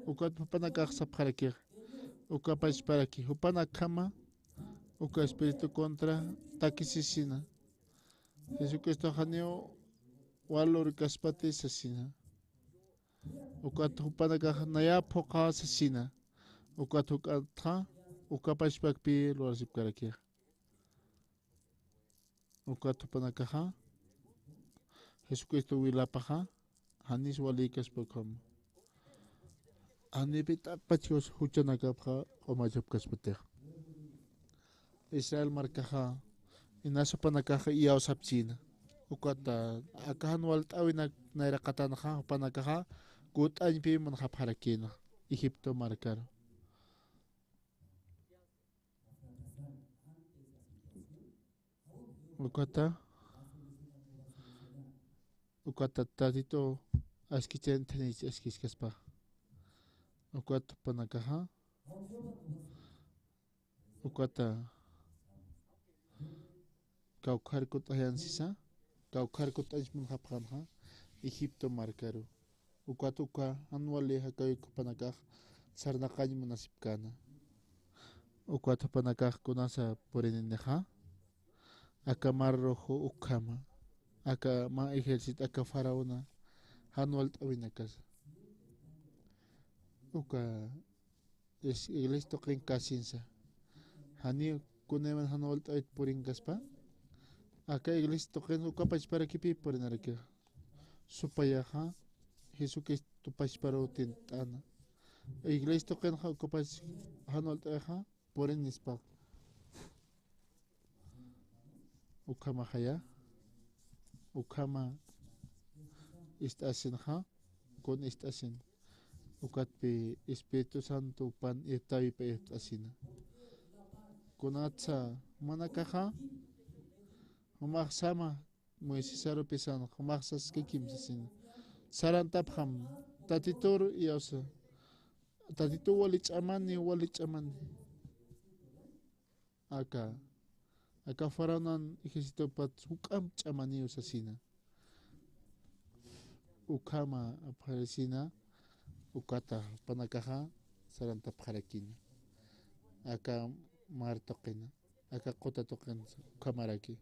ukat jupanakax sapxarakix, uka pachparaki, jupanakjama, uka espíritu contra takisisina. Jesucristo janiw wal lurkaspati sasina. Ukat jupanakax naya phuqa sasina. Ukat juk'atxa, uka pachpakpi lurasipkarakix. Ukat jupanakaxa, Jesucristo wilapaxa, janis walïkaspa ukhama. Janipi t'aqpach juchanakapxa q'umachapkaspatix. Israel markaxa, inas jupanakaxa iyawsapchïna. Ukata, aka jan walt'äwinak nayraqatanxa, jupanakaxa, kut'añpi munxapxarakïna, Egipto markaru. Ukata, ukata Tatitu askichanithanich askiskaspa. Ukat jupanakaxa, ukata kawkhar kut'ayan sisa, kawkhar kut'añch munxapxänxa, Egipto markaru. Ukat uka jan wali jakawik jupanakax sarnaqañ munasipkäna. Ukat jupanakax kunasa purininixa, aka Mar Rojo ukhama, aka mä ejército, aka faraona jan walt'äwinakasa. Uka es iglesia tuqin kasinsa. Jani kunayman jan walt'awit purinkaspa. Aka iglesia tuqin uka pachparakipï purinarakixa. Supayaxa Jesucristo pachparuw tint'ana. Iglesia tuqinxa uka pach jan walt'awixa purin nispa. Ukhamaxaya, ukhama ist'asinxa, kun ist'asin. Ukatpï Espíritu Santo jupan irtawipa irt'asina. Kunatsa jumanakaxa, jumax sama, Moisés arupisan, jumax saskikim sasina. Sarantapxam, Tatitur iyawsa. Tatitu wali ch'amani, wali ch'amani. Aka, aka faraonan ejércitopat juk'amp ch'amaniw sasina. Ukhama apxarisina, ukata jupanakaxa sarantapxarakina. Aka mar tuqina, aka quta tuqinsa, ukhamaraki.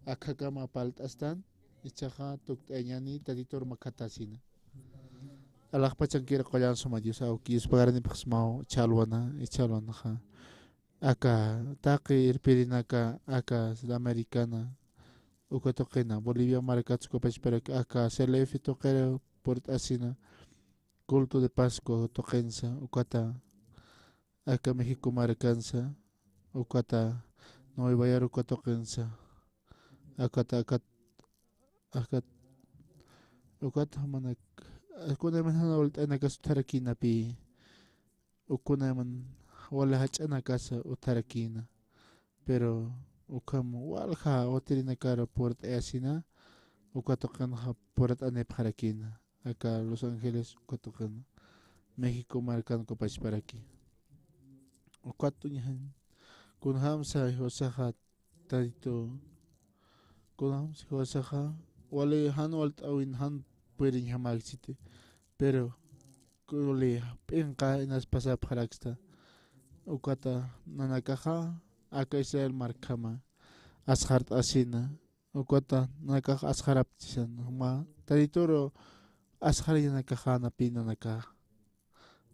Akhakama parlt'astan, ichaxa tukt'ayañani Tatitur makhatasina. Alaxpachankir qullan suma Dios awki, Dios pagaranipxsmaw, ch'alwana, ich'alwanaxa. Aka taqi irpirinaka, aka Sudamericana, uka tuqina, Bolivia markats uka pachparak, aka C L F tuqir purt'asina, culto de Pascua tuqinsa, ukata, aka México markansa, ukata, Nueva York uka tuqinsa, akata, akat, akat, ukat jumanak, kunayman jan walt'awinakas utjarakïnapï. Ukunayman wali jach'anakasa utjarakïna. Pero ukham walja awatirinakar purt'ayasina, uka tuqinxa purt'anipxarakïna. Aka Los Ángeles uka tuqin México markan uka pachparaki. Ukat uñjan kunjamsa jiwasaxa Tatitu, kunjamsa jiwasaxa wali jan walt'awin jan puyiriñjamäksiti. Pero kuli p'inqa inas pasapxaraksta. Ukata nanakaxa aka Israel markhama asxart'asina. Ukata nanakax asxarapchisan. Juma Tatituru asxarañanakaxänapï nanakax.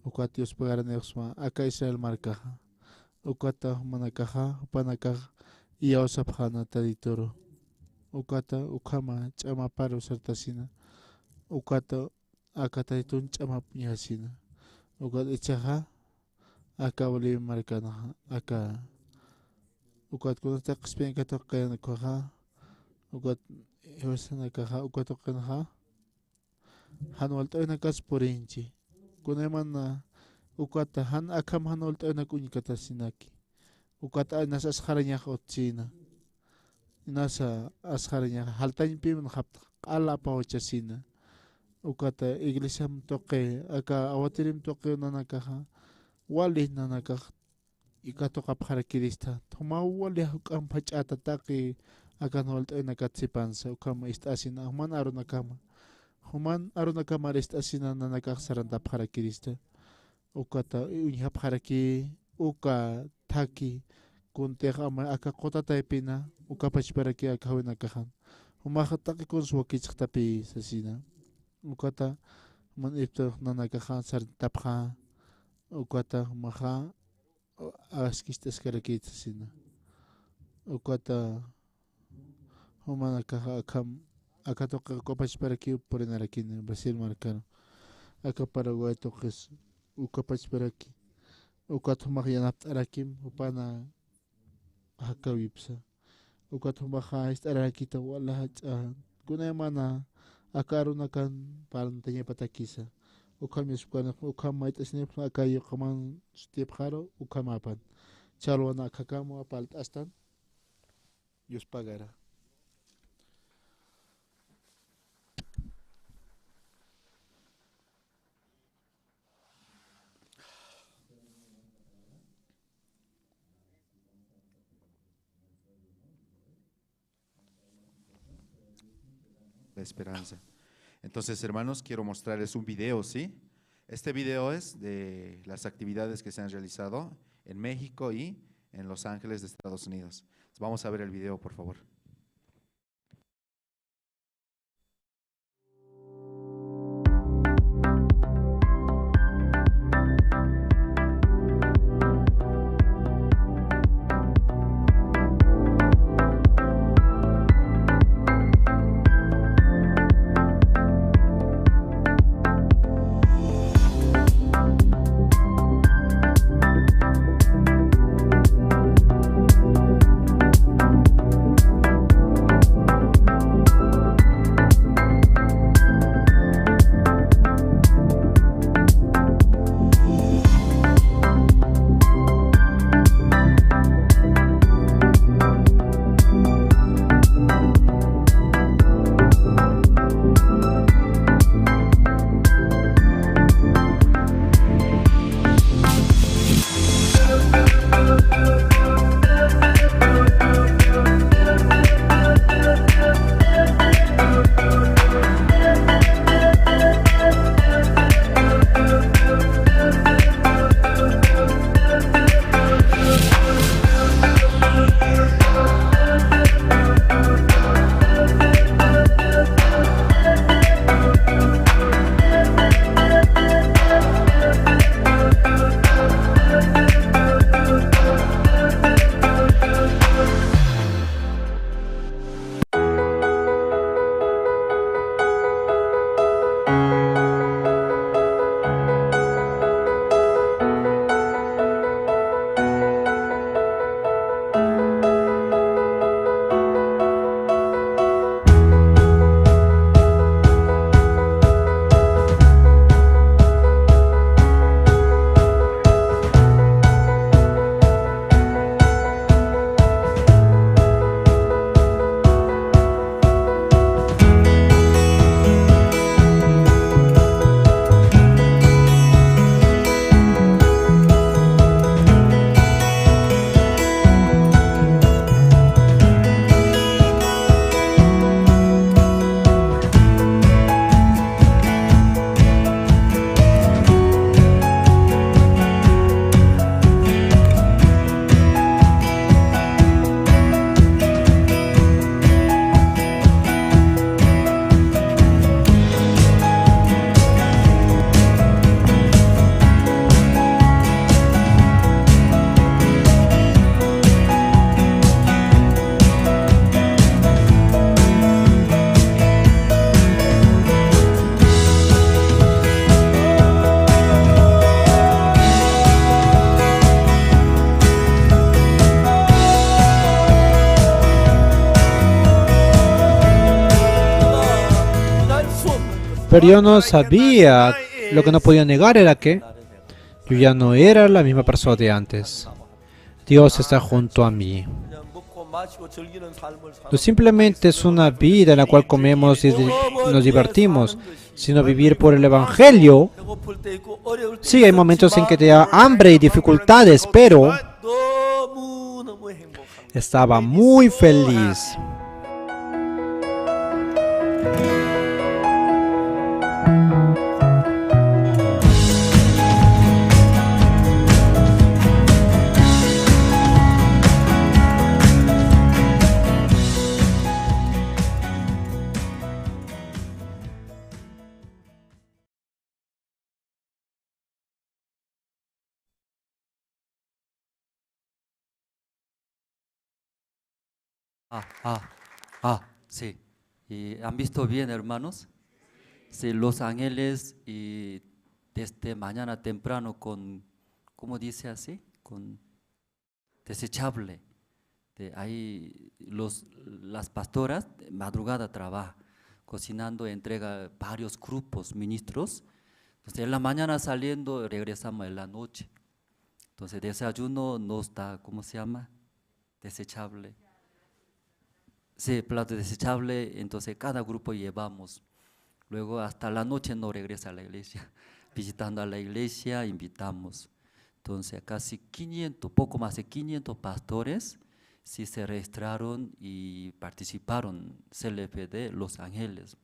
Ukat Dios pagaranipxsma aka Israel markaxa. Ukata jumanakaxa, jupanakax iyawsapxäna Tatituru. Ukata ukhama ch'amaparu sartasina. Ukata aka Tatitun ch'amap uñjasina. Ukat ichaxa, aka Bolivia markanxa, aka, ukat kunatsa qhispiyankatuq kayan ukhaxa, ukat jiwasanakaxa, uka tuqinxa, jan walt'awinakas purinchi. Kunayman, ukata jan akham jan walt'awinak uñkatasinaki. Ukata inas asxarañax utsina. Inasa asxarañax jaltañpï munxapta q'ala apawachasina. Ukata iglesiam tuqi, aka awatirim tuqi nanakaxa, wali nanakax katuqapxarakirista. Jumaw wali juk'amp jach'ata taqi akan walt'awinakat sipansa, ukham ist'asina, juman arunakama. Juman arunakamar ist'asina nanakax sarantapxarakirista. Ukata uñjapxaraki, uka thaki, kuntix ama aka quta taypina, uka pachparaki aka jawinakaxan. Jumax taqi kuns wakichxtapï sasina. Ukata, juman irptux nanakaxa sarantapxa, ukata jumaxa, askicht'askarakït sasina. Ukata, jumanakaxa akham, aka tuqi uka pachparakiw purinarakini Brasil markaru. Aka Paraguay tuqis uka pachparaki. Ukat jumax yanapt'arakim jupana jakawipsa. Ukat jumaxa jist'ararakita wala jach'a. Kunaymana aka arunakan parltañapatakisa. Ukham yuspanix, ukham mayt'asinipxna aka yuqaman sutipxaru, ukhamapan. Ch'alwana akhakama parlt'astan. Dios pagara. La esperanza. Entonces, hermanos, quiero mostrarles un video, ¿sí? Este video es de las actividades que se han realizado en México y en Los Ángeles de Estados Unidos. Vamos a ver el video, por favor. Pero yo no sabía, lo que no podía negar era que yo ya no era la misma persona de antes. Dios está junto a mí. No simplemente es una vida en la cual comemos y di-, nos divertimos, sino vivir por el Evangelio. Sí, hay momentos en que te da hambre y dificultades, pero estaba muy feliz. Ah, ah, ah, sí. ¿Y han visto bien, hermanos? Sí, los ángeles y desde mañana temprano con, ¿cómo dice así? Con desechable. De ahí los, las pastoras de madrugada trabaja, cocinando, entrega varios grupos, ministros. Entonces, en la mañana saliendo, regresamos en la noche. Entonces, desayuno no está, ¿cómo se llama? Desechable. Sí, plato desechable, entonces cada grupo llevamos. Luego hasta la noche no regresa a la iglesia. Visitando a la iglesia, invitamos. Entonces, casi quinientos, poco más de quinientos pastores sí se registraron y participaron C L F D Los Ángeles.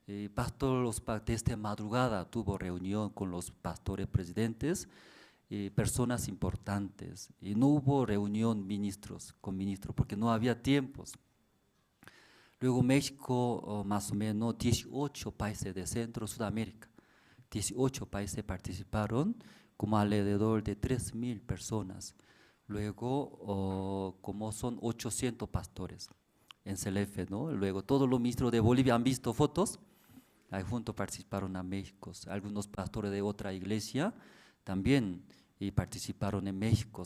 Eh, pastor Los Pa-, desde madrugada tuvo reunión con los pastores presidentes y personas importantes. Y no hubo reunión ministros, con ministros, porque no había tiempos. Luego México, oh, más o menos dieciocho países de Centro Sudamérica, dieciocho países participaron, como alrededor de tres mil personas. Luego, oh, como son ochocientos pastores en C L F, ¿no? Luego, todos los ministros de Bolivia han visto fotos, ahí junto participaron a México. Algunos pastores de otra iglesia también y participaron en México.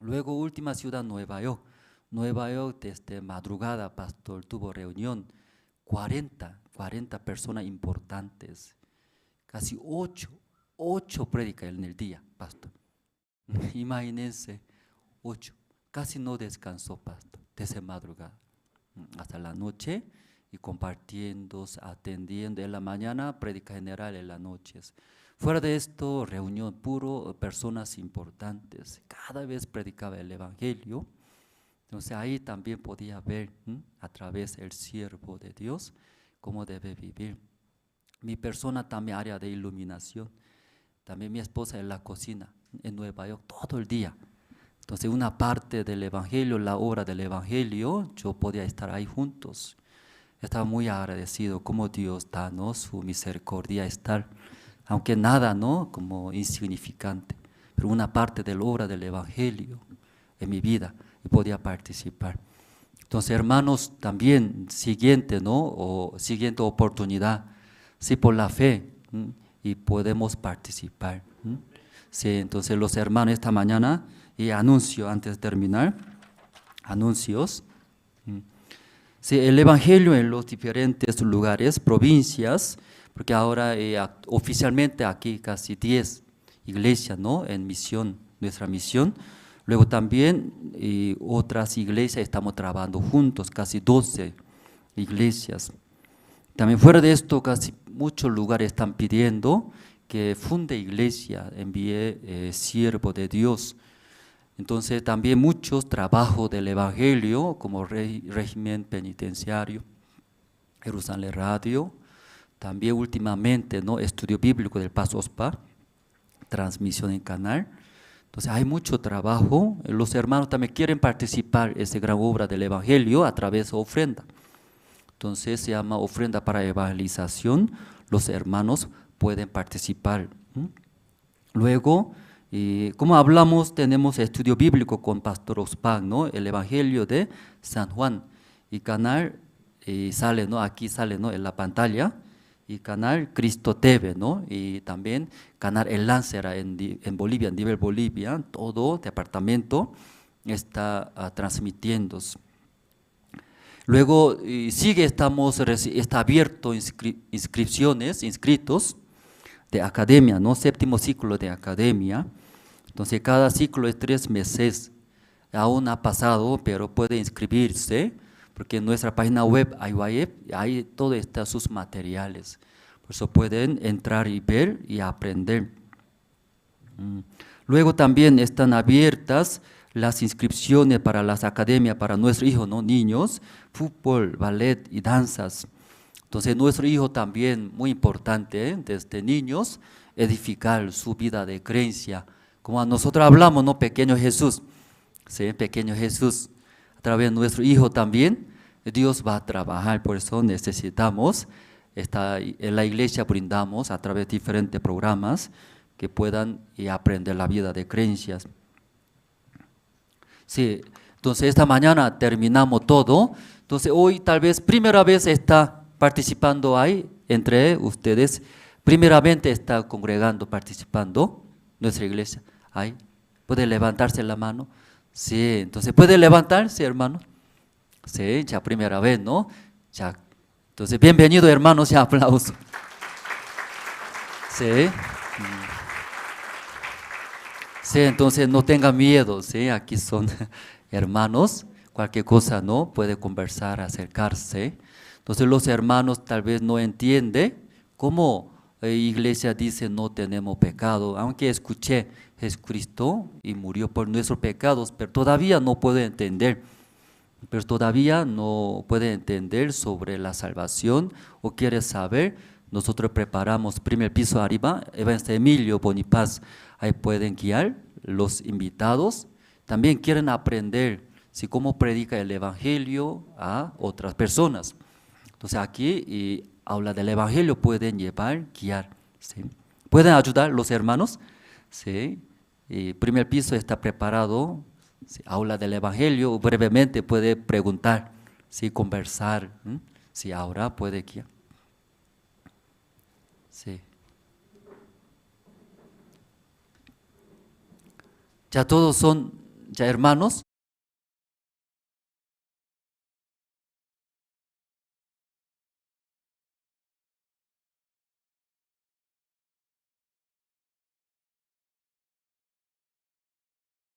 Luego, última ciudad, Nueva York. Nueva York, desde madrugada, pastor, tuvo reunión. Cuarenta, cuarenta personas importantes. Casi ocho, ocho prédicas en el día, pastor. Imagínense, ocho. Casi no descansó, pastor, desde madrugada hasta la noche y compartiendo, atendiendo. En la mañana, prédica general en las noches. Fuera de esto, reunión puro, personas importantes. Cada vez predicaba el evangelio. Entonces ahí también podía ver, ¿m?, a través del siervo de Dios cómo debe vivir. Mi persona también área de iluminación. También mi esposa en la cocina, en Nueva York, todo el día. Entonces, una parte del evangelio, la obra del evangelio, yo podía estar ahí juntos. Estaba muy agradecido como Dios da, ¿no?, su misericordia estar, aunque nada, ¿no?, como insignificante, pero una parte de la obra del evangelio en mi vida y podía participar. Entonces, hermanos, también siguiente, ¿no? O siguiente oportunidad, sí, por la fe, ¿m?, y podemos participar, ¿m? Sí, entonces los hermanos esta mañana, y anuncio antes de terminar, anuncios. ¿M? Sí, el evangelio en los diferentes lugares, provincias, porque ahora, eh, act-, oficialmente aquí casi diez iglesias, ¿no?, en misión, nuestra misión. Luego también, eh, otras iglesias estamos trabajando juntos, casi doce iglesias. También fuera de esto, casi muchos lugares están pidiendo que funde iglesia, envíe, eh, siervo de Dios. Entonces, también muchos trabajos del evangelio, como re-, régimen penitenciario, Jerusalén Radio, también últimamente, ¿no?, estudio bíblico del Paz Ospa, transmisión en canal. Entonces, hay mucho trabajo. Los hermanos también quieren participar en esta gran obra del evangelio a través de ofrenda. Entonces, se llama ofrenda para evangelización. Los hermanos pueden participar. ¿M? Luego, eh, como hablamos, tenemos estudio bíblico con Pastor Ospan, ¿no? El Evangelio de San Juan. Y canal, eh, sale, ¿no? Aquí sale, ¿no?, en la pantalla. Y canal Cristo T V, ¿no? Y también canal El Lancer en di-, en Bolivia, a nivel Bolivia, todo departamento está, ah, transmitiendo. Luego, eh, sigue, estamos reci-, está abierto inscri-, inscripciones, inscritos de academia, ¿no? Séptimo ciclo de academia. Entonces, cada ciclo es tres meses. Aún ha pasado, pero puede inscribirse, porque en nuestra página web, I Y F, hay todo está sus materiales. Por eso pueden entrar y ver y aprender. Mm. Luego también están abiertas las inscripciones para las academias para nuestro hijo, ¿no? Niños, fútbol, ballet y danzas. Entonces, nuestro hijo también, muy importante, ¿eh? Desde niños, edificar su vida de creencia. Como nosotros hablamos, ¿no? Pequeño Jesús, ¿sí? Pequeño Jesús, a través de nuestro hijo también, Dios va a trabajar. Por eso necesitamos, está, en la iglesia brindamos a través de diferentes programas que puedan, eh, aprender la vida de creencias. Sí, entonces esta mañana terminamos todo. Entonces hoy tal vez primera vez está participando ahí entre ustedes. Primeramente está congregando, participando nuestra iglesia. Ahí, puede levantarse la mano. Sí, entonces puede levantarse, hermano. Sí, ya primera vez, ¿no? Ya. Entonces, bienvenido, hermanos, ya aplauso. Sí. Mm. Sí, entonces no tenga miedo, ¿sí? Aquí son hermanos, cualquier cosa, ¿no? Puede conversar, acercarse. Entonces, los hermanos tal vez no entiende cómo, eh, iglesia dice: "No tenemos pecado", aunque escuché: "Jesucristo y murió por nuestros pecados", pero todavía no puede entender. Pero todavía no puede entender sobre la salvación o quiere saber, nosotros preparamos primer piso arriba, Evangelio Bonipaz, ahí pueden guiar los invitados. También quieren aprender, si cómo predica el evangelio a otras personas. Entonces aquí, y aula del evangelio pueden llevar, guiar, ¿sí? Pueden ayudar los hermanos, ¿sí? Y primer piso está preparado, sí, aula del evangelio, brevemente puede preguntar, sí, conversar, ¿m? Sí, ahora puede que. Sí. Ya todos son, ya hermanos.